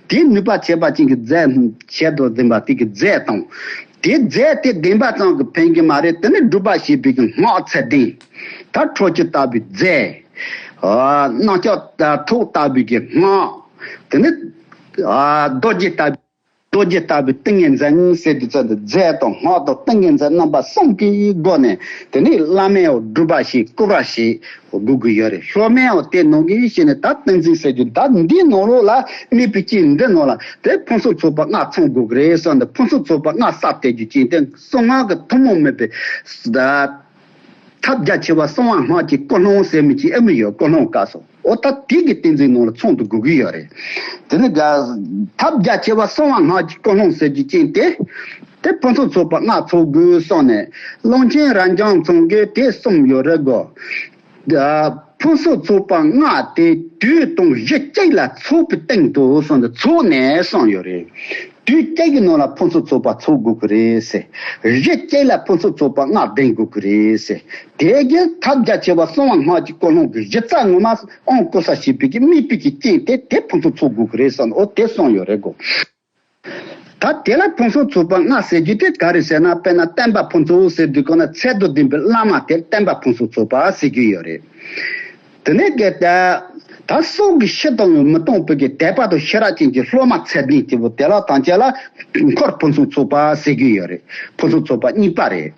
དེའི་ནུས་པ་ཆེ་བ་ཅན་གྱི་རྫས་ཆེད་དུ་འཛིན་པ་དེ་གི་རྫས་དང་། དེ་རྫས་དེ་ལྡན་པ་ཙམ་གྱིས་ཕན་གྱི་མ་རེད། དེ་ནི་སྒྲུབ་པ་བྱེད་པའི་གི་སྔགས་ཚད་ལྡན། ད་ཁྲོ་ཆུ་ལྟ་བུའི་རྫས། ཨ། གནམ་ལྕགས་ཐོག་ལྟ་བུའི་གི་སྔགས། དེ་ནི། ཨ། རྡོ་རྗེ་ལྟ་བུའི་རྡོ་རྗེ་ལྟ་བུའི་ཏིང་ངེ་འཛིན་ཟེར་དུས་ཙམ་དུ་རྫས་དང་སྔགས་དང་ཏིང་ངེ་འཛིན་རྣམ་པ་གསུམ་གྱི་སྒོ་ནས་དེ་ནི་བླ་མའི་སྒྲུབ་པ་བྱེད། བསྐུལ་བ་བྱེད། དགོས་ཀྱི་ཡོད་རེད། སློབ་མའང་དེ་ནང་གི་ཞིག་ནས་ད་ཏིང་འཛིན་ཟེར་རྒྱུ་ད་འདིའི་ནང་ལོགས་ལ་དམིགས་པའི་རྐྱེན་འདི་ནང་ལ་དེ་ཕུན་སུམ་ཚོགས་པ་ལྔ་ཚང་དགོས་ཀྱི་རེད་བསམ་སྟེ། ཕུན་སུམ་ཚོགས་པ་ལྔ་གསལ་བཏབ་རྒྱུ་ཅན་དེ་གསང་སྔགས་ཀྱི་ཐུན་མོང་མིན་པའི་ད་ཐབས་རྒྱ་ཆེ་བ་གསང་བ་སྔགས་ཀྱི་ཀུན་སློང་ཟེར་མི་ཅིག་ཨེ་མི་ཡོད། ཀུན་སློང་སྐབས་སུ་འོ་ད་དེ་གི་ཏིང་འཛིན་ནང་ལ་ཚང་དུ་དགོས་ཀྱི་ཡོད་རེད། དེ་ནི་ག་ཐབས་རྒྱ་ཆེ་བ་གསང་བ་སྔགས་ཀྱི་ཀུན་སློང་ཟེར་རྒྱུ་ཅན་དེ་དེ་ཕུན་སུམ་ཚོགས་པ་ལྔ་ཚང་དགོས་བསམ་ནས་ཀློང་ཆེན་རབ་འབྱམས་ཚང་གིས་དེ་གསུངས་ཡོད་རེད་གོ། ཕུན་སུམ་ཚོགས་པ་ལྔ་དེ་དུས་དང་གཞི་གཅིག་ལ་ཚོགས་པའི་སྟེང་དུ་གསུངས་ཏེ་ཚོགས་ནས་གསུངས་ཡོད་རེད། དུས་གཅིག་གི་ནང་ལ་ཕུན་སུམ་ཚོགས་པ་ཚོགས་དགོས་ཀྱི་རེད་ཟེར། གཞི་གཅིག་ལ་ཕུན་སུམ་ཚོགས་པ་ལྔ་ལྡན་དགོས་ཀྱི་རེད་ཟེར། དེ་གི་ཐབས་རྒྱ་ཆེ་བ་གསང་བ་སྔགས་ཀྱི་ཀུན་སློང་གི་གཞི་རྩ་ངོ་མ་དབང་བསྐུར་ས་བྱེད་པའི་གི་དམིགས་པའི་གི་རྐྱེན་དེ་དེ་ཕུན་སུམ་ཚོགས་དགོས་ཀྱི་རེད་བསམ་ནས་འོ་དེ་གསུངས་ཡོད་རེད་གོ། ད་དེ་ལ་ཕུན་སུམ་ཚོགས་པ་ལྔ་ཟེར་རྒྱུ་དེ་ག་རེ་ཟེར་ན། དཔེར་ན་བསྟན་པ་ཕུན་ཚོགས་ཟེར་དུས་གོང་ན་ཚད་དང་ལྡན་པའི་བླ་མ་དེར་བསྟན་པ་ཕུན་སུམ་ཚོགས་པ་ཟེར་གྱི་ཡོད་རེད། དེ་ནས་གལ་ཏེ་ད་སྲོག་གི་ཕྱིར་དུ་ཡང་མི་གཏོང་བའི་གི་དད་པ་དང་ཤེས་རབ་ཅན་གྱི་སློབ་མ་ཚད་ལྡན་དེ་བོ་དེ་ལ་ཐམས་ཅད་ལ་འཁོར་ཕུན་སུམ་ཚོགས་པ་ཟེར་གྱི་ཡོད་རེད། ཕུན་སུམ་ཚོགས་པ་གཉིས་པ་རེད།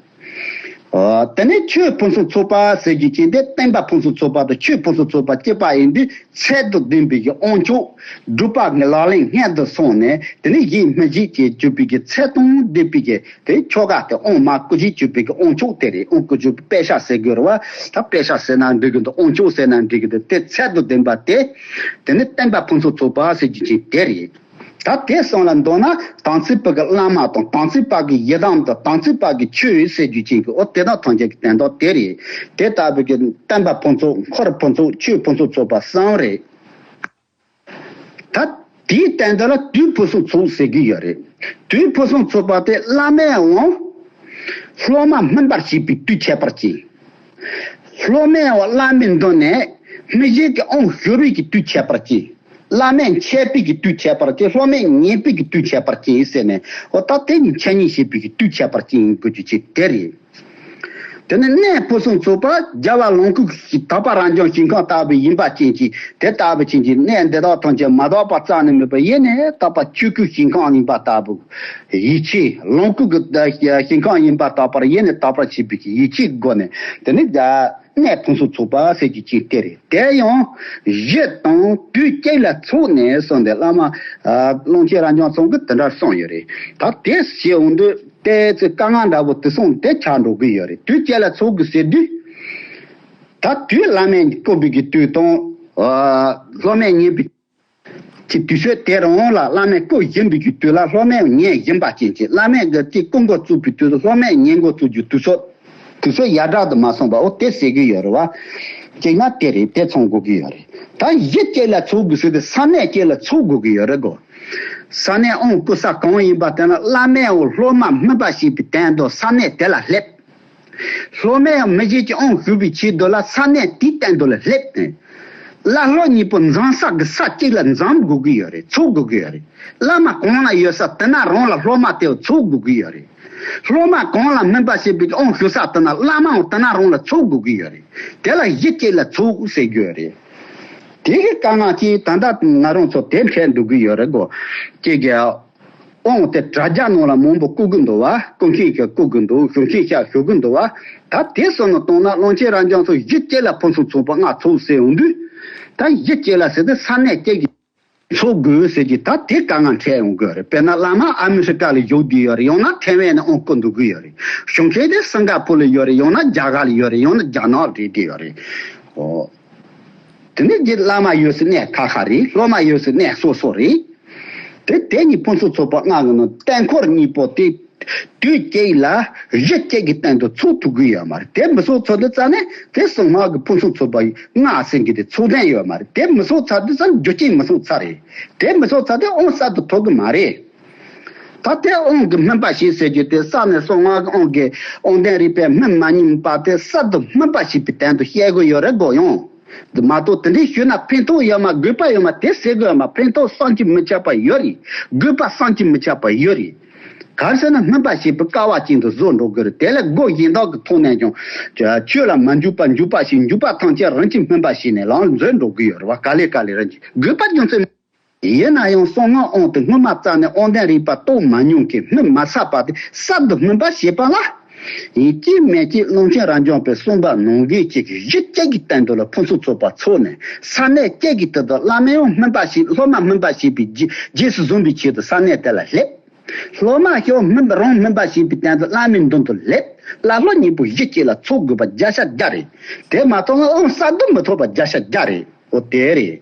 ཨ། དེ་ནས་ཆོས་ཕུན་སུམ་ཚོགས་པ་ཟེར་རྒྱུ་ཅན་དེ་བསྟན་པ་ཕུན་སུམ་ཚོགས་པ་དང་ཆོས་ཕུན་སུམ་ཚོགས་པ་གཅིག་པ་ཡིན་དུས་ཚད་དང་ལྡན་པའི་གི་དབང་ཕྱུག་སྒྲུབ་པ་གི་ལག་ལེན་སྔོན་དུ་སོང་ནས་དེ་ནས་གཞན་སྨིན་བྱེད་ཅེས་གྱུར་པའི་གི་ཚད་དང་ལྡན་པའི་གི་དེ་ཆོ་ག་དེ་དབང་མ་བསྐུར་བྱེད་གྱུར་པའི་གི་དབང་ཕྱུག་དེ་རེད། དབང་བསྐུར་བྱེད་པའི་དཔེ་ཆ་ཟེར་དགོས་རེད་བ། ད་དཔེ་ཆ་ཟེར་ན་འགྲིག་གི་འདུག་དབང་ཕྱུག་ཟེར་ན་འགྲིག་གི་འདུག་དེ་ཚད་དང་ལྡན་པ་དེ་དེ་ནས་བསྟན་པ་ཕུན་སུམ་ཚོགས་པ་ཟེར་རྒྱུ་ཅན་དེ་རེད། ད་དེ་གསུམ་ལ་འདོད་ན་དམ་ཚིག་པ་གི་བླ་མ་དང་དམ་ཚིག་པ་གི་ཡི་དམ་དང་དམ་ཚིག་པ་གི་ཆོས་ཟེར་རྒྱུ་ཅན་གྱི་འོ་དེ་དག་ཐམས་ཅད་ཀྱི་དོན་དག་དེ་རེད། དེ་ལྟ་བུའི་གི་བསྟན་པ་ཕུན་ཚོགས། འཁོར་ཕུན་ཚོགས། ཆོས་ཕུན་སུམ་ཚོགས་པ་གསུམ་རེད། ད་དེའི་སྟེང་དུ་ལ་དུས་ཕུན་སུམ་ཚོགས་ཟེར་གྱི་ཡོད་རེད། དུས་ཕུན་སུམ་ཚོགས་པ་དེ་བླ་མའི་དབང་སློབ་མ་སྨིན་པར་བྱེད་པའི་དུས་ཁྱད་པར་ཅན། སློབ་མའི་དབང་བླ་མའི་མདུན་ནས་སྨིན་བྱེད་ཀྱི་དབང་ཞུ་བའི་གི་དུས་ཁྱད་པར་ཅན། བླ་མས་འཆད་པའི་གི་དུས་ཁྱད་པར་ཅན། སློབ་མས་ཉན་པའི་གི་དུས་ཁྱད་པར་ཅན་ཟེར་ནས། འོ་ད་དེ་གཉིས་འཆད་ཉན་བྱེད་པའི་གི་དུས་ཁྱད་པར་ཅན་ཡིན་དགོས་རྒྱུ་ཅིག་དེ་རེད། དེ་ནི་གནས་ཕུན་སུམ་ཚོགས་པ་རྒྱལ་བ་ལོངས་སྐུ་གི་དག་པ་རབ་འབྱམས་ཞིང་ཁམས་ལྟ་བུ་ཡིན་པ་ཅན་གྱི་དེ་ལྟ་བུ་ཅན་གྱི་གནས་འདི་དག་ཐམས་ཅད་མ་དག་པ་རྩ་ནས་མེད་པ་ཡེ་ནས་དག་པ་ཆོས་སྐུའི་ཞིང་ཁམས་ཡིན་པ་ལྟ་བུ། ཡིད་ཆེས་ལོངས་སྐུ་གི་ཞིང་ཁམས་ཡིན་པ་ལྟ་བུར་ཡེ་ནས་དག་པར་བྱེད་པའི་ཡིད་ཆེས་སྒོ་ནས་དེ་ནི་གནས་ཕུན་སུམ་ཚོགས་པ་ཟེར་རྒྱུ་ཅན་དེ་རེད། དེ་ཡང་གཞི་དང་དུས་གཅིག་ལ་ཚོགས་ནས་གསུངས་ཏེ་བླ་མ་ཀློང་ཆེན་རབ་འབྱམས་ཚང་གིས་དེ་འདྲ་གསུངས་ཡོད་རེད། ད་དེ་བྱས་འོང་དུས། དེ་ཚེ་དཀའ་ངལ་འདྲ་བོ་དེ་སོང་དེ་ཆགས་འགྲོ་གི་ཡོད་རེད། དུས་གཅིག་ལ་ཚོགས་དགོས་ཟེར་དུས། ད་དུས་བླ་མས་བསྐོར་བའི་གི་དུས་དང་། སློབ་མས་ཉན་པའི་གི་དུས་ཚོད་དེ་རང་ལ་བླ་མས་བསྐོར་བཞིན་པའི་གི་དུས་ལ་སློབ་མས་ཉན་བཞིན་པ་ཅན་གྱི་བླ་མས་གི་ཅིག་བསྐོར་འགོ་བཙུགས་པའི་དུས་སུ་སློབ་མས་ཉན་འགོ་བཙུགས་རྒྱུ་དུས་ཚོད། དུས་ཚོད་ཡར་དྲག་ཏུ་མ་སོང་བ་འོ་དེ་ཟེར་གི་ཡོད་རེད་བ། གཅིག་ན་དེ་རེད། དེ་ཚང་དགོས་ཀྱི་ཡོད་རེད། ད་གཞི་གཅིག་ལ་ཚོགས་དགོས་ཟེར་དུས་ས་གནས་གཅིག་ལ་ཚོགས་དགོས་ཀྱི་ཡོད་རེད་གོ། ས་གནས་དབང་བསྐུར་ས་གང་ཡིན་པ་དེ་ན་བླ་མའི་འོག་སློབ་མ་སྨིན་པ་བྱེད་པའི་དོན་དུ་ས་གནས་དེ་ལ་སླེབས། སློབ་མའི་སྨིན་བྱེད་ཀྱི་དབང་ཞུ་བའི་ཆེད་དུ་ལ་ས་གནས་དེའི་སྟེང་དུ་ལ་སླེབས་ཏེ། བླ་སློབ་གཉིས་པོ་འཛོམས་ས་གི་ས་གཅིག་ལ་འཛོམས་དགོས་ཀྱི་ཡོད་རེད། ཚོགས་དགོས་ཀྱི་ཡོད་རེད། བླ་མ་གང་ལ་ཡོད་ས་དེ་ན་རང་ལ་སློབ་མ་དེ་ཚོགས་དགོས་ཀྱི་ཡོད་རེད། སློབ་མ་གང་ལ་སྨིན་པ་བྱེད་པའི་དབང་ཞུ་ས་དེ་ན་བླ་མའང་དེ་ན་རང་ལ་ཚོགས་དགོས་ཀྱི་ཡོད་རེད། དེ་ལ་གཞི་གཅིག་ལ་ཚོགས་ཟེར་རྒྱུ་ཡོད་རེད། དེ་གི་དཀའ་ངལ་གྱིས་ད་ལྟ་ང་རང་ཚོ་དེ་འཕྲད་འདུག་གི་ཡོད་རེད་གོ། ཁྱེད་ཀྱི་དབང་དེ་དྲ་རྒྱ་ནང་ལ་མང་པོ་བསྐུར་གི་འདུག་བ། བསྐུར་མཁན་གྱིས་བསྐུར་གི་འདུག་ཞུ་མཁན་ཤ་ཞུ་གི་འདུག་བ། ད་དེ་སོང་ནས་བཏང་ན་ཀློང་ཆེན་རབ་འབྱམས་སུ་གཞི་གཅིག་ལ་ཕུན་སུམ་ཚོགས་པ་ལྔ་ཚོགས་ཟེར་ཡོང་དུས། ད་གཞི་གཅིག་ལ་ཟེར་དུས་ས་གནས་གཅིག་གི་ཚོགས་དགོས་ཟེར་གྱི་ད་དེ་དཀའ་ངལ་འཕྲད་ཡོང་གི་རེད། དཔེར་ན་བླ་མ་ཨ་མི་རི་ཀ་ལ་བཞུགས་བསྡད་ཡོད་རེད། ཡང་ན་ཐེ་ཝན་ནས་དབང་བསྐུར་འདུག་གི་ཡོད་རེད། ཞུ་མཁན་དེ་སིང་ག་པུར་ལ་ཡོད་རེད། ཡང་ན་རྒྱ་གར་ལ་ཡོད་རེད། ཡང་ན་རྒྱ་ནག་ལ་རེད་བསྡད་ཡོད་རེད། ཨོ། དེ་ནས་རྗེ་བླ་མ་ཡོད་སའི་གནས་ཁ་ཁ་རེད། སློབ་མ་ཡོད་སའི་གནས་སོ་སོ་རེད། དེ་དེ་གཉིས་ཕུན་སུམ་ཚོགས་པ་ལྔ་གི་ནང་གཏན་འཁོར་གཉིས་པོ་དེ་དུས་གཅིག་ལ་གཞི་གཅིག་གི་སྟེང་དུ་ཚོགས་ཐུབ་ཀྱི་ཡོད་མ་རེད། དེ་མི་ཚོགས་ཚར་དུས་ཙ་ནས་དེ་གསང་སྔགས་ཀྱི་ཕུན་སུམ་ཚོགས་པ་ལྔ་ཟེར་གྱི་དེ་ཚོགས་དོན་ཡོད་མ་རེད། དེ་མི་ཚོགས་ཚར་དུས་ཙ་ནས་རྒྱུ་རྐྱེན་མི་ཚོགས་ཚར་རེད། དེ་མི་ཚོགས་ཚར་དུས་དབང་གསར་དུ་ཐོབ་གི་མ་རེད། ད་ལྟའི་དབང་གི་སྨིན་པ་བྱེད་ཟེར་རྒྱུ་དེ་ས་ནས་གསང་སྔགས་ཀྱི་དབང་གི་དབང་ལྡན་རིག་པས་སྨིན་མ་ཉམས་པ་དེ་གསར་དུ་སྨིན་པ་བྱེད་པའི་དོན་དུ་བཤད་དགོས་ཡོད་རེད་གོ། ཡང་དེ་མ་གཏོགས་དེ་འདྲའི་ཞུས་ན་ཕན་ཐོགས་ཡོད་མ་དགོས་པ་ཡོད་མ་དེ་ཟེར་དགོས་ཡོད་མ། ཕན་ཐོགས་བསམ་གྱིས་མི་ཁྱབ་པ་ཡོད་རེད། དགོས་པ་བསམ་གྱིས་མི་ཁྱབ་པ་ཡོད་རེད། ག་རེ་ཟེར་ན་སྨིན་པ་བྱེད་པའི་སྐལ་བ་ཅན་དུ་བཟོ་འགྲོ་དགོས་རེད། དེ་ལས་སྒོ་གཞན་དག་གི་ཐོག་ནས་ཀྱང་ཆོས་ལ་མ་འཇུག་པ་འཇུག་པ་ཞིག་འཇུག་པ་ཐམས་ཅད་རང་གིས་སྨིན་པ་བྱས་ནས་ལམ་འཛོལ་འགྲོ་གི་ཡོད་རེད་བ། ག་ལེ་ག་ལེ་རང་གིས་དགོས་པ་རྒྱུ་མཚན། ཡིན་ན་ཡང་གསང་སྔགས་དབང་དེ་སྔོན་མ་རྩ་ནས་དབང་ལྡན་རིག་པ་རྟོགས་མ་མྱོང་མཁན་སྨིན་མ་ཚར་བ་དེ་གསར་དུ་སྨིན་པ་བྱེད་པ་ལ། ཡིན་གཅིག་མིན་གཅིག་ཀློང་ཆེན་རབ་འབྱམས་པས་གསུངས་པ་ནང་བཞིན་གཅིག་གི་གཞི་གཅིག་གི་སྟེང་དུ་ལ་ཕུན་སུམ་ཚོགས་པ་ཚོགས་ནས་ས་གནས་གཅིག་གི་སྟེང་དུ་བླ་མས་ཡང་སྨིན་པ་བྱེད། སློབ་མ་སྨིན་པ་བྱེད་པའི་རྗེས་རྗེས་སུ་བཟུང་བའི་ཆེད་དུ་ས་གནས་དེ་ལ་སླེབས། སློབ་མ་ཤོག་སྨིན་རང་སྨིན་པ་བྱེད་པའི་སྟེང་དུ་བླ་མའི་མདུན་དུ་སླེབས། བླ་སློབ་གཉིས་པོ་གཞི་གཅིག་ལ་ཚོགས་དགོས་པ་བརྒྱ་ཆ་བརྒྱ་རེད། དེ་མ་གཏོགས་ན་དབང་གསར་དུ་མི་ཐོབ་པ་བརྒྱ་ཆ་བརྒྱ་རེད། འོ་དེ་རེད།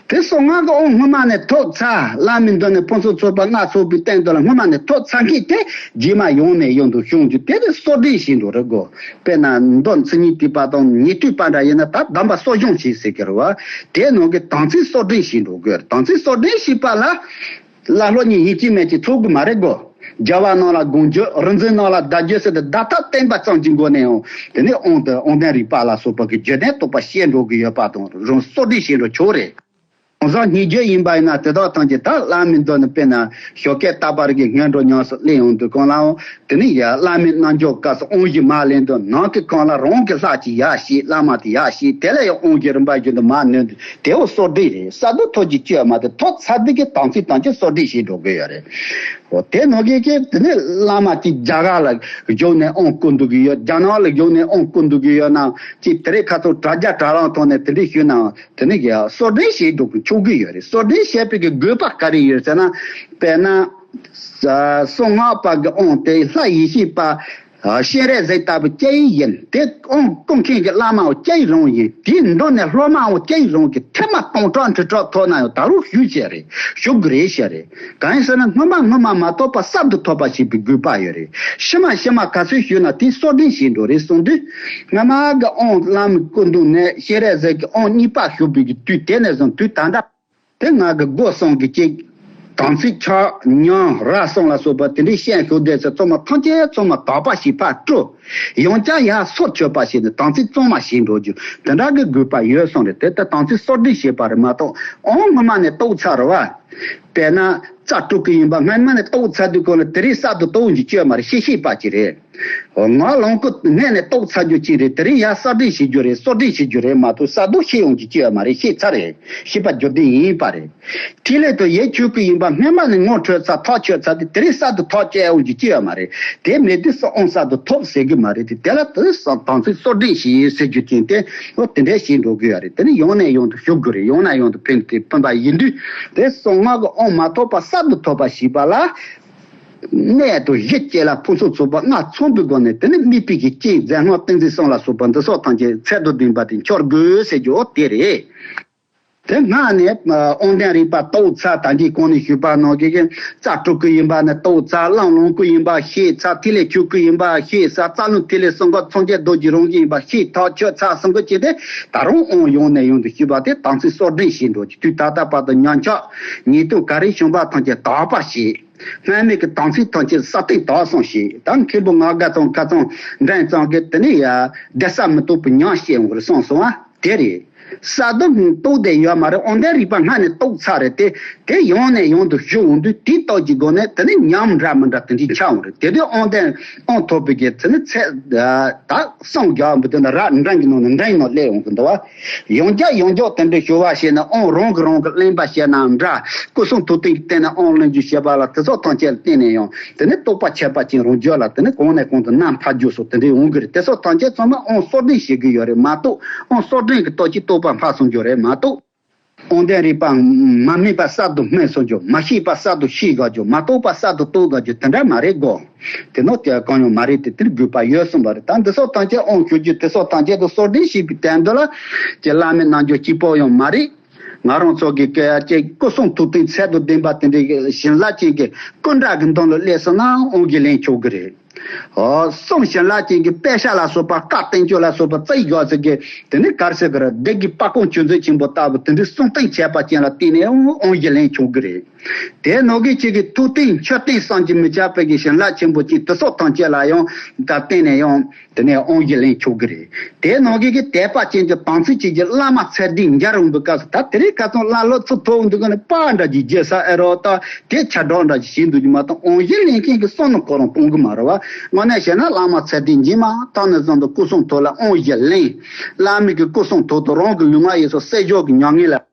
དེ་གསང་སྔགས་ཀྱི་དབང་སྔོན་མ་ནས་ཐོབ་ཚར། བླ་མའི་མདུན་ནས་ཕུན་སུམ་ཚོགས་པ་ལྔ་ཚོགས་པའི་སྟེང་དུ་ལ་སྔོན་མ་ནས་ཐོབ་ཚར་མཁན་དེ་རྗེས་མ་ཡང་ནས་ཡང་དུ་བྱུང་རྒྱུ་དེ་ལ་གསོག་སྒྲིག་བྱེད་འགྲོ་རེད་གོ། དཔེར་ན་མདོ་མཚན་ཉིད་ཐེག་པ་དང་ཉན་ཐོས་པ་འདྲ་ཡིན་ན་ད་གདམས་པ་གསོ་སྦྱོང་བྱེད་ཟེར་གི་རེད་བ། དེ་ནང་གི་དམ་ཚིག་གསོག་སྒྲིག་བྱེད་འགྲོ་དགོས། དམ་ཚིག་གསོག་སྒྲིག་བྱེད་པ་ལ། བླ་སློབ་གཉིས་ཡིན་གཅིག་མིན་གཅིག་ཚོགས་དགོས་མ་རེད་གོ། རྒྱལ་བ་རྣམས་ལ་དགོངས་བརྒྱུད། རིག་འཛིན་རྣམས་ལ་བརྡ་བརྒྱུད་ཟེར་ཏེ་བརྡ་ཐག་བསྟན་པ་ཙམ་གྱི་སྒོ་ནས་ཡང་དེ་ནས་དབང་དུ་དབང་ལྡན་རིག་པ་ལ་སོགས་པ་གི་བརྒྱུད་ལྡན་རྟོགས་པ་བཤད་འགྲོ་གི་ཡོད་པ་དང་རང་གསོག་སྒྲིག་བྱེད་འགྲོ་ཆོག་རེད། གང་ཟག་སྙན་བརྒྱུད་ཡིན་པ་ཡིན་ན་དེ་དག་ཐམས་ཅད་ད་བླ་མའི་མདུན་ནས་དཔེར་ན་ཞོགས་ཀས་རྟག་པར་གྱི་སྔོན་འགྲོ་ཉམས་སུ་ལེན་ཡོང་དུས་གང་ལའང་དེ་ནས་ཡ་བླ་མའི་རྣལ་འབྱོར་སྐབས་སུ་དབང་བཞི་མར་ལེན་དུས་ནང་གི་གང་ལ་རང་གི་ལྷག་ཅིག་ཡར་བཤད། བླ་མ་དེ་ཡར་བཤད། དེ་ལས་ཡང་དབང་བཞི་རིམ་པ་བཞིན་དུ་མར་ནོན་དུས་དེ་འོ་གསོག་སྒྲིག་རེད། གསར་དུ་ཐོབ་ཀྱི་བཅོས་མ་དེ་ཐོབ་ཚར་དུས་ཀྱི་དམ་ཚིག་དང་ཅིག་གསོག་སྒྲིག་བྱེད་འགྲོ་དགོས་ཡོད་རེད། འོ་དེ་ནང་གི་ཀྱི་དེ་ནས་བླ་མ་གཅིག་རྒྱ་གར་ལ་བཞུགས་ནས་དབང་བསྐུར་འདུག་གི་ཡོད། རྒྱ་ནག་ལ་བཞུགས་ནས་དབང་བསྐུར་འདུག་གི་ཡོད་ན་ཅིག་དེ་རིང་ཁ་ཐུག་དྲ་རྒྱ་དྲ་ལམ་ཐོག་ནས་དེ་འདྲས་ཞུས་ན་དེ་ནས་ཀྱི་གསོག་སྒྲིག་བྱེད་འགྲོ་གི་ཆོག་གི་ཡོད་རེད། གསོག་སྒྲིག་བྱེད་པའི་གི་དགོས་པ་ག་རེ་ཡོད་ཟེར་ན། དཔེར་ན། གསང་སྔགས་པ་གི་དབང་དེ་ལྷ་ཡེ་ཤེས་པ། སྤྱན་རས་གཟིགས་ལྟ་བུ་སྐྱེ་ཡི་ཡིན། དེ་དབང་བསྐུར་མཁན་གྱི་བླ་མའང་སྐྱེ་ཡི་རང་ཡིན། དེའི་མདུན་ནས་སློབ་མའང་སྐྱེ་ཡི་རང་གི་ཐེངས་མ་སྟོང་ཕྲག་ཁྲི་ཕྲག་ཐོབ་ན་ཡང་ད་རུང་ཞུ་བྱས་རེད། ཞུ་དགོས་རེད་བཤད་རེད། གང་ཡིན་ཟེར་ན་སྔོན་མ་སྔོན་མ་མ་ཐོབ་པ་གསར་དུ་ཐོབ་པ་ཞིག་པའི་དགོས་པ་ཡོད་རེད། ཕྱི་མ་ཕྱི་མ་ག་ཚོད་ཞུས་ན་དེ་གསོག་སྒྲིག་བྱེད་འགྲོ་རེད་གསུངས་དུས། སྔ་མ་གི་དབང་བླ་མའི་སྐུ་མདུན་ནས་སྤྱན་རས་གཟིགས་ཀྱི་དབང་གཉིས་པ་ཞུ་བའི་གི་དུས་དེ་ནས་བཟུང་དུས་ད་ལྟ། དེ་ང་གི་སྒོ་གསུམ་གྱི་གཅིག་དམ་ཚིག་ཕྱག་ཉམས་ར་གསུམ་ལ་སོགས་པ་དེ་འདྲའི་ཤན་ཤུགས་ལྡན་ཚོ་ཚང་མ་ཐམས་ཅད་ཚང་མ་དག་པ་ཞིག་ཕར་སྤྲོད། ཡང་བསྐྱར་ཡར་སོར་ཆུད་པ་ཞིག་ནས་དམ་ཚིག་གཙང་མ་ཞིག་འགྲོ་རྒྱུ་དེ་འདྲ་གི་དགོས་པ་ཡོད་སོང་རེད། དེ་ལྟར་དམ་ཚིག་གསོ་སྒྲིག་བྱེད་པ་རེད་མ་གཏོགས་ཨང་སྔོན་མ་ནས་གཏོགས་ཚར་བ། དཔེར་ན་རྩ་དྲུག་གི་ཡིན་པ་སྔོན་མ་ནས་གཏོགས་ཚར་དུས་གོང་ལ་དེ་རིང་གསར་དུ་གཏོགས་འཇུག་སྐྱོད་མ་རེད། ཤེས་ཤེས་པ་ཅིག་རེད། ངག་ལོངས་སྐུ་སྔོན་ནས་གཏོགས་ཚར་རྒྱུ་ཅིག་རེད། དེ་རིང་ཡར་གསར་སྒྲིག་བྱེད་རྒྱུ་རེད། གསོ་སྒྲིག་བྱེད་རྒྱུ་རེད་མ་གཏོགས་གསར་དུ་ཤེས་ཡོང་རྒྱུ་ཅིག་ཡོད་མ་རེད། ཤེས་ཚར་རེད། ཤེས་པ་རྒྱུ་ལྡན་ཡིན་པ་རེད། ཕྲིན་ལས་དང་ཡིད་ཆོས་ཀྱི་ཡིན་པ་སྔོན་མ་ནས་ངོ་འཕྲོད་ཚར་ཐག་ཆོད་ཚར་དེ་དེ་རིང་གསར་དུ་ཐག་བཅད་འོང་རྒྱུ་ཅི་ཡོད་མ་རེད། དེ་མེད་དུས་སུ་ཨང་གསར་དུ་ཐོབ་ཟེར་གི་མ་རེད། དེ་དེ་ལ་དེ་དམ་ཚིག་གསོ་སྒྲིག་བྱེད་ཟེར་རྒྱུ་ཅན་དེ་ཨོ་དེ་འདྲ་བྱེད་འགྲོ་གི་ཡོད་རེད། དེ་ནི་ཡང་ནས་ཡང་དུ་ཞུ་དགོས་རེད། ཡང་ནས་ཡང་དུ་ཕན་དེ་ཕན་པ་ཡིན་དུས་དེ་གསང་སྔགས་ཀྱི་ཨང་མ་ཐོབ་པ་གསར་དུ་ཐོབ་པ་ཞིག་པ་ལ། གནས་དང་གཞི་བཅས་ལ་ཕུན་སུམ་ཚོགས་པ་ལྔ་ཚང་བའི་སྒོ་ནས་དེ་ནི་དམིགས་པའི་གི་རྐྱེན་རྫས་སྔགས་ཏིང་འཛིན་གསུམ་ལ་སོགས་པ་འདི་སོགས་ཐམས་ཅད་ཚད་དང་ལྡན་པ་དེ་འཆར་དགོས་ཟེར་རྒྱུ་ཨོ་དེ་རེད། དེ་སྔ་ནས་ཨ་དབང་ལྡན་རིག་པ་རྟོགས་ཚར། ད་གིན་གོང་ནས་ཞུས་པ་ནང་བཞིན་རྩ་དྲུག་གི་ཡིན་པ་ནི་རྟོགས་ཚར། ལམ་ལོངས་སྐུ་ཡིན་པ་ཤེས་ཚར། ཐིག་ལེ་ཆོས་སྐུ་ཡིན་པ་ཤེས་ཚར། རྩ་རླུང་ཐིག་ལེ་གསུམ་ཀ་མཚོན་བྱེད་རྡོ་རྗེ་རང་བཞིན་ཡིན་པ་ཤེས་ཐག་ཆོད་ཚར་སོང་གི་ཅི་སྟེ་ད་རུང་ཨང་ཡང་ནས་ཡང་དུ་ཞུས་པ་དེ་དམ་ཚིག་གསོ་སྒྲིག་བྱེད་འགྲོ་གི་དུས་ད་ལྟ་བར་དུ་ཉམས་ཆག་ཉེས་ལྟུང་ག་རེ་བྱུང་བ་ཐམས་ཅད་དག་པ་བྱེད། སྔོན་མའི་གི་དམ་ཚིག་ཐམས་ཅད་སྲ་བརྟན་དག་སོང་ཞིག་ད་མཁན་པོ་ང་དགའ་ཚང་ཁ་ཚང་འདྲེན་ཙང་གི་དེ་ནི་ཡ་བདེ་ས་མི་རྟོག་པའི་ཉམས་བཤད་འོང་གི་རེད་གསུངས་སོང་ཨ། དེ་རེད། གསར་དུ་རྟོགས་བསྡད་ཡོད་མ་རེད། དབང་ལྡན་རིག་པ་སྔ་ནས་རྟོགས་ཚར་རེད་དེ། དེ་ཡང་ནས་ཡང་དུ་ཞུ་འོང་དུས་དེའི་རྟོགས་ཀྱི་སྒོ་ནས་དེ་ནི་ཉམས་འདྲ་མི་འདྲ་དེ་འདྲའི་ཆགས་འོང་རེད། དེ་དུས་དབང་ལྡན་དབང་ཐོབ་པའི་གི་དེ་ནི་ཚད་ད་གསུང་རྒྱག་འབུ་དེ་ནི་ར་འདྲེན་གྱི་ནང་ནས་འདྲེན་ནང་སླེབས་འོང་གི་འདུག་བ། ཡང་བསྐྱར་ཡང་བསྐྱར་དེ་འདྲའི་ཞུ་བ་བྱས་ནས་དབང་རང་གིས་རང་གི་ལེན་པ་བྱས་ནའང་འདྲ། སྐུ་གསུང་ཐུགས་རྟེན་གྱི་སྟེང་ནས་དབང་ལེན་རྒྱུ་བྱེད་པ་ལ་དེ་ཚོ་ཐམས་ཅད་ལ་བརྟེན་ནས་ཡང་དེ་ནི་རྟོགས་པ་ཁྱད་པར་ཅན་རང་རྒྱུད་ལ་དེ་ནི་གོང་ནས་གོང་དུ་རྣམ་འཕར་རྒྱུ་སོགས་དེ་འདྲའི་འོང་གི་རེད། དེ་ཚོ་ཐམས་ཅད་ཚང་མ་དབང་གསོ་སྒྲིག་བྱེད་ཀྱི་ཡོད་རེད་མ་གཏོགས་དབང་གསོ་སྒྲིག་གི་སྟོབས་ཀྱིས་རྟོགས་པ་འཕར་སོང་རྒྱུ་རེད་མ་གཏོགས། དབང་ལྡན་རིག་པ་མ་དམིགས་པ་གསར་དུ་སྨིན་སོང་རྒྱུ། མ་ཤེས་པ་གསར་དུ་ཤེས་དགོས་རྒྱུ། མ་རྟོགས་པ་གསར་དུ་རྟོགས་དགོས་རྒྱུ་དེ་འདྲ་མ་རེད་གོ། དེ་ནོ་དེ་གང་ཡང་མ་རེད། དེ་དེར་དགོས་པ་ཡོད་གསུངས་པ་རེད། ད་འདི་སོགས་ཐམས་ཅད་དབང་ཞུ་རྒྱུ་དེ་སོགས་ཐམས་ཅད་དུ་གསོ་སྒྲིག་བྱེད་པའི་དོན་དུ་ལ་ཀྱི་བླ་མའི་རྣལ་འབྱོར་གཅིག་པོ་ཡང་མ་རེད། ང་རང་ཚོ་གི་སྐད་ཡ་ཅིག་སྐུ་གསུང་ཐུགས་རྟེན་ཚད་དང་ལྡན་པ་དེ་འདྲའི་བྱིན་རླབས་ཅན་གྱི་སྐུ་འདྲ་གི་མདུན་ལ་སླེབས་སོང་ན་དབང་གིས་ལེན་ཆོག་གི་རེད། ཨོ། གསུང་བྱིན་རླབས་ཅན་གྱི་དཔེ་ཆ་ལ་སོགས་པ་བཀའ་བསྟན་བཅོས་ལ་སོགས་པ་བཙལ་དགོས་ཟེར་གི་དེ་ནི་གར་ཟེར་གི་ར་སྡེ་དགེ་དཔལ་ཀོང་ཆོས་མཛད་ཆེན་པོ་ལྟ་བུ་དེ་འདྲའི་གསུང་རྟེན་ཁྱད་པར་ཅན་ལ་བརྟེན་ནས་དབང་གིས་ལེན་ཆོག་གི་རེད། དེ་ནང་གི་གཅིག་གི་ཐུགས་རྟེན་མཆོད་རྟེན་བསམ་གྱིས་མི་ཁྱབ་པའི་གི་བྱིན་རླབས་ཆེན་པོ་གཅིག་དེ་སོགས་ཐམས་ཅད་ལ་ཡང་ད་བརྟེན་ནས་ཡང་དེ་ནས་དབང་གིས་ལེན་ཆོག་གི་རེད། དེ་ནང་གི་གི་དད་པ་ཅན་གྱི་དམ་ཚིག་ཅན་གྱི་བླ་མ་ཚད་ལྡན་མཇལ་འོང་བའི་སྐབས་སུ་ད་དེ་རིང་ཁ་སང་བླ་སློབ་ཚུར་ཐོབ་འདུག་གི་ནི་པ་འདྲ་གྱི་རྒྱལ་ས་ཨེ་རོ་ད་དེ་ཆ་འགྲོགས་འདྲ་གྱི་བྱེད་འདུག་གི་མ་གཏོགས་དབང་གིས་ལེན་མཁན་གྱི་བསམ་བློ་ཁོ་རང་གཏོང་གི་མ་རེད་བ། དངོས་གནས་བཤད་ན་བླ་མ་ཚད་ལྡན་རྗེས་མ་ད་ནས་བཟུང་དུ་སྐུ་གསུང་ཐུགས་ལ་དབང་གིས་ལེན། བླ་མའི་གི་སྐུ་གསུང་ཐུགས་དང་རང་གི་ལུས་ངག་ཡིད་གསུམ་སེལ་འཇོག་གི་མྱ་ངན་ལས།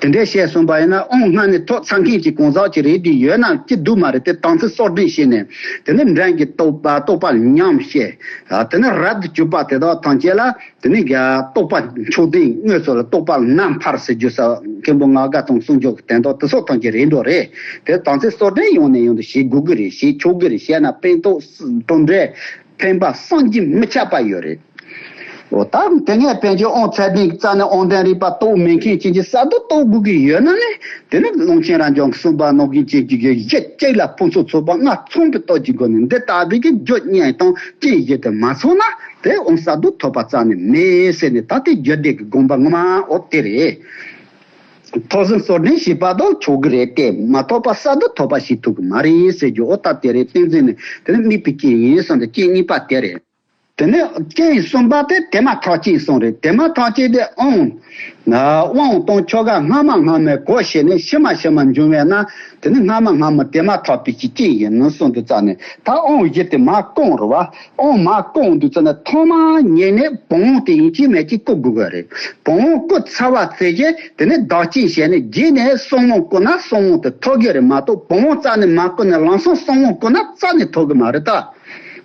དེ་འདྲའི་བཤད་གསུངས་པ་ཡིན་ན་དབང་སྔ་ནས་ཐོབ་ཚར་མཁན་གྱི་གང་ཟག་ཅིག་རེད་དེ་ཡོད་ན་ཅི་འདུག་མ་རེད། དེ་དམ་ཚིག་གསོ་སྒྲིག་བྱས་ནས་དེ་ནི་འདྲེན་གྱི་རྟོགས་པ་རྟོགས་པ་ཉམས་བྱས། དེ་ནི་རབ་ཏུ་གྱུར་པ་དེ་དག་ཐམས་ཅད་ལ་དེ་ནི་རྟོགས་པ་མཆོག་ལྡན་དངོས་སུ་ལ་རྟོགས་པ་རྣམ་འཕར་ཟེར་རྒྱུ་ས་མཁན་པོ་ང་དགའ་ཚང་གསུང་ཆོས་ཀྱི་དོན་དག་དེ་སོགས་ཐམས་ཅད་རེད་འགྲོ་རེད། དེ་དམ་ཚིག་གསོ་སྒྲིག་ཡང་ནས་ཡང་དུ་བྱེད་དགོས་ཀྱི་རེད། བྱེད་ཆོག་གི་རེད། བྱས་ན་ཕན་ཐོགས་གྲུབ་འབྲས་ཕན་པ་བསམ་གྱིས་མི་ཁྱབ་པ་ཡོད་རེད། འོ་ད་དེ་ངས་ཕན་ཆད་དབང་ཚད་ལྡན་གྱི་རྩ་ནས་དབང་ལྡན་རིག་པ་རྟོགས་མེད་མཁན་ཅན་གྱི་གསར་དུ་རྟོགས་དགོས་ཀྱི་ཡོད་ན་ནི་དེ་ནི་ཀློང་ཆེན་རབ་འབྱམས་ཀྱིས་གསུངས་པ་ནང་བཞིན་ཅན་གྱི་གཞི་གཅིག་ལ་ཕུན་སུམ་ཚོགས་པ་ལྔ་ཚང་བའི་སྟོབས་ཀྱི་སྒོ་ནས་འདི་ལྟ་བུའི་གི་རྒྱུ་གཉིས་དང་རྐྱེན་བཞི་དེ་མ་ཚང་ན་དེ་དབང་གསར་དུ་ཐོབ་པ་རྩ་ནས་མེད་ཟེར་ནས་ད་ལྟའི་རྒྱུད་སྡེ་གི་དགོངས་པ་ངོ་མ་འོ་དེ་རེད། ཐོབ་ཟིན་གསོ་སྒྲིག་བྱས་པ་དང་ཆོག་གི་རེད་དེ་མ་ཐོབ་པ་གསར་དུ་ཐོབ་པ་ཞིག་ཐུབ་གི་མ་རེད་ཟེར་རྒྱུ་འོ་ད་དེ་རེད། བསྟན་འཛིན་ནི་དེ་ནི་དམིགས་པའི་རྐྱེན་ཡིན་གསུངས་ཏེ་རྐྱེན་གཉིས་པ་དེ་རེད། དེ་ནས་རྐྱེན་གསུམ་པ་དེ་དེ་མ་ཐག་ཆོད་གསུངས་རེད། དེ་མ་ཐག་ཆོད་དེ་དབང་། དབང་དང་ཆོ་ག་སྔ་མ་སྔ་མའི་གོ་ཤེས་ནས་ཕྱི་མ་ཕྱི་མ་འབྱུང་བས་ན་དེ་ནི་སྔ་མ་སྔ་མ་དེ་མ་ཐག་པའི་ཀྱི་རྐྱེན་ཡིན་ནོ་གསུངས་དུས་ཙ་ནས་ད་དབང་བཞི་དེ་མ་བསྐུར་བ། དབང་མ་བསྐུར་དུས་ཙ་ནས་ཐོག་མ་ཉིད་ནས་བུམ་དབང་དེ་ཡིན་གཅིག་མིན་གཅིག་བསྐུར་དགོས་པ་རེད། བུམ་དབང་བསྐུར་ཚར་བ་ཚེ་གཞི་དེ་ནི་བདག་གཅེས་བྱས་ནས་རྗེས་ནས་གསང་དབང་བསྐུར་ན་གསང་དབང་དེ་ཐོབ་གི་རེད་མ་གཏོགས་བུམ་དབང་རྩ་ནས་མ་བསྐུར་ནས་ལམ་སང་གསང་དབང་བསྐུར་ན་རྩ་ནས་ཐོབ་གི་མ་རེད་ད།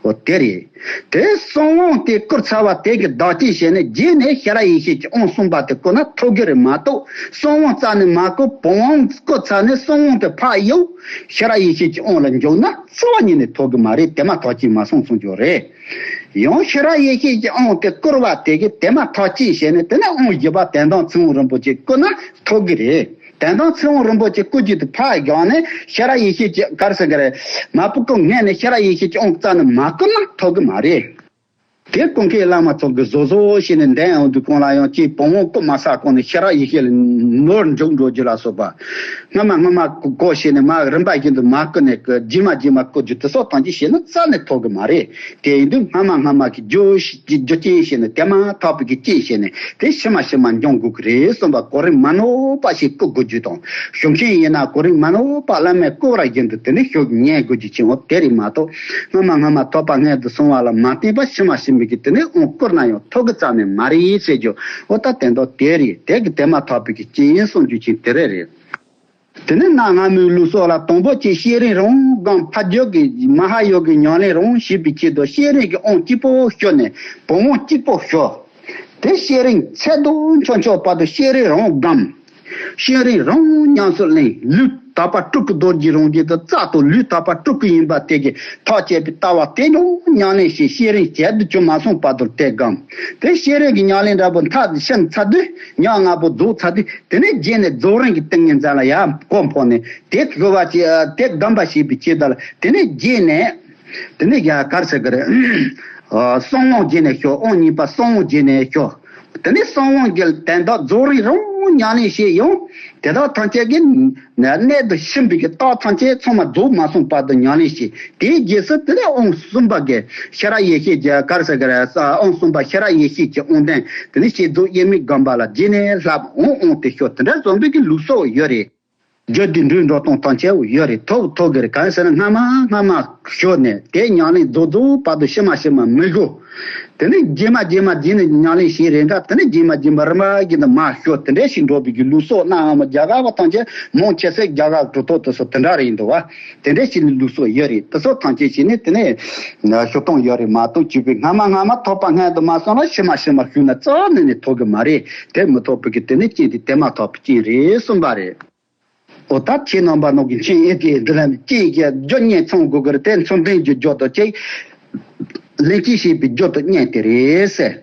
འོ་དེ་རེད། དེ་གསང་དབང་དེ་བསྐུར་ཚར་བ་དེ་གི་བདག་གཅེས་བྱས་ནས་རྗེས་ནས་ཤེས་རབ་ཡེ་ཤེས་ཀྱི་དབང་གསུམ་པ་དེ་བསྐུར་ན་ཐོབ་གི་རེད་མ་གཏོགས་གསང་དབང་རྩ་ནས་མ་བསྐུར། བུམ་དབང་བསྐུར་ཚར་ནས་གསང་དབང་དེ་ཕར་གཡུག་ཤེས་རབ་ཡེ་ཤེས་ཀྱི་དབང་ལ་འཇུག་ན་རྩ་བ་ཉིད་ནས་ཐོབ་གི་མ་རེད། དེ་མ་ཐག་ཆོད་མ་སོང་གསུང་རྒྱུ་རེད། ཡང་ཤེས་རབ་ཡེ་ཤེས་ཀྱི་དབང་དེ་བསྐུར་བ་དེ་གི་དེ་མ་ཐག་ཆོད་བྱས་ནས་དེ་ནས་དབང་བཞི་པ་དོན་དམ་ཚིག་དབང་རིན་པོ་ཆེ་བསྐུར་ན་ཐོབ་གི་རེད། དོན་དམ་ཚིག་དབང་རིན་པོ་ཆེ་བསྐུར་རྒྱུ་དེ་ཕར་བཞག་ནས་ཤེས་རབ་ཡེ་ཤེས་ཀྱི་གར་ཟེར་གི་རེད། མ་བསྐུར་སྔོན་ནས་ཤེས་རབ་ཡེ་ཤེས་ཀྱི་དབང་རྩ་ནས་མ་བསྐུར་ན་ཐོབ་གི་མ་རེད། དེ་ཀུན་མཁྱེན་བླ་མ་ཚོ་གི་བཟོ་བཟོ་བྱས་ནས་འདོན་ཡོང་དུས་གང་ལ་ཡང་ཅིག་བུ་བོ་བཀུག་མ་ཚར་གོང་ནས་ཤེས་རབ་ཡེ་ཤེས་ལ་ནོར་འཇུག་འགྲོ་རྒྱུ་ལ་སོགས་པ། སྔ་མ་སྔ་མ་བཀུག་བཀུག་བྱས་ནས་མར་རིམ་པ་བཞིན་དུ་མར་བཀུག་ནས་རྗེས་མ་རྗེས་མ་བཀུག་རྒྱུ་དེ་སོགས་ཐམས་ཅད་བྱས་ན་རྩ་ནས་ཐུབ་གི་མ་རེད། དེ་ཡིན་དུས་སྔ་མ་སྔ་མ་གི་རྒྱུ་རྒྱུ་རྐྱེན་བྱས་ནས་དེ་མ་ཐག་པའི་གི་རྐྱེན་བྱས་ནས་དེ་ཕྱི་མ་ཕྱི་མ་འབྱུང་དགོས་ཀྱི་རེད་གསུངས་པ། གོ་རིམ་མ་ནོར་བ་ཞིག་བཀུག་དགོས་རྒྱུ་དང་། ཞུ་མཁན་ཡིན་ན་གོ་རིམ་མ་ནོར་བ་བླ་མས་བཀུག་ར་བཞིན་དུ་དེ་ནས་ཞུ་ཉན་དགོས་རྒྱུ་ཅིག་འོ་དེ་རེད་མ་གཏོགས། སྔ་མ་སྔ་མ་ཐོབ་པ་སྔོན་དུ་སོང་བ་ལ་མ་བརྟེན་པར་ཕྱི་མ་ཕྱི་མའི་གི་དེ་ནས་འོང་བསྐུར་ན་ཡང་ཐོབ་གི་རྩ་ནས་མ་རེད་ཟེར་རྒྱུ། འོ་ད་དེ་འདྲ་དེ་རེད། དེ་གི་དེ་མ་ཐག་པའི་གི་རྐྱེན་གསུང་རྒྱུ་ཅིག་དེ་རེད་རེད། དེ་ནས་གནའ་སྔ་མོའི་ལུགས་སྲོལ་ལ་དང་པོ་གཅིག་བཤེས་རིམ་རང་སྒོམ། ཕ་རྒྱུད་ཀྱི་མ་ཧཱ་ཡོ་གའི་ཉམས་ལེན་རང་བྱེད་པའི་ཆེད་དུ་བཤེས་རིམ་གྱི་དབང་གཅིག་པོ་ཞུས་ནས་བུ་བོ་གཅིག་པོ་ཞུ། དེ་བཤེས་རིམ་ཚད་མཐོ་ཆུང་ཆུང་བར་དུ་བཤེས་རིམ་རང་སྒོམ། བཤེས་རིམ་རང་ཉམས་སུ་ལེན། ལུས་དག་པ་སྤྲུལ་སྐུ་རྡོ་རྗེ་རང་བཞིན་དུ་རྩལ་དུ་ལུས་དག་པ་སྤྲུལ་སྐུ་ཡིན་པ་དེ་གི་ཐག་བཅད་པའི་ལྟ་བ་དེ་ཉམས་ཉམས་ལེན་བྱེད། བཤེས་རིམ་གཞན་དུ་ཅུང་མ་སོང་བར་དུ་དེ་སྒོམ། དེ་བཤེས་རིམ་གྱི་ཉམས་ལེན་འདྲ་པོ་མཐར་ཕྱིན་ཚར་དུས་ཉམས་ལྔ་པོ་རྫོགས་ཚར་དུས་དེ་ནས་རྗེས་ནས་རྫོགས་རིམ་གྱི་ཏིང་ངེ་འཛིན་ལ་ཡར་མགོ་འཕངས་ནས་དེ་དགོས་པ་ཅི་དེ་སྒོམ་པ་བྱེད་པའི་ཆེད་དུ་ལ་དེ་ནས་རྗེས་ནས། དེ་ནས་ཡ་གར་ཟེར་གི་རེད། ཨ་གསང་དབང་བརྒྱུད་ནས་ཤོག་དབང་གཉིས་པ་གསང་དབང་བརྒྱུད་ནས་ཤོག་དེ་ནས་གསང་དབང་གི་དོན་དག་རྫོགས་རིམ་རང་ཉམས་ལེན་བྱེད་ཡོང་། དེ་དག་ཐམས་ཅད་ཀྱི་གནད་དུ་ཕྱིན་པའི་གི་རྟགས་ཐམས་ཅད་ཚང་མ་རྫོགས་མ་སོང་བར་དུ་ཉམས་ལེན་བྱེད། དེའི་རྗེས་སུ་དེ་ནས་དབང་གསུམ་པ་གི་ཤེས་རབ་ཡེ་ཤེས་ཀྱི་གར་ཟེར་གི་རེད། དབང་གསུམ་པ་ཤེས་རབ་ཡེ་ཤེས་ཀྱི་དབང་ལྡན་དེ་ནས་བསྐྱེད་རྫོགས་དབྱེར་མེད་སྒོམ་པ་ལ་རྗེས་ནས་བསླབ་འོང་འོང་སྟེ་ཤོག་དེ་འདྲ་བཟོ་འདོད་ཀྱི་ལུགས་སྲོལ་ཡོད་རེད། རྒྱུད་སྡེ་འགྲོས་འགྲོ་སྟངས་ཐམས་ཅད་ཡོད་རེད། ཐོབ་ཐོབ་གི་རེད། གང་ཟེར་ན་སྔ་མ་སྔ་མ་ཞོར་ནས་དེ་ཉམས་ལེན་རྫོགས་རྫོགས་བར་དུ་ཕྱི་མ་ཕྱི་མ་མི་དགོས། དེ་ནས་རྗེས་མ་རྗེས་མ་རྗེས་ནས་ཉམས་ལེན་བྱེད་རེད་འདྲ། དེ་ནས་རྗེས་མ་རྗེས་མ་རིམ་པ་བཞིན་དུ་མར་ཞོར་དེ་འདྲ་ཞིག་འགྲོ་བའི་གི་ལུགས་སྲོལ་གནའ་སྔ་མོ་རྒྱ་གར་བ་ཐམས་ཅད་མང་ཆེ་ཤོས་རྒྱ་གར་གྲུབ་ཐོབ་དེ་ཚོ་དེ་འདྲ་རེད་འདུག་བ། དེ་འདྲ་ཞིག་ནི་ལུགས་སྲོལ་ཡོད་རེད། དེ་ཚོ་ཐམས་ཅད་ཞིག་ནི་དེ་ནས་ཞུ་སྟངས་ཡོད་རེད་མ་གཏོགས་བྱས་པའི་སྔ་མ་སྔ་མ་ཐོབ་པ་སྔོན་དུ་མ་སོང་ན་ཕྱི་མ་ཕྱི་མ་ཞུས་ན་རྩ་ནས་ནི་ཐོབ་གི་མ་རེད། དེ་མི་ཐོབ་པའི་གི་དེ་ནི་རྐྱེན་དེ་དེ་མ་ཐག་པའི་རྐྱེན་རེད་གསུངས་པ་རེད། འོ་ད་ཁྱེད་རྣམ་པ་ནང་གི་མཁྱེན་ཡོད་དེ་འདི་ལ་རྐྱེན་གྱི་རྒྱུ་གཉིས་ཚང་དགོས་ཀྱི་རེད། དེ་མཚོན་དོན་གྱི་རྒྱུ་དང་གཅིག་ལེན་གཅིག་བྱེད་པའི་རྒྱུ་དང་གཉིས་དེ་རེད་ཟེར།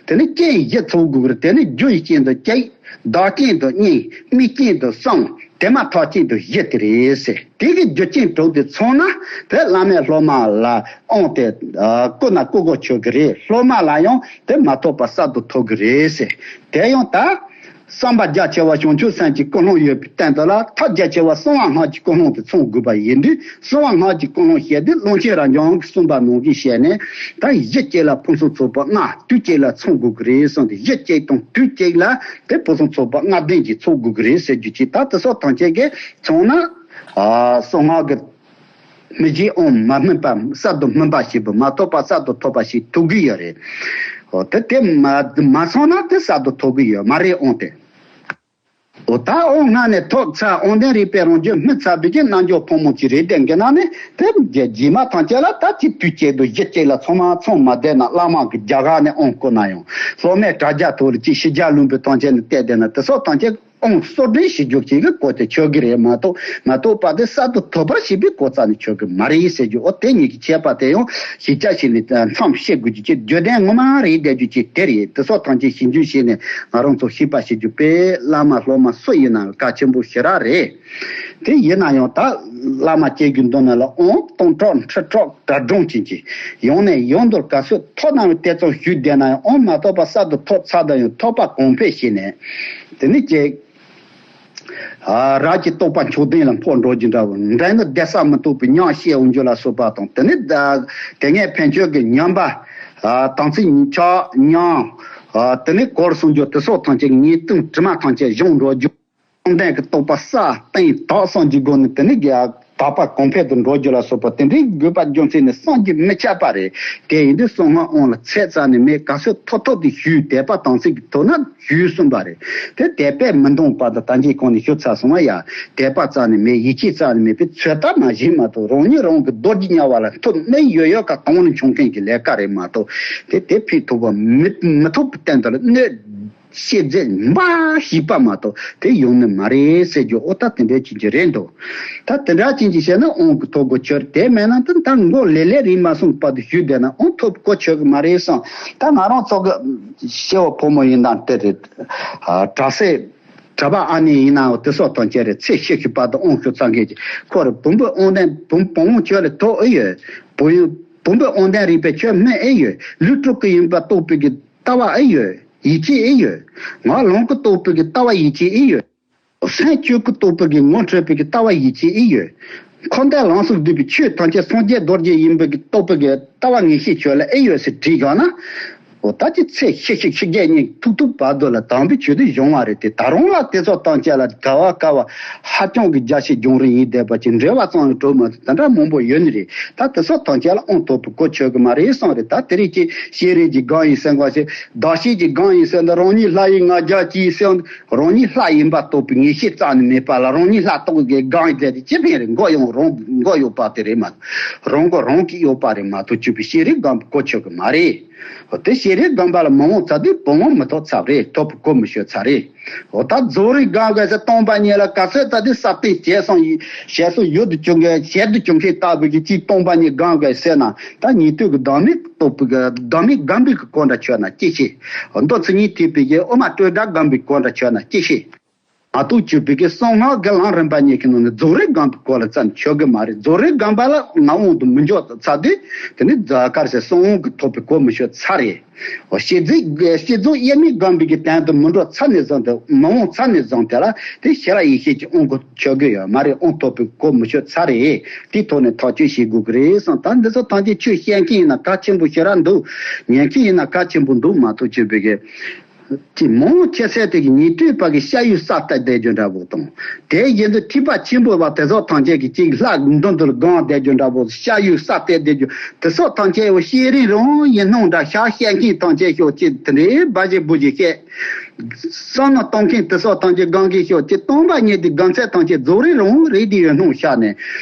དེ་ནི་རྐྱེན་བཞི་ཚང་དགོས་ཀྱི་རེད། དེ་ནི་རྒྱུ་ཡི་རྐྱེན་དང་གཅིག་བདག་རྐྱེན་དང་གཉིས། དམིགས་རྐྱེན་དང་གསུམ། དེ་མ་ཐག་རྐྱེན་དང་བཞི་དེ་རེད་ཟེར། དེ་གི་རྒྱུ་རྐྱེན་གྲོགས་དེ་ཚང་ན་དེ་བླ་མས་སློབ་མ་ལ་དབང་དེ་བསྐུར་ན་བསྐུར་དགོས་ཆོག་གི་རེད། སློབ་མ་ལ་ཡང་དེ་མ་ཐོབ་པ་གསར་དུ་ཐོབ་གི་རེད་ཟེར། དེ་ཡང་ད། བསམ་པ་རྒྱ་ཆེ་བ་བྱང་ཆུབ་སེམས་ཀྱི་ཀུན་སློང་ཡོད་པའི་སྟེང་དུ་ལ་ཐབས་རྒྱ་ཆེ་བ་གསང་བ་སྔགས་ཀྱི་ཀུན་སློང་དེ་ཚང་དགོས་པ་ཡིན་དུས་གསང་བ་སྔགས་ཀྱི་ཀུན་སློང་བཤད་དུས་ཀློང་ཆེན་རབ་འབྱམས་ཀྱིས་གསུངས་པ་ནང་བཞིན་བཤད་ནས་ད་གཞི་གཅིག་ལ་ཕུན་སུམ་ཚོགས་པ་ལྔ་དུས་གཅིག་ལ་ཚང་དགོས་ཀྱི་རེད་གསུངས་ཏེ། གཞི་གཅིག་དང་དུས་གཅིག་ལ་དེ་ཕུན་སུམ་ཚོགས་པ་ལྔ་ལྡན་གྱིས་ཚང་དགོས་ཀྱི་རེད་ཟེར་རྒྱུ་ཅིག་ད་དེ་སོགས་ཐམས་ཅད་ཀྱིས་ཚང་ན་གསང་སྔགས་ཀྱི་མི་བརྗེད་དབང་མ་སྨིན་པ་གསར་དུ་སྨིན་པ་ཞིག་བུ་མ་ཐོབ་པ་གསར་དུ་ཐོབ་པ་ཞིག་ཐུག་གི་ཡོད་རེད། འོ་དེ་དེ་མ་མ་སོང་ན་དེ་གསར་དུ་ཐོབ་གི་ཡོད་མ་རེད་དབང་དེ། འོ་ད་དབང་སྔ་ནས་ཐོབ་ཚར་དབང་ལྡན་རིག་པའི་རང་རྒྱུད་སྨིན་ཚར་བའི་གི་རྣལ་འབྱོར་ཕོ་མོ་ཅིག་རེད་དེ་གི་ན་ནི་དེ་རྗེས་མ་ཐམས་ཅད་ལ་ད་ཅི་དུས་གཅིག་ཏུ་གཞི་གཅིག་ལ་ཚང་མ་ཚང་མ་བསྡད་ན་བླ་མ་གི་རྒྱ་གར་ནས་དབང་བསྐུར་ན་ཡང་སློབ་མས་དྲ་རྒྱ་ཐོག་ལ་ཅིག་ཕྱི་རྒྱལ་ལུང་པའི་ཐམས་ཅད་ནས་བལྟས་བསྡད་ན་དེ་སོགས་ཐམས་ཅད་དབང་གསོག་འདྲེན་བྱེད་རྒྱུ་ཞིག་གི་སྐོར་དེ་ཆོག་གི་རེད་མ་གཏོགས་མ་གཏོགས་པ་དེ་གསར་དུ་ཐོབ་པར་བྱེད་པའི་སྐོར་རྩ་ནས་ཆོག་གི་མ་རེད་ཟེར་རྒྱུ། འོ་དེ་གཉིས་ཀྱི་ཁྱད་པར་དེ་ཡང་ཞིབ་ཆ་ཞིག་ནས་མཚམས་བཤད་དགོས་རྒྱུ་ཅིག་བརྗོད་དོན་ངོ་མ་རེད་བསྡད་རྒྱུ་ཅིག་དེ་རེད། དེ་སོགས་ཐམས་ཅད་ཞིབ་འཇུག་བྱས་ནས་ང་རང་ཚོ་ཤེས་པ་བྱེད་རྒྱུ་དཔེ་བླ་མ་སློབ་མ་སུ་ཡིན་ནའང་གལ་ཆེན་པོ་ཞེ་དྲག་རེད། དེ་ཡིན་ན་ཡང་ད་བླ་མ་སྐྱེ་རྒྱུ་འདོད་ན་ལ་དབང་སྟོང་ཕྲག་ཁྲི་ཕྲག་གྲྭ་སྒྲུང་བྱིན་གྱིས་ཡང་ནས་ཡང་དུ་ག་ཚོད་ཐོབ་ན་དེ་ཙམ་ཞུས་བསྡད་ན་ཡང་དབང་མ་ཐོབ་པ་གསར་དུ་ཐོབ་ཚར་དང་ཡང་ཐོབ་པ་གོང་འཕེལ་བྱས་ནས་དེ་ནི་ཀྱེ། རབ་ཀྱི་རྟོགས་པ་མཆོག་ལྡན་ལ་འཕོ་འགྲོ་རྒྱུ་འདྲ་བོ་འདྲ་ནི་བསྡད་ས་མི་ཐུབ་པའི་ཉམས་བཤད་འོང་རྒྱུ་ལ་སོགས་པ་དང་དེ་ནི་དེ་སྔའི་ཕན་ཆོད་ཀྱི་ཉམས་པ་དམ་ཚིག་ཆག་ཉམས་དེ་ནི་གོར་སོང་རྒྱུ་དེ་སོགས་ཐམས་ཅད་ཉེས་ལྟུང་དྲི་མ་ཐམས་ཅད་སྦྱོང་འགྲོ་རྒྱུ། བཅོམ་ལྡན་གྱི་རྟོགས་པ་གསལ་བརྟན་དག་སོང་གི་སྒོ་ནས་དེ་ནི་དག་པ་གོང་འཕེལ་དུ་འགྲོ་རྒྱུ་ལ་སོགས་པ་དེ་འདྲའི་དགོས་པ་རྒྱུ་མཚན་ནི་བསམ་གྱིས་མི་ཁྱབ་པ་རེད། དེ་ཡིན་དུས་གསང་སྔགས་དབང་ལ་ཚད་རྩ་ནས་མེད། ག་ཚོད་ཐོབ་ཐོབ་དེ་ཞུས་དད་པ་དམ་ཚིག་གི་ཐོག་ན་ཞུས་གསུངས་པ་རེད། དེ་དད་པས་མི་འདང་བ་དང་ད་གིན་གོང་ནས་ཞུ་ཚར་སོང་བ་ཡ། དད་པ་རྩ་ནས་མེད། ཡིད་ཆེས་རྩ་ནས་མེད་པའི་ཚོད་ལྟ་མ་བྱས་མ་གཏོགས་རང་ཉིད་རང་གི་རྡོ་རྗེ་དམྱལ་བ་ལ་འཐུག་གནས་ཡོད་ཡོད་ཀ་གང་ནས་འཆོང་མཁན་གྱི་ལས་ཀ་རེད་མ་གཏོགས་དེ་དེ་ཕན་ཐོགས་པ་མི་མི་ཐོབ་པའི་སྟེང་དུ་ལ་གནོད། ཤེས་རྫས་འབའ་ཞིག་པ་མ་གཏོགས་དེ་ཡོང་ནི་མ་རེད་ཟེར་རྒྱུ། ཨོ་ད་དེ་འདྲའི་ཅན་གྱི་རེད་འདུག་ད་དེ་འདྲ་ཅན་གྱི་བཤད་ན་དབང་གི་ཐོབ་གོ་ཆོད། དེ་མེད་ན་དེ་ད་མགོ་ལེ་ལེ་རིང་མ་སོང་བར་དུ་ཞུས་བསྡད་ན་དབང་ཐོབ་གོ་ཆོད་གི་མ་རེད་བསམ། ད་ང་རང་ཚོ་གི་སྐྱེ་བོ་ཕོ་མོ་ཡིན་དང་དེ་རེད། གྲྭ་སའི་གྲྭ་པ་ཨ་ནེ་ཡིན་ནའང་དེ་སོགས་དང་བཅས་རེད། ཚེ་ཤི་ཤི་བར་དུ་དབང་ཞུ་ཚང་གི་ཁོ་རེ་བུམ་པའི་དབང་ལྡན་བུམ་བུམ་ཆོད་ལ་ཐོག་ཨེ་ཡོད་བུ་ཡུ། བུམ་པའི་དབང་ལྡན་རིག་པའི་ཆོས་སྨྲས་ཨེ་ཡོད། ལུས་སྤྲུལ་སྐུ་ཡིན་པ་རྟོགས་པའི་གི་ལྟ་བ་ཨེ་ཡོད། ཡིད་ཆེས་ཨེ་ཡོད། ངག་ལོངས་སྐུ་རྟོགས་པའི་གི་ལྟ་བ་ཡིད་ཆེས་ཨེ་ཡོད། སེམས་ཆོས་སྐུ་རྟོགས་པའི་གི་ངོ་འཕྲོད་པའི་གི་ལྟ་བ་ཡིད་ཆེས་ཨེ་ཡོད། འཁོར་འདས་ལམ་སོགས་འདུས་པའི་ཆོས་ཐམས་ཅད་སངས་རྒྱས་རྡོ་རྗེ་ཡིན་པའི་གི་རྟོགས་པའི་གི་ལྟ་བ་ངེས་ཤེས་ཆོད་ལ་ཨེ་ཡོད་ཟེར་དྲིས་བཞག་ན། འོ་ད་ཅི་ཚེ་ཤི་ཤི་ཤི་རྒྱས་གཉིས་ཐུག་ཐུག་བར་དུ་ལ་དམ་པའི་ཆོས་དེ་བྱུང་བ་རེད་དེ། ད་རུང་ལ་དེ་ཚོ་ཐམས་ཅད་ལ་དགའ་བ་དཀའ་བ་ཧ་ཅང་གི་རྒྱ་ཆེ་རྒྱུན་རིང་ཡིན་བསྡད་པ་ཅིག་འབྲེལ་བ་ཙམ་ཡང་གྲུབ་མ་ཐུབ། དེ་འདྲ་མང་པོ་ཡོད་ནི་རེད། ད་དེ་ཚོ་ཐམས་ཅད་ལ་དབང་ཐོབ་པའི་གོ་ཆོད་གི་མ་རེད་བསམ་རེད། ད་དེ་རིང་ཅིག་ཤེས་རིག་གི་སྒང་ཡིན་ཟེར་བ་ཞིག་བདག་ཤེས་ཀྱི་སྒང་ཡིན་ཟེར་ན་རང་ཉིད་ལྷ་ཡི་ང་རྒྱལ་གྱིས་ཟེར། རང་ཉིད་ལྷ་ཡིན་པ་རྟོགས་པའི་ངེས་ཤེས་རྩ་ནས་མེད་པ་ལ། རང་ཉིད་ལྷ་རྟོགས་ཀྱི་སྒང་ཡིན་ཟེར་ཏེ་ཅི་ཕན་རེད། མགོ་ཡང་རང་མགོ་གཡོག་པ་དེ་རེད་མ་གཏོགས། རང་མགོ་རང་གིས་གཡོག་པ་རེད་མ་གཏོགས་ཆོས་པའི་ཤེས་རིག་སྒང་གི་གོ་ཆོད་གི་མ་རེད། འོ་དེ་ཤེས་རིག་སྒང་པ་ལ་མ་འོངས་ཚར་དུས་བུ་ལོན་མི་ཐོབ་ཚར་རེད། ཐོབ་པའི་གོ་མི་ཆོད་ཚར་རེད། འོ་ད་རྫོགས་རིམ་སྒང་ག་ཟེར་སྟོང་པ་ཉིད་ལ་ག་ཚོད་ད་དེ་ས་སྟེང་བྱས་སོང་ཡི་ཞེས་སོགས་ཡུལ་དུ་བྱུང་མཁན་ཞལ་དུ་བྱུང་མཁན་ལྟ་བུ་གི་ཅིག་སྟོང་པ་ཉིད་སྒང་ག་ཟེར་ན། ད་ཉན་ཐོས་ཀྱི་བདག་མེད་རྟོགས་པའི་གི་བདག་མེད་སྒོམ་པའི་གི་གོ་འདྲ་ཆོད་ན་ཅི་ཤེས། མདོ་མཚན་ཉིད་ཐེག་པའི་གི་དབུ་མ་སྤྲོས་བྲལ་སྒོམ་པའི་གོ་འདྲ་ཆོད་ན་ཅི་ཤེས། མ་གཏོགས་ཆོས་པའི་གི་གསང་སྔགས་ཀྱི་ལམ་རིམ་པ་གཉིས་ཀྱི་ནང་ནས་རྫོགས་རིམ་སྒོམ་པའི་སྐོར་ལ་བརྩམས་ཆོག་གི་མ་རེད། རྫོགས་རིམ་སྒོམ་པ་ལ་ངག་དབང་དུ་མི་འཇོག་ཚར་དུས་དེ་ནི་རྫ་དཀར་ཟེར་གསང་དབང་གི་ཐོབ་པའི་གོ་མི་ཆོད་ཚར་རེད། འོ་ཤེས་རྫོགས་ཤེས་རྫོགས་དབྱེར་མེད་སྒོམ་པའི་གི་སྟེང་དུ་མི་འགྲོ་ཚར་ནས་བཟུང་སྟེ་མ་འོངས་ཚར་ནས་བཟུང་སྟེ་ལ་དེ་ཤེས་རབ་ཡེ་ཤེས་ཀྱི་དབང་གོ་ཆོད་གི་ཡོད་མ་རེད། དབང་ཐོབ་པའི་གོ་མི་ཆོད་ཚར་རེད། དེའི་ཐོག་ནས་ཐག་གཅོད་བྱེད་དགོས་གི་རེད་བསམ། ད་འདི་ཚོ་ཐམས་ཅད་ཆོས་བཤད་མཁན་ཡིན་ན་གལ་ཆེན་པོ་ཞེ་དྲག་འདུག་ཉན་མཁན་ཡིན་ན་གལ་ཆེན་པོ་འདུག་མ་གཏོགས་ཆོས་པའི་གི་ཀྱི་མང་ཆེ་ས་དེ་གི་ཉན་ཐོས་པ་གི་ཤ་ཡུལ་ས་བལྟས་བསྡད་རྒྱུ་འདྲ་པོ་དང་། དེ་བཞིན་དུ་ཐེག་པ་ཆེན་པོ་བ་དེ་ཚོ་ཐམས་ཅད་ཀྱི་ཅིག་ལྷ་མདུན་དུ་སྒང་བསྡད་རྒྱུ་འདྲ་པོ། ཤ་ཡུལ་ས་བལྟས་བསྡད་རྒྱུ་དེ་ཚོ་ཐམས་ཅད་བ་ཤེས་རིག་རང་ཡིན་སྣང་འདྲ་ཤ་བཤད་མཁན་ཐམས་ཅད་ཤོག་ཅིག་དེ་འདྲའི་སྦ་བཞེད་སྦུ་བཞེད་བཤད། བསམ་མནོ་གཏོང་མཁན་དེ་ཚོ་ཐམས་ཅད་སྒང་གི་ཤོག་ཅིག་སྟོང་པ་ཉིད་དེ་སྒང་ཚད་ཐམས་ཅད་རྫོགས་རིམ་རང་རེད་དེ་ཡོད་སྣང་ཤར་ནས་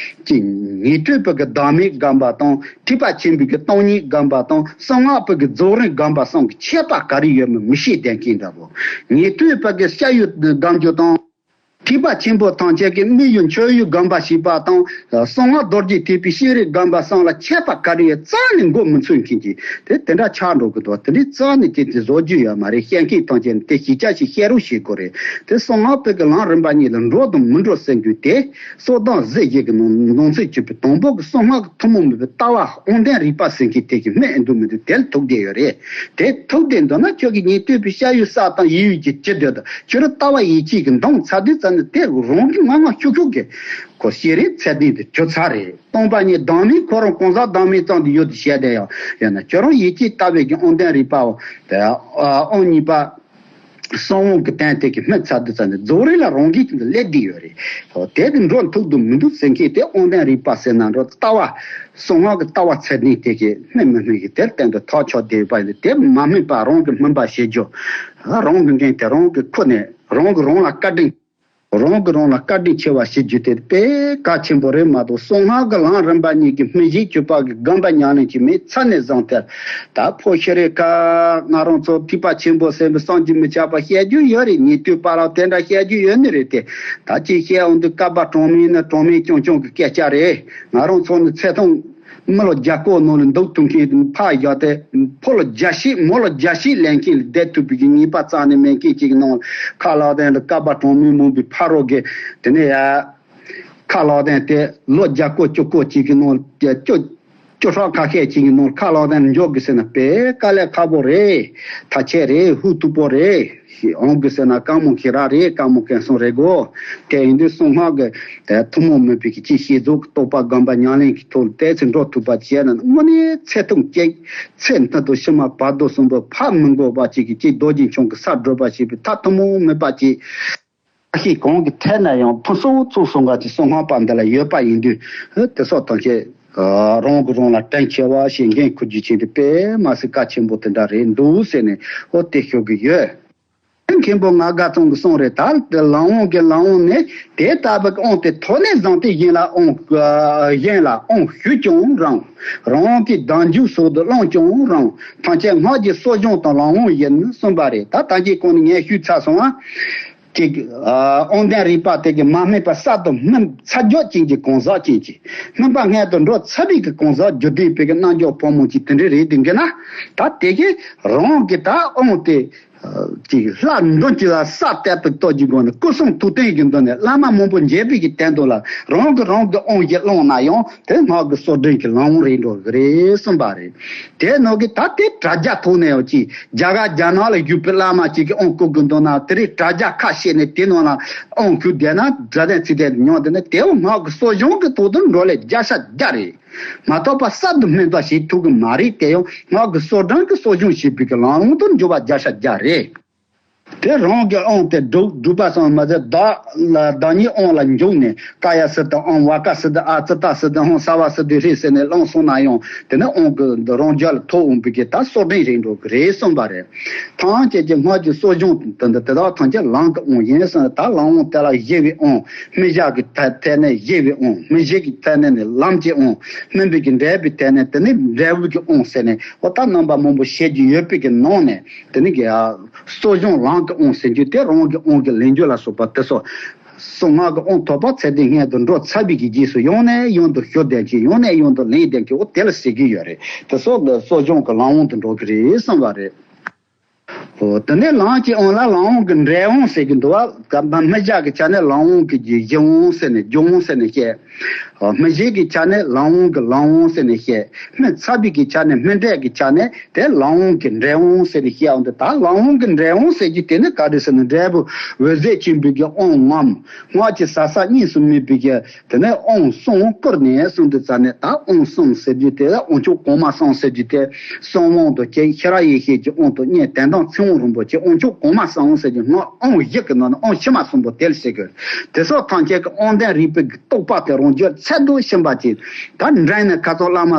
ཅིག་ཉན་ཐོས་པ་གི་བདག་མེད་སྒོམ་པ་དང་། ཐེག་པ་ཆེན་པོའི་གི་སྟོང་ཉིད་སྒོམ་པ་དང་གསང་སྔགས་པའི་གི་རྫོགས་རིམ་སྒོམ་པ་གསུམ་གྱི་ཁྱད་པར་ག་རེ་ཡོད་མེད་མི་ཤེས་བསྡད་མཁན་འདྲ་པོ། ཉན་ཐོས་པ་གི་ཤ་ཡུལ་སྒོམ་རྒྱུ་དང་། ཐེག་པ་ཆེན་པོ་ཐམས་ཅད་ཀྱི་དམིགས་ཡུལ་མཆོག་ཡུལ་སྒོམ་པ་ཞེས་པ་དང་། གསང་སྔགས་རྡོ་རྗེ་ཐེག་པའི་ཤེས་རིག་སྒོམ་པ་གསུམ་ལ་ཁྱད་པར་ག་རེ་ཡོད་རྩ་ནས་མགོ་མི་ཚོས་མཁན་གྱི་དེ་དེ་འདྲ་ཆགས་འགྲོ་གི་འདུག་དེ་འདྲའི་རྩ་ནས་དེ་དེ་བཟོ་རྒྱུ་ཡོད་མ་རེད། བཤད་མཁན་ཐམས་ཅད་ནི་དེ་གཞིས་ཆགས་ཤིག་བཤད་རོགས་བྱེད་དགོས་རེད། དེ་གསང་སྔགས་པའི་གི་ལམ་རིམ་པ་གཉིས་ལ་འགྲོ་དང་མི་འགྲོ་ཟེར་རྒྱུ་དེ། སོ་དང་ཟེར་བཞེད་ཀྱི་ནང་ནང་ཚན་བཅུ་པའི་དང་པོ་གི་གསང་སྔགས་ཀྱི་ཐུན་མོང་མིན་པའི་ལྟ་བ་དབང་ལྡན་རིག་པ་ཟེར་མཁན་དེ་གི་སྨན་འདུག་མི་འདུག་དེ་ལ་ཐུག་བསྡད་ཡོད་རེད། དེ་ཐུག་བསྡད་འདུག་ན་ཁྱོད་ཀྱི་ཉན་ཐོས་པའི་ཤ་ཡུལ་ས་དང་ཡིད་ཡུལ་གྱི་ཅི་འདོད་དང་ཁྱོད་རང་ལྟ་བ་ཡིད་ཆེས་ཀྱི་འདང་ཚ་དུས་ཙམ་ནས་དེ་རང་གི་ང་ང་ཤུགས་ཤུགས་ཀྱི་ཁོ་ཤེས་རིག་ཚད་ལྡན་དུ་གྱུར་ཚར་རེད། སྟོང་པ་ཉིད་བདག་མེད་ཁོ་རང་གང་ཟག་བདག་མེད་ཙམ་དུ་ཡོད་དུ་བཤད་བསྡད་ཡང་ཡང་ན་ཁྱོད་རང་ཡིད་ཆེས་ལྟ་བའི་གི་དབང་ལྡན་རིག་པའོ། དེ་ཨ་དབང་གཉིས་པ། གསང་དབང་གི་སྟེང་དེ་གི་སྨིན་ཚར་དུས་ཙམ་ནས་རྫོགས་རིམ་ལ་རང་གིས་ཀྱང་སླེབས་བསྡད་ཡོད་རེད། དེ་གི་འགྲོ་ཐུབ་འདུག་མི་འདུག་ཟེར་མཁན་དེ་དབང་ལྡན་རིག་པ་ཟེར་ན་འགྲོ་ལྟ་བ། གསང་སྔགས་ཀྱི་ལྟ་བ་ཚད་ལྡན་དེ་གི་སྨིན་མི་སྨིན་གི་དེར་བསྟན་དུ་ཐག་ཆོད་བསྡད་པ་ཡིན། དེ་མ་སྨིན་པ་རང་གི་སྨིན་པ་བྱེད་རྒྱུ། རང་གི་འགན་དེ་རང་གི་ཁུར་ནས་རང་གི་རང་ལ་བཀའ་དྲིན། རང་གིས་རང་ལ་བཀའ་དྲིན་ཆེ་བ་ཞིག་རྒྱུ་དེ་དཔེ་གལ་ཆེན་པོ་རེད་མ་གཏོགས། གསང་སྔགས་ཀྱི་ལམ་རིམ་པ་གཉིས་ཀྱི་སྨིན་བྱེད་གྱུར་པ་གི་སྒོམ་པ་ཉམས་ལེན་གྱི་མེད་ཚར་ནས་བཟུང་སྟེ། ད་ཕོ་ཤི་རེ་ཁ་ང་རང་ཚོ་ཐེག་པ་ཆེན་པོ་ཟེར་བའི་བསམ་གྱིས་མི་ཁྱབ་པ་བཤད་རྒྱུ་ཡོད་རེད། ཉན་ཐོས་པ་ལ་དེ་འདྲ་བཤད་རྒྱུ་ཡོད་ནི་རེད་དེ། ད་ཅིག་བཤད་འོང་དུས་བསྐལ་པ་གྲངས་མེད་ནི་གྲངས་མེད་ཀྱང་ཀྱང་གི་སྐད་ཆ་རེད། ང་རང་ཚོ་ནི་ཚེ་ཐུང་། མི་ལོ་བརྒྱ་སྐོར་ནང་ལ་འདུག་ཐུབ་མཁན་ཕར་བཞག་སྟེ། ཕོ་ལོ་བརྒྱ་ཤིག་མོ་ལོ་བརྒྱ་ཤིག་ལེན་མཁན་ལ་བསྡད་ཐུབ་པའི་གི་ངེས་པ་རྩ་ནས་མེད་མཁན་ཅིག་གི་ནང་ལ་ཁ་ལག་ལྡན་ལ་བསྐལ་པ་གྲངས་མེད་མང་པོའི་ཕ་རོལ་གི་དེ་ནས་ཡ། ཁ་ལག་ལྡན་དེ་ལོ་བརྒྱ་སྐོར་བཅུ་སྐོར་ཅིག་གི་ནང་ལ་བཅུ་བཅུ་ཕྲག་ཁ་ཤས་ཅིག་གི་ནང་ལ་ཁ་ལག་ལྡན་ལ་འཇོག་དགོས་ཟེར་ན་དཔེ་དཀའ་ལས་ཁག་པོ་རེད། ཐག་ཆད་རེད། ཧུད་སྟུག་པོ་རེད། ཞེས་འོང་གི་ཟེར་ན་དཀའ་མོ་ཁེ་ར་རེད། དཀའ་མོ་གན་སོང་རེད་གོ། དེ་ཡིན་དུས་གསང་སྔགས་ཀྱི་དེ་ཐུན་མོང་མིན་པའི་གི་ཅིག་ཤེས་རྫོགས་ཀྱི་རྟོགས་པ་སྒོམ་པ་ཉམས་ལེན་གྱི་ཐོག་ཏོག་ཙམ་འགྲོ་ཐུབ་པ་བྱས་ན་དངོས་གནས་ཚེ་ཐུང་ཅིག་ཚེ་འདི་དང་ཕྱི་མ་བར་དོ་གསུམ་པོ་ཕར་མི་འགོར་བ་ཅིག་གི་ཅིག་རྡོ་རྗེ་འཆང་གི་སར་བགྲོད་པ་ཞེས་པའི་མཐའ་ཐུན་མོང་མིན་པ་ཅིག་ཨ་ཤེས་གང་གི་ཐད་ན་ཡང་ཕུན་སུམ་ཚོགས་སོང་ག་ཅིག་གསང་སྔགས་པ་འདི་ལ་ཡོད་པ་ཡིན་དུས་དེ་སོགས་དང་བཅས། རང་གིས་རང་ལ་དྲིན་ཆེ་བ་ཞེས་འགན་འཁུར་རྒྱུ་ཅན་དེ་དཔེ་མ་སྲིད་གལ་ཆེན་པོ་དེ་འདྲ་རེད་འདུག་ཟེར་ནས་འོ་དེ་ཤོད་ཀྱི་ཡོད། མཁན་པོ་ང་དགའ་ཚང་གིས་གསུངས་རེད། ད་ལམ་དབང་གི་ལམ་དབང་ནི་དེ་ལྟ་བུའི་དབང་དེ་ཐོག་ནས་བཟུང་སྟེ་གཞན་ལ་དབང་གཞན་ལ་དབང་ཞུས་ཀྱང་རུང་། རང་གི་བདག་འཇུག་སོགས་སུ་བླང་ཀྱང་རུང་། ཐམས་ཅད་སྔགས་ཀྱི་གསོ་སྦྱོང་དང་ལམ་དབང་ཡིན་གསུངས་པ་རེད། ད་ད་གིན་གོང་ནས་ངས་ཞུས་ཚར་སོང་ཨ། ཅིག་ཨ་དབང་ལྡན་རིག་པ་དེ་གི་མ་སྨིན་པ་གསར་དུ་སྨིན་ཚར་རྒྱུ་ཅན་གྱི་གང་ཟག་ཅན་གྱི་སྨིན་པ་སྔོན་དུ་འགྲོ་ཚར་བའི་གི་གང་ཟག་རྒྱུད་ལྡན་པའི་གི་རྣལ་འབྱོར་ཕོ་མོ་ཅིག་དེ་འདྲ་རེད་དེ་འགི་ན། ད་དེ་གི་རང་གི་ད་དབང་དེ་ ཅིག་ལྷ་མདུན་གྱི་ལ་ས་གཏད་པའི་སྟོབས་ཀྱི་སྒོ་ནས་སྐུ་གསུང་ཐུགས་རྟེན་གྱི་མདུན་ནས་བླ་མ་མང་པོ་མཇལ་བའི་གི་དོན་དུ་ལ་རང་གི་རང་གི་དབང་གིས་བླངས་ན་ཡང་དེ་སྔགས་ཀྱི་སོར་འདོན་གྱི་ལམ་རེད་འགྲོ་གི་རེད་གསུངས་པ་རེད། དེ་ནང་གི་ད་དེ་དྲ་རྒྱ་ཐོག་ནས་ཡང་ཅིག་རྒྱ་གར་རྒྱ་ནག་ལ་བཞུགས་པའི་བླ་མ་ཅིག་གི་དབང་བསྐུར་གི་འདུག་ན་དེ་རིང་དྲ་རྒྱ་ཁ་ཕྱེ་ནས་དེ་ནང་ལ་དབང་བསྐུར་བསྡད་ན་སྒྲ་དན་ཚིག་དན་ཉོན་དེ་ནི་དེའང་སྔགས་ཀྱི་གསོ་སྦྱོང་གི་ཐོག་ཏུ་འགྲོ་ལས་བརྒྱ་ཆ་བརྒྱ་རེད། མ་གཏོགས་པ་གསར་དུ་སྨན་པ་ཞིག་ཐུག་གི་མ་རེད། དེ་ཡང་སྔགས་ཀྱི་གསོ་སྦྱོང་གི་གསོ་སྦྱོང་བྱེད་པའི་གི་ལམ་ལུགས་དུ་འགྱུར་བ་བརྒྱ་ཆ་བརྒྱ་རེད། དེ་རང་གི་དབང་དེ་སྒྲུབ་སྒྲུབ་པ་ཙམ་མ་ཟད་བདག་ལ་བདག་ཉིད་དབང་ལ་འཇུག་ནས་ཀ་ཡ་སིདྡྷི་ཨང་ཝ་ཀ་སིདྡྷི་ཨ་ཙི་ཏ་སིདྡྷི་ཧང་སརྦ་སིདྡྷི་ཧྲཱིཿ་ཟེར་ནས་བླངས་སོང་ན་ཡང་དེ་ནི་དབང་གི་རང་རྒྱུད་ལ་ཐོབ་འོང་པའི་གི་ད་གསོ་སྦྱོང་རེད་འགྲོ་གི་རེད་གསུངས་པ་རེད། ཐམས་ཅད་ཀྱི་སྔགས་ཀྱི་གསོ་སྦྱོང་དེ་འདི་དེ་དག་ཐམས་ཅད་ལམ་གྱི་དབང་ཡིན་གསུངས། ད་ལམ་དབང་དེ་ལ་གཞི་བའི་དབང་སྨིན་བྱ་གི་ཐད་ནས་གཞི་བའི་དབང་སྨིན་བྱེད་ཀྱི་ཐད་ནས་ནི་ལམ་གྱི་དབང་སྨིན་པའི་གི་འབྲས་བུའི་ཐད་ནས་དེ་ནི་འབྲས་བུ་གི་དབང་ཟེར་ནས་འོ་ད་རྣམ་པ་མང་པོ་བཤད་རྒྱུ་ཡོད་པའི་གི་ནང་ནས་དེ་ནི་གི་གསོ་སྦྱོང་ལམ་གྱི་དབང་ཟེར་རྒྱུ་དེ་རང་གི་དབང་གི་ལེན་རྒྱུ་ལ་སོགས་པ་དེ་སོགས་སོ་སྔགས་ཀྱི་དབང་ཐོབ་པ་ཚེ་འདི་སྔོན་དུ་འགྲོ་ཚར་བའི་གི་རྗེས་སུ་ཡང་ནས་ཡང་དུ་ཞུ་བདེན་གྱི་ཡང་ནས་ཡང་དུ་ལེན་བདེན་གྱི་འོ་དེ་ལ་ཟེར་གྱི་ཡོད་རེད། དེ་སོགས་ཀྱི་གསོ་སྦྱོང་གི་ལམ་དབང་དུ་འགྲོ་གི་རེད་གསུངས་པ་རེད། འོ་དེ་ནས་ལམ་གྱི་དབང་ལ་ལམ་དབང་གི་འབྲས་དབང་ཟེར་གྱི་འདུག་བ། སྨིན་བྱ་གི་ཆ་ནས་ལམ་དབང་གི་རྒྱུ་དབང་ཟེར་ནས་རྒྱུ་དབང་ཟེར་ནས་བཤད། སྨིན་བྱེད་ཀྱི་ཆ་ནས་ལམ་དབང་གི་ལམ་དབང་ཟེར་ནས་བཤད། སྨིན་ཚར་བའི་གི་ཆ་ནས་སྨིན་འབྲས་ཀྱི་ཆ་ནས་དེ་ལམ་དབང་གི་འབྲས་དབང་ཟེར་ནས་བཤད། འོ་འདི་ད་ལམ་དབང་གི་འབྲས་དབང་ཟེར་རྒྱུ་དེ་ནི་ག་རེ་ཟེར་ན་འབྲས་བུ་འོད་ཟེར་ཆེན་པོའི་གི་དབང་ངམ་སྔགས་ཀྱི་ཟབ་ས་གཉིས་སུ་མེད་པའི་གི་དེ་ནས་དབང་གསུམ་བསྐུར་ནས་གསུངས་དུས་ཙ་ནས་ད་དབང་གསུམ་ཟེར་རྒྱུ་དེ་ལ་དབང་ཕྱུག་གོང་མ་གསུམ་ཟེར་རྒྱུ་དེ་གསང་དབང་དུ་བྱས་ཤེས་རབ་ཡེ་ཤེས་ཀྱི་དབང་དུ་བསྙེན་དོན་དམ་ཚིག་དབང་རིན་པོ་ཆེ་དབང་ཕྱུག་གོང་མ་གསུམ་ཟེར་རྒྱུ་སྔགས་དབང་བཞི་གི་ནང་ནས་དབང་ཕྱི་མ་གསུམ་པོ་དེ་ལ་ཟེར་དགོས། དེ་སོགས་ཐམས་ཅད་ཀྱི་དབང་ལྡན་རིག་པའི་རྟོགས་པ་དེ་རང་རྒྱུད་ཚད་དུ་ཕྱིན་པ་ཅིག་ད་འདྲེན་ནས་ཁ་སང་བླ་མ་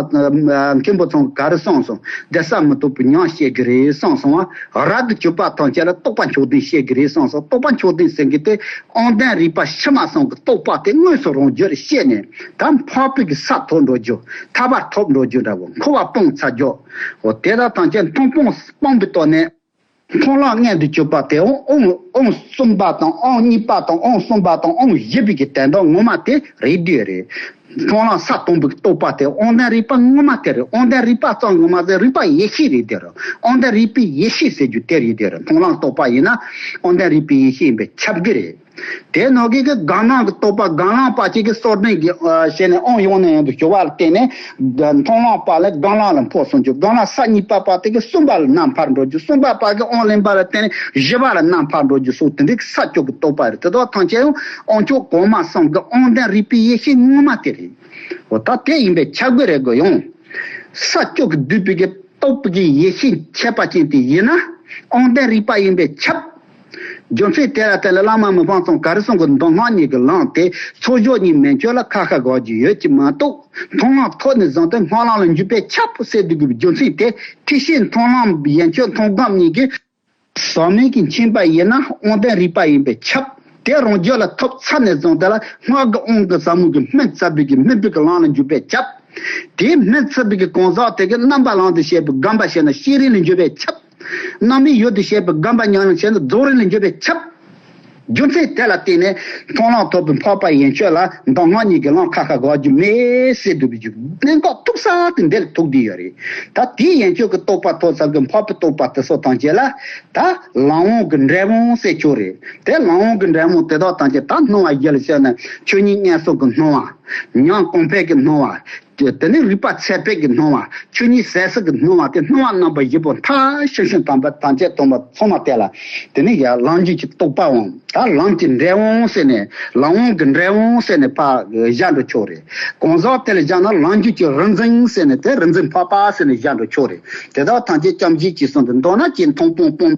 མཁན་པོ་ཚང་ག་རེ་གསུངས་སོང་། བསྡད་ས་མི་ཐུབ་པའི་ཉམས་བཤད་གི་རེད་གསུངས་སོང་བ། རབ་ཏུ་གྱུར་པ་ཐམས་ཅད་ལ་རྟོགས་པ་མཆོག་ལྡན་བཤད་གི་རེད་གསུངས་སོང་། རྟོགས་པ་མཆོག་ལྡན་ཟེར་གི་དེ་དབང་ལྡན་རིག་པ་ཕྱི་མ་གསུམ་གྱི་རྟོགས་པ་དེ་དངོས་སུ་རང་རྒྱུད་ལ་སྐྱེས་ནས་ད་འཕགས་པའི་གི་ས་ཐོབ་འགྲོ་རྒྱུ་ཐར་པ་ཐོབ་འགྲོ་རྒྱུ་འདྲ་བོ་འཁོར་བ་སྤངས་ཚར་རྒྱུ། འོ་དེ་དག་ཐམས་ཅད་མཐོང་སྤང་སྤངས་པའི་ཐོག་ནས་མཐོང་ལམ་མངོན་དུ་གྱུར་པ་དེ་དབང་དབང་དབང་གསུམ་པ་དང་དབང་གཉིས་པ་དང་དབང་གསུམ་པ་དང་དབང་བཞི་པའི་གི་དོན་དག་ངོ་མ་དེ་རེད་དེ་རེད། མཐོང་ལམ་ས་སྟོང་པའི་རྟོགས་པ་དེ་དབང་ལྡན་རིག་པ་ངོ་མ་དེ་རེད། དབང་ལྡན་རིག་པ་ཙམ་ངོ་མ་ཟེར་རིག་པ་ཡེ་ཤེས་རེད་དེ་རེད། དབང་ལྡན་རིག་པའི་ཡེ་ཤེས་ཟེར་རྒྱུ་དེ་རེད་དེ་རེད། མཐོང་ལམ་རྟོགས་པ་ཡིན་ན་དབང་ལྡན་རིག་པའི་ཡེ་ཤེས་ཡིན་པས་ཁྱབ་གི་རེད། དེ་ནང་གི་གི་སྒང་ལམ་གྱི་རྟོགས་པ་སྒང་ལམ་པ་གཅིག་གི་གསོ་སྦྱོང་གི་བྱས་ནས་དབང་ཡོང་ནས་ཡོང་དུ་གྱུར་བ་ལ་བརྟེན་ནས་མཐོང་ལམ་པ་ལས་སྒང་ལམ་ལ་འཕོ་སོང་རྒྱུ། སྒང་ལམ་ས་གཉིས་པ་པ་དེ་གི་གསུམ་པ་ལ་རྣམ་པར་འགྲོ་རྒྱུ། གསུམ་པ་པ་གི་དབང་ལེན་པ་ལ་བརྟེན་ནས་བཞི་པ་ལ་རྣམ་པར་འགྲོ་རྒྱུ་སོགས་དེ་འདྲའི་ས་བཅུ་གི་རྟོགས་པ་རེད། དེ་དག་ཐམས་ཅད་ཡང་དབང་ཕྱུག་གོང་མ་གསུམ་གི་དབང་ལྡན་རིག་པའི་ཡེ་ཤེས་ངོ་མ་དེ་རེད། འོ་ད་དེ་ཡིན་པས་ཁྱབ་དགོས་རེད་གོ། ཡང་ས་བཅུ་གི་བསྡུས་པའི་གི་རྟོགས་པའི་གི་ཡེ་ཤེས་ཁྱད་པར་ཅན་དེ་ཡིན་ན་དབང་ལྡན་རིག་པ་ཡིན་པས་ཁྱབ། རྒྱུ་མཚན་དེ་ལ་བརྟེན་ནས་བླ་མ་མི་ཕམ་ཚང་ག་རེ་གསུང་གི་མདོ་སྔགས་གཉིས་ཀྱི་ལམ་དེ་ཚོགས་སྦྱོར་གཉིས་མན་ཆད་ལ་ཁ་ཁ་དགག་རྒྱུ་ཡོད་ཀྱི་མ་གཏོགས་མཐོང་ལམ་ཐོབ་ནས་བཟུང་སྟེ་སྔགས་ལམ་ལ་འཇུག་པས་ཁྱབ་ཟེར་འདུག་གི་རྒྱུ་མཚན་དེ་ཐེག་ཆེན་མཐོང་ལམ་ཡན་ཆད་མཐོང་སྒོམ་གཉིས་ཀྱི་ཟབ་མོ་གི་མཁྱེན་པ་ཡིན་ན་དབང་ལྡན་རིག་པ་ཡིན་པས་ཁྱབ། དེ་རང་རྒྱུད་ལ་ཐོབ་ཚར་ནས་བཟུང་དེ་ལ་སྔགས་ཀྱི་དབང་གི་ཟབ་མོ་གི་སྨིན་ཚར་བའི་གི་སྨིན་པའི་གི་ལམ་ལ་འཇུག་པས་ཁྱབ། དེའི་སྨིན་ཚར་བའི་གི་གང་ཟག་དེ་གི་རྣམ་པ་ལམ་དུ་བྱེད་པའི་སྒོམ་པ་བྱས་ན་ཤེས་རིག་ལ་འཇུག་པས་ཁྱབ། རྣམ་སྨིན་ཡུལ་དུ་བྱེད་པའི་སྒོམ་པ་ཉམས་ལེན་བྱས་ན་རྫོགས་རིམ་ལ་འཇུག་པས་ཁྱབ། རྒྱུ་མཚན་དེ་ལ་བརྟེན་ནས་མཐོང་ལམ་ཐོབ་པའི་འཕགས་པ་ཡན་ཆད་ལ་མདོ་སྔགས་གཉིས་ཀྱི་ལམ་ཁ་ཁ་དགག་རྒྱུ་མེད་ཟེར་འདུག་པའི་རྒྱུ་གནད་འགག་ཐུག་ས་དེ་འདིར་ཐུག་བསྡད་ཡོད་རེད། ད་དེའི་ཡན་ཆད་ཀྱི་རྟོགས་པ་ཐོབ་ཚར་གི་འཕགས་པའི་རྟོགས་པ་དེ་ཚོ་ཐམས་ཅད་ལ་ད་ལམ་དབང་གི་འབྲས་དབང་ཟེར་ཆོག་རེད། དེ་ལམ་དབང་གི་འབྲས་དབང་དེ་དག་ཐམས་ཅད་ད་སྣང་བ་བཞི་ལ་བཤད་ན་ཆོས་ཉིད་མངོན་སུམ་གྱི་སྣང་བ། ཉམས་གོང་འཕེལ་གྱི་སྣང་བ། དེ་ནས་རིག་པ་ཚད་ཕེབས་ཀྱི་སྣང་བ། ཆོས་ཉིད་ཟད་ཟད་ཀྱི་སྣང་བ་དེ་སྣང་བ་རྣམ་པ་བཞི་པོ་མཐའ་ཕྱིན་ཕྱིན་དང་པོ་ཐམས་ཅད་དང་པོ་ཚང་མ་དེ་ལ་དེ་ནས་ཡར་ལམ་རྒྱུད་ཀྱི་རྟོགས་པའམ་ད་ལམ་གྱི་འབྲས་དབང་ཟེར་ནས་ལམ་དབང་གི་འབྲས་དབང་ཟེར་ནས་ཕར་བཞག་འགྲོ་ཆོག་རེད། གང་ཟག་དེ་ལ་བཞག་ན་ལམ་རྒྱུད་ཀྱི་རིག་འཛིན་ཟེར་ནས་དེ་རིག་འཛིན་འཕགས་པ་ཟེར་ནས་བཞག་འགྲོ་ཆོག་རེད། དེ་དག་ཐམས་ཅད་ཙམ་ཞིག་ཅིག་གསུངས་ཏེ་མདོར་ན་ཅིག་མཐོང་སྤང་སྤོང་།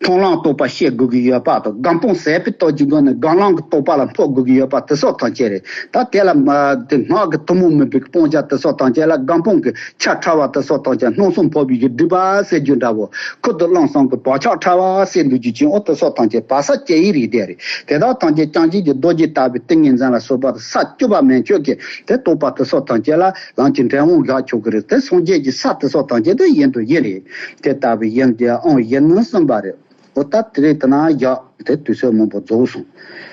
མཐོང་ལམ་རྟོགས་པ་བཤད་དགོས་ཀྱི་ཡོད་པ་དང་སྒོམ་སྤང་ཟད་པའི་སྟོབས་ཀྱི་སྒོ་ནས་སྒོམ་ལམ་གྱི་རྟོགས་པ་ལ་འཕོ་དགོས་ཀྱི་ཡོད་པ་དེ་སོགས་ཐམས་ཅད་རེད། ད་དེ་ལ་མ་དེ་སྔགས་ཀྱི་ཐུན་མོང་མིན་པའི་སྤང་བྱ་དེ་སོགས་ཐམས་ཅད་ལ་སྒོམ་སྤང་གི་ཆ་ཕྲ་བ་དེ་སོགས་ཐམས་ཅད་སྣང་གསུམ་འཕོ་བའི་གི་སྒྲིབ་པ་ཟེར་རྒྱུ་འདྲ་བོ། ཁུར་དུ་བླངས་སོང་གི་བག་ཆགས་ཕྲ་བ་ཟེར་འདུག་རྒྱུ་ཅན་འོ་དེ་སོགས་ཐམས་ཅད་བག་ཆགས་སྐྱེ་ཡི་རིགས་དེ་རེད། དེ་དག་ཐམས་ཅད་ཀྱང་ཅིག་གི་རྡོ་རྗེ་ལྟ་བུའི་ཏིང་ངེ་འཛིན་ལ་སོགས་པ་ས་བཅུ་པ་མན་ཆད་ཀྱི་དེ་རྟོགས་པ་དེ་སོགས་ཐམས་ཅད་ལ་ལམ་གྱི་འབྲས་དབང་བཞག་ཆོག་གི་རེད། དེ་སངས་རྒྱས་ཀྱི་ས་དེ་སོགས་ཐམས་ཅད་དེ་ཡིན་དུ་ཡིན་རེད། དེ་ལྟ་བུའི་ཡིན་དེ་ཨང་ཡིན་ནི་གསུངས་པ་རེད། འོ་ད་དེ་རེད། དེ་ན་ཡག་དེ་དུས་ཚོད་མང་པོ་རྫོགས་སོང་།